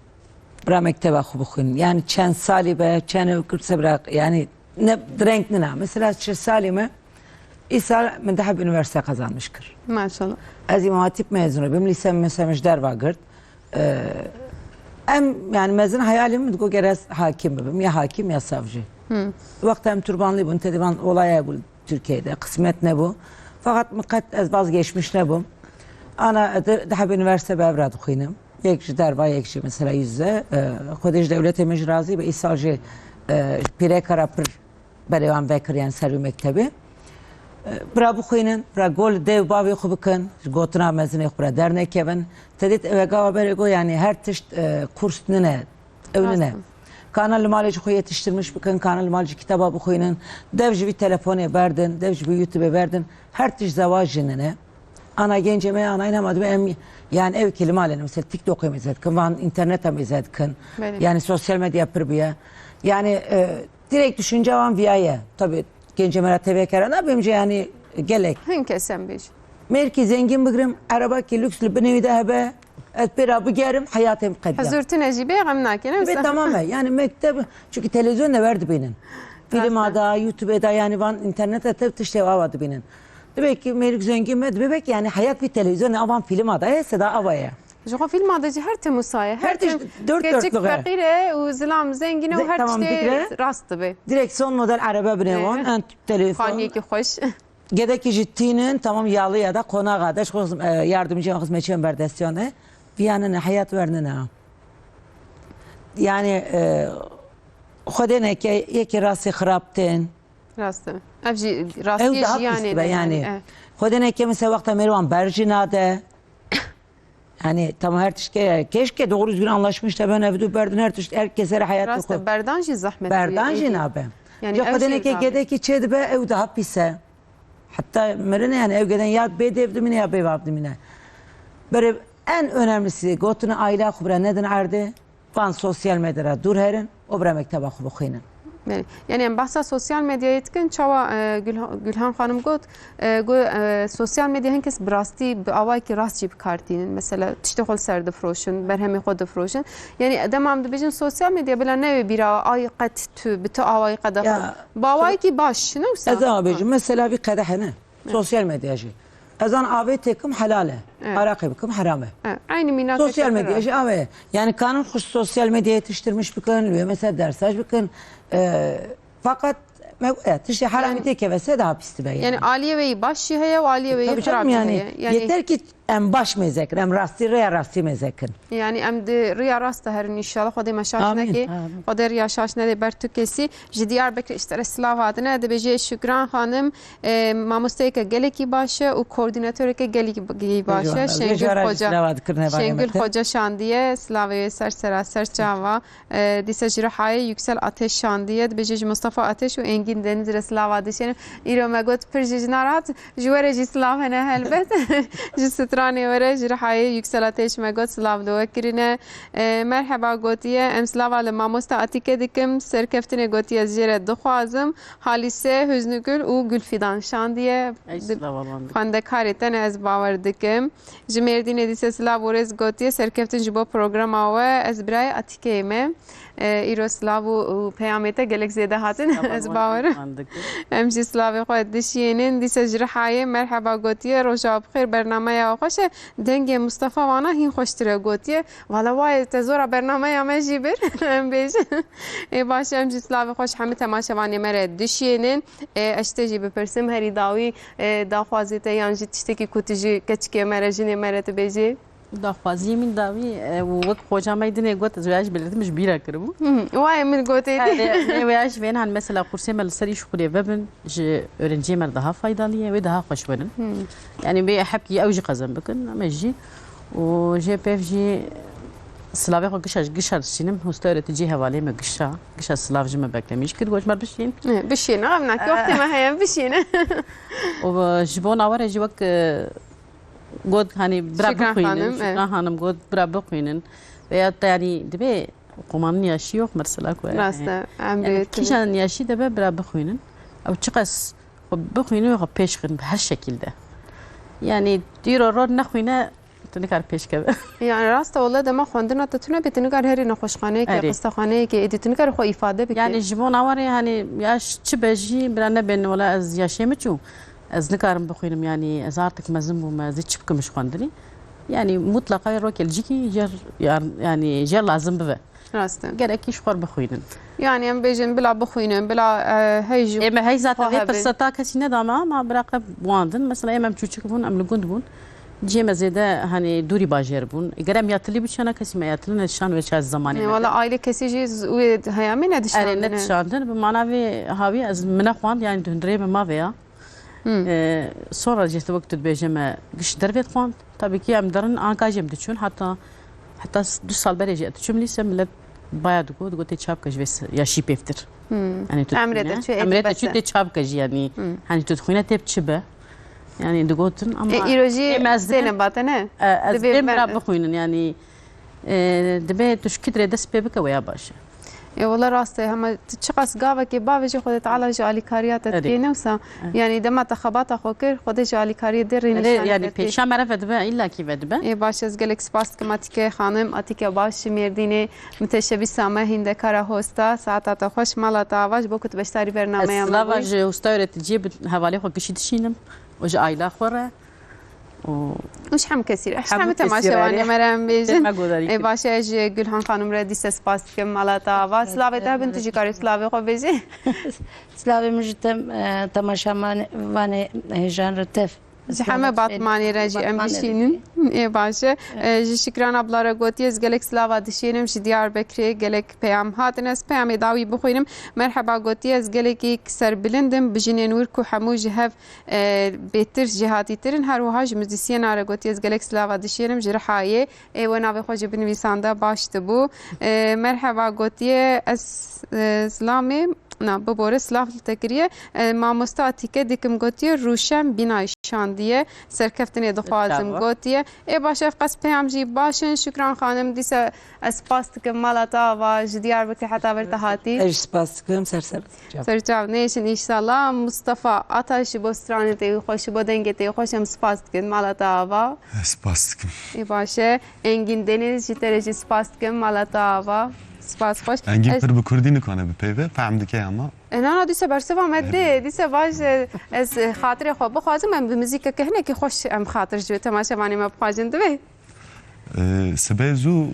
Bira mekteba xwe bixwînin. Yani çend salî be, çend ew kirse bira, yani ne direng nina. Mesela çi salî me, îsal min deheb üniversite kazanmış kir. Maşallah. Ez İmam Hatip mezunu bim, lise mesela ji derva girt. Ee, em, yani mezin hayalî min digo gere ez hakim bibim, ya hakim ya savcı. Wexta em turbanlî bûn, tedî van olaya bû Türkiye'de, kısmet nebû. Fakat min qet ez vazgeçmiş nebûm. Ana di, deheb üniversite bi evra dixwînim. Yek ji derva, yek jî mesela yüz yüze. Ee, Xwedê ji dewletê min jî razî be, îsal jî, e, pîreka ra pir berê wan vekir, yani ser wî mektebê. E, bira bixwînin, bira gol dê û bavê xwe bikin, ji gotina mezinê xwe bira dernekevin. Te dît ew gava berê got, yani her tişt, e, kurs nine, ew nine. Rast e. Kana li malê ji xwe yetiştirmiş bikin, kana li malê ji kitaba bixwînin, dev ji vî telefonê berdin, dev ji vî YouTubeê berdin, her tişt zewac jî nine. Ana gencê me, ana îna me dibe em, yani ew ki li malê ne, mesela TikTokê mêze dikin, van interneta mêze dikin. Belê. Yani sosyal medya pir bûye. Yani, e, Direkt düşünce wan viya ye. Tabii gencê me ra tevekera nabêm jî, yani gelek. Hin kes em bêjin. Mêrkî zengîn bigrim, erebakî lüks li binê wî de hebe, ez pê ra bigerim, heyatê min qediya. Hizûr tune jî bê, xem nakin, Dibe wisa. tamam e. Yani mekteb, çünkü televîzyon de wer dibînin. Fîlma Rast e. da, YouTube da, yani van internete tev tiştê ava dibînin. Dibe ki mêrik zengîn be, dibe belkî yani heyat bir televîzyon, avan fîlma da ye, seda ava ye. Ji xwe fîlma de jî her tim wisa ye. Her Her tişt tim dört keçik dörtlük e. feqîr e û zilam zengîn e û Ze-, her tamam, tiştê dikre. rast dibe. Direkt son model araba bine Ee. wan, en telefon. Xaniyekî xweş. Gedekî jî tînin, tamam, yalı ya da konağa da, ji xwe, e, yardımcı xizmetçiyan berdestiyan e. Viyanine, hayat wernine. Yani, e, Xwedê neke yekî rastî xirab tên. Rast e. Ev jî Ew rastiyê daha pis jiyanê dibe ne yani. yani, e. Xwedê neke mesela wexta mêrwan ber jî nade. Yani tamam, her tişt ke-, keşke doğru düzgün anlaşmış da ben evdu berdin her tişt, herkese hayat Rast yok. e, berdan jî zehmet Berdan bûye jî êdî. nabe. Yani Ya ev Xwedê jî neke zehmet. gedekî çê dibe ew daha pis e. Hatta mirine yani ew geden ya bê dev dimine ya bê vav dimine. Böyle en önemlisi gotine aile xubra nedin erde. Van sosyal medyara dûr herin û bira mekteba xwe bixwînin. Belê. Yani em behsa sosyal medyayê dikin, çawa, e, Gülha-, Gülhan Xanim got, e, got, e, sosyal medya hin kes bi rastî, bi awayekî rast jî bi kar tînin. Mesela tiştê xwe li ser difroşin, berhemê xwe difroşin. Yani dema em dibêjin sosyal medya bila newê bîra, ay qet tu, bi tu awayî qedexe. Ya, Bi awayekî baş, ne wisa? Ez ava bêjim, mesela bir qedehe ne? Sosyal medya jî. Ez an avê têkim helal e. Evet. Araqê bikim heram e. Evet. Aynı mîna Sosyal teşekkür medya ederim. jî ava ye. Yani kanun xwe sosyal medyaya yetiştirmiş bikin, wê mesela dersaj bikin. E, fakat Me, e, tiştê heramî têkeve se daha pîs dibe yani. Yani aliyê wê yî baş jî heye û aliyê wê yî xirab jî heye. Yani yeter ki em baş mêze kin, em rastî, rêya rastî mêze kin. Yani em di rêya rast de herin înşallah. Xwedê me şaş nekê. Amîn. Xwedê rêya şaş nedê ber tu kesî. Ji Diyarbekir ji te re silav hatine. Dibêje Şükran Xanim, e, mamosteyeke gelekî baş e û koordînatoreke gelekî baş e. Şengül Xoca, Şengül Xoca şandiye. Silavê wê ser sera ser çava. E, dîsa ji Rihayê Yüksel Ateş şandiye. Dibêje ji Mustafa Ateş û Engîn Deniz re silava dişênim. Îro me got pir jî ji narahat. Ji we re jî silav hene helbet. Ji stranê we re ji Rihayê Yüksel Ateş me got silav li we kirine. E, merheba gotiye, em silava li mamoste Atîke dikim. Serkeftinê gotiye ez jê re dixwazim. Halîse, Hüznügül û Gülfidan şandiye. Ey silav Allah'ım. Xwendekarê te ne ez bawer dikim. Ji Mêrdînê dîse silav û rêz gotiye, serkeftin ji bo programa we, ez birayê Atîkeyê me. E, îro silav û, û peyamê te gelek zêde hatin, ez bawer im. Em jî silavê xwe dişiyênin. Dîse ji Rihayê merheba gotiye, roja we bi xêr, bernameya we xweş e. Dengê Mustafa wana hîn xweştir e gotiye. Vala wayê te zora bernameya me jî bir, em bêjin. Ê baş e, em jî silavê xweş hemî temaşevanê me re dişiyênin. Ê, ez ji te jî bipirsim, herî dawî, ê, daxwazê te yan jî tiştekî ku tu ji keçikê me re, jinê me re tu bêjî? Daxwaziyê min dawî, e, û wek xoca me dinê got, ez wê ji belirtim ji bîra kiribû. Hı, wayê min gotê dî. Lê wê ji vên han mesela kursê me li ser îşxulê vebin, ji öğrenciyê me daha faydalı ye, wê daha xweş werin. Hı. Yani bê hepkî ew jî qezen bikin, em jî. Û jê pêv jî silavê xwe gişa, gişa dişînim, hosta öğreticî hevalê me gişa, gişa silav ji me beklemîş kir, got, "Mer bişîn." Ê, bişîne, ev nakî wextê me heye, bişîne. Û ji bo navere jî wek, e, got, hani, bira Şükran bixwînin, Hanım, Şükran evet. Hanım got, "Bira bixwînin." Veya da, yani, dibe, qomanın yaşı yok mesela ku, yani. Rast e, emrê Yani, tu. Kîjan yaşı de be, bira bixwînin. Ew çiqas xwe bixwînin, xwe pêş xin, her şekilde. Yani, dîro rod nexwîne, tu nikar pêş keve. Yani, rast e, wele dema xwendina te tune bê, tu nikar herî nexweşxaneyekê, Erê. Xistexaneyekê, êdî tu nikar xwe îfade bike. Yani, ji bo nawarê, hani, yaş çi be jî, bira nebên, wele ez yaşê min çû. Ez nikarim bixwînim, yanî ez artık mezin bûme, ez ê çi bikim ji xwendinê? Yanî mutlaqa rokê li cîkî jê, yanî jê lazim bibe. Rast e. Gerekî ji xwe bixwînin. Yanî em bêjin bila bixwînin, bila, e, hey ji Ê me hey zaten xwe vê hebin. Firseta kesî nedame, ama biraqe wandin. Mesela ê me em çûçik bûn, em li gund bûn. Cihê me zêde, hani, dûrî bajêr bûn. Ger em yatilî biçana kesî me yatilî nedişan wê çar zemanê Ê, me wala de. Aile kesî jî z-, wê heyamê nedişandine. Erê, nedişandin. Bi mana vê hawî ez min nexwand, yanî di hundirê min mavê ya. Hmm. Ee, sonra jî wek tu dibêje me giş dervê dixwand. Tabii ki em derin anka jî em diçûn. Heta, heta s-, du sal berê jî diçûm lîse, millet baya digot, digot tê çap ke ji vê s-, ya şî pêvtir. Hmm. Yanî tu Emrê te dibîne, çû, emrê te çû tê çap ke jî, yanî, Hmm. hani tu dixwîne tê çi be. Yanî digotin ama E, îro jî êm ez sê dibêm, nebate ne? E, ez Dibê dibêm ben- bira bixwînin, yanî, e, dibê tu ji kî dirê dest pê bike, wê ya baş e. E, wela rast e, hema tu çiqas gavekê bavêjî, Xwedê Teala ji alîkariya te Erê. Dikê, ne wisa? Erê. Yanî dema te xebata xwe kir, Xwedê ji alîkariyê dê rê Erê, nîşanî yanî te tê. Pêşa me re vedibe, îlla kî vedibe. Ê, baş, ez gelek spas dikim Atîke Xanim, Atîke baş ji Mêrdînê, miteşebîsa me, hîndekara hosta, saeta te xweş, mala te ava, ji bo ku tu beşdarî bernameya me bûyî. Ez silava ji hosta öğreticiyê bi hevalê xwe gişî dişînim û ji aîla xwe re. û Û ji hemû kesî re, ji hemû hemû kesî re, temaşevanê erê. Me re em bêjin. Tême godarî Ê, kir. Baş e, ez ji Gulhan Xanim re dîse spas dikim, mala te ava. Silavê te hebin, tu jî karî silavê xwe bêjî. Silavê min ji tem-, e, temaşevanê hêjan re tev. Ji heme Batmanê re jî em Batmanê re dişînin. Ê, baş e. Evet. E, ji Şikran abla re gotiye, ez gelek silava dişînim, ji Diyarbekirê gelek peyam hatine. Ez peyamê dawî bixwînim. Merheba gotiye, ez gelekî serbilind im, bi jinên wir ku hemû ji hev e, bêtir jêhatîtir in. Her wiha ji muzîsyena re gotiye, ez gelek silava dişênim ji Rihayê. Ê, we navê xwe jî binivîsanda baş dibû. E, merheba gotiye, ez, e, silamê, na, bibore, silav li te kiriye. E, mamoste Atîke dikim gotiye, Rûşen Bînay şandiye. Serkeftinê dixwazim gotiye. Ê, baş, ev qas peyam jî baş in. Şükran Xanim, dîse Ez spas dikim, mala te ava, ji Diyarbekirê heta vir te hatî. Ez jî spas dikim, ser ser. Ser çav nêşin înşallah. Mustafa Ataş ji bo stranê te xweş, ji bo dengê te xweş, em spas dikin, mala te ava. Ez spas dikim. Ê, baş e. Engîn Deniz, ji te re jî spas dikim, mala te ava. Spas xweş. Engîn Ez pir bi kurdî nikane bipeyve, fehm dike ama. E, na, na, dîse bersiva me dê, dîse baş, e, ez, e, xatirê xwe bixwazim, em bi muzîkeke hinekî xweş em xatir ji wê temaşevanê me bixwazin, divê? Ee, sibê zû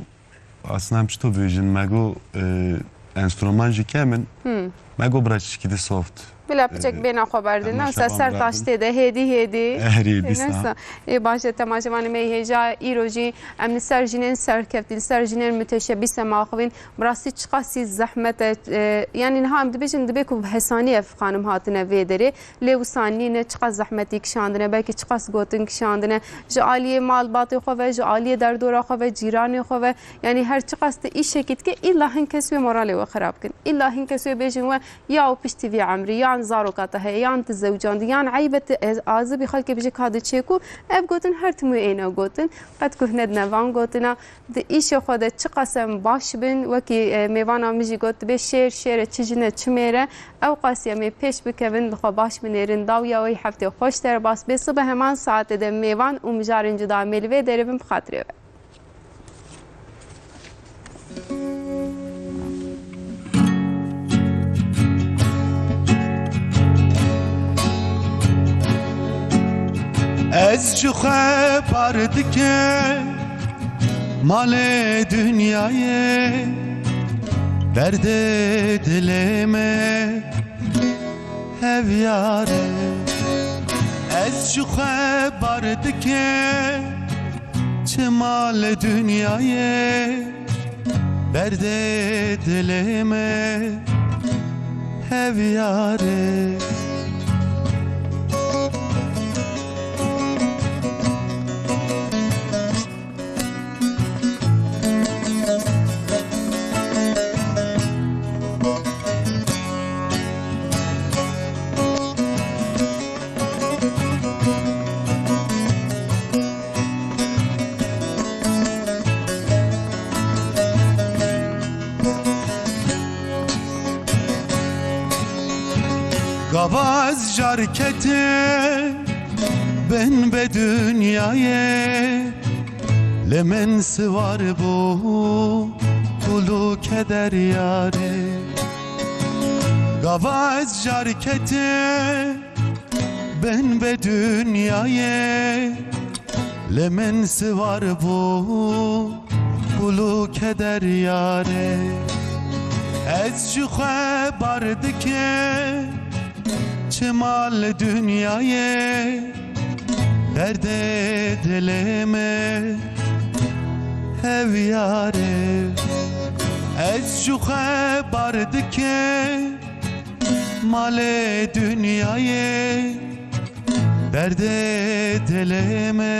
aslında em çito bêjin, me got, e, enstrüman jî kem in. Hmm. Me got bira çişkî di soft. Bila piçek bêhna xwe berdin. Bêhna Neyse, xwe ser berdin. Taştê de hêdî hêdî. Erê, dîsa. Neyse. Ê, baş e, temaşevanê me yê hêja, îro jî em li ser jinên serkeftî, li ser jinên müteşebbîs em axivîn. Bi rastî çiqasî zehmet e. E, yanî niha em dibêjin, dibê ku bi hesanî ev xanim hatine vê derê. Lê wisa nîne, çiqas zehmetî kişandine, belkî çiqas gotin kişandine. Ji aliyê malbatê xwe ve, ji aliyê derdora xwe ve, cîranê xwe ve. Yanî her çiqas tu îşekî dike, îlla hin kes wê moralê we xirab kin. Îlla hin kes wê bêjin we, ya û piştî vî emrî, yan zaroka te heye, yan tu zewcandî, yan eyb e tu ez-, azibî xelkê bijî ka diçê ku. Ev gotin her tim wê êne gotin. Qet kuhne dine van gotina. Di îşê xwe de çiqas em baş bin, wekî, e, mêvana min jî got, dibê şêr, şêr e, çi jin e, çi mêr e. Ew qasî em ê pêş bikevin, li xwe baş binêrin. Dawiya wê heftê xweş derbas bê. Sibe heman saetê de mêvan û mijarên cuda em ê li vê derê bin bi xatirê we. Ez ji xwe bar dikim malê dinyayê, derdê dilê me hev yar e. Ez ji xwe bar dikim çima li dinyayê, derdê dilê me hev yar e. Gava ez jar ketim bin be dinyayê, li min siwar bû kul û keder yarê. Gava ez jar ketim bin be dinyayê, li min siwar bû kul û keder yarê. Ez ji xwe bar dikim çima li dinyayê, derdê dilê me hev yar e. Ez ji xwe bar dikim malê dinyayê, derdê dilê me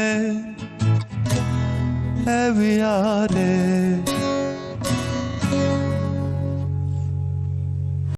hev yar e.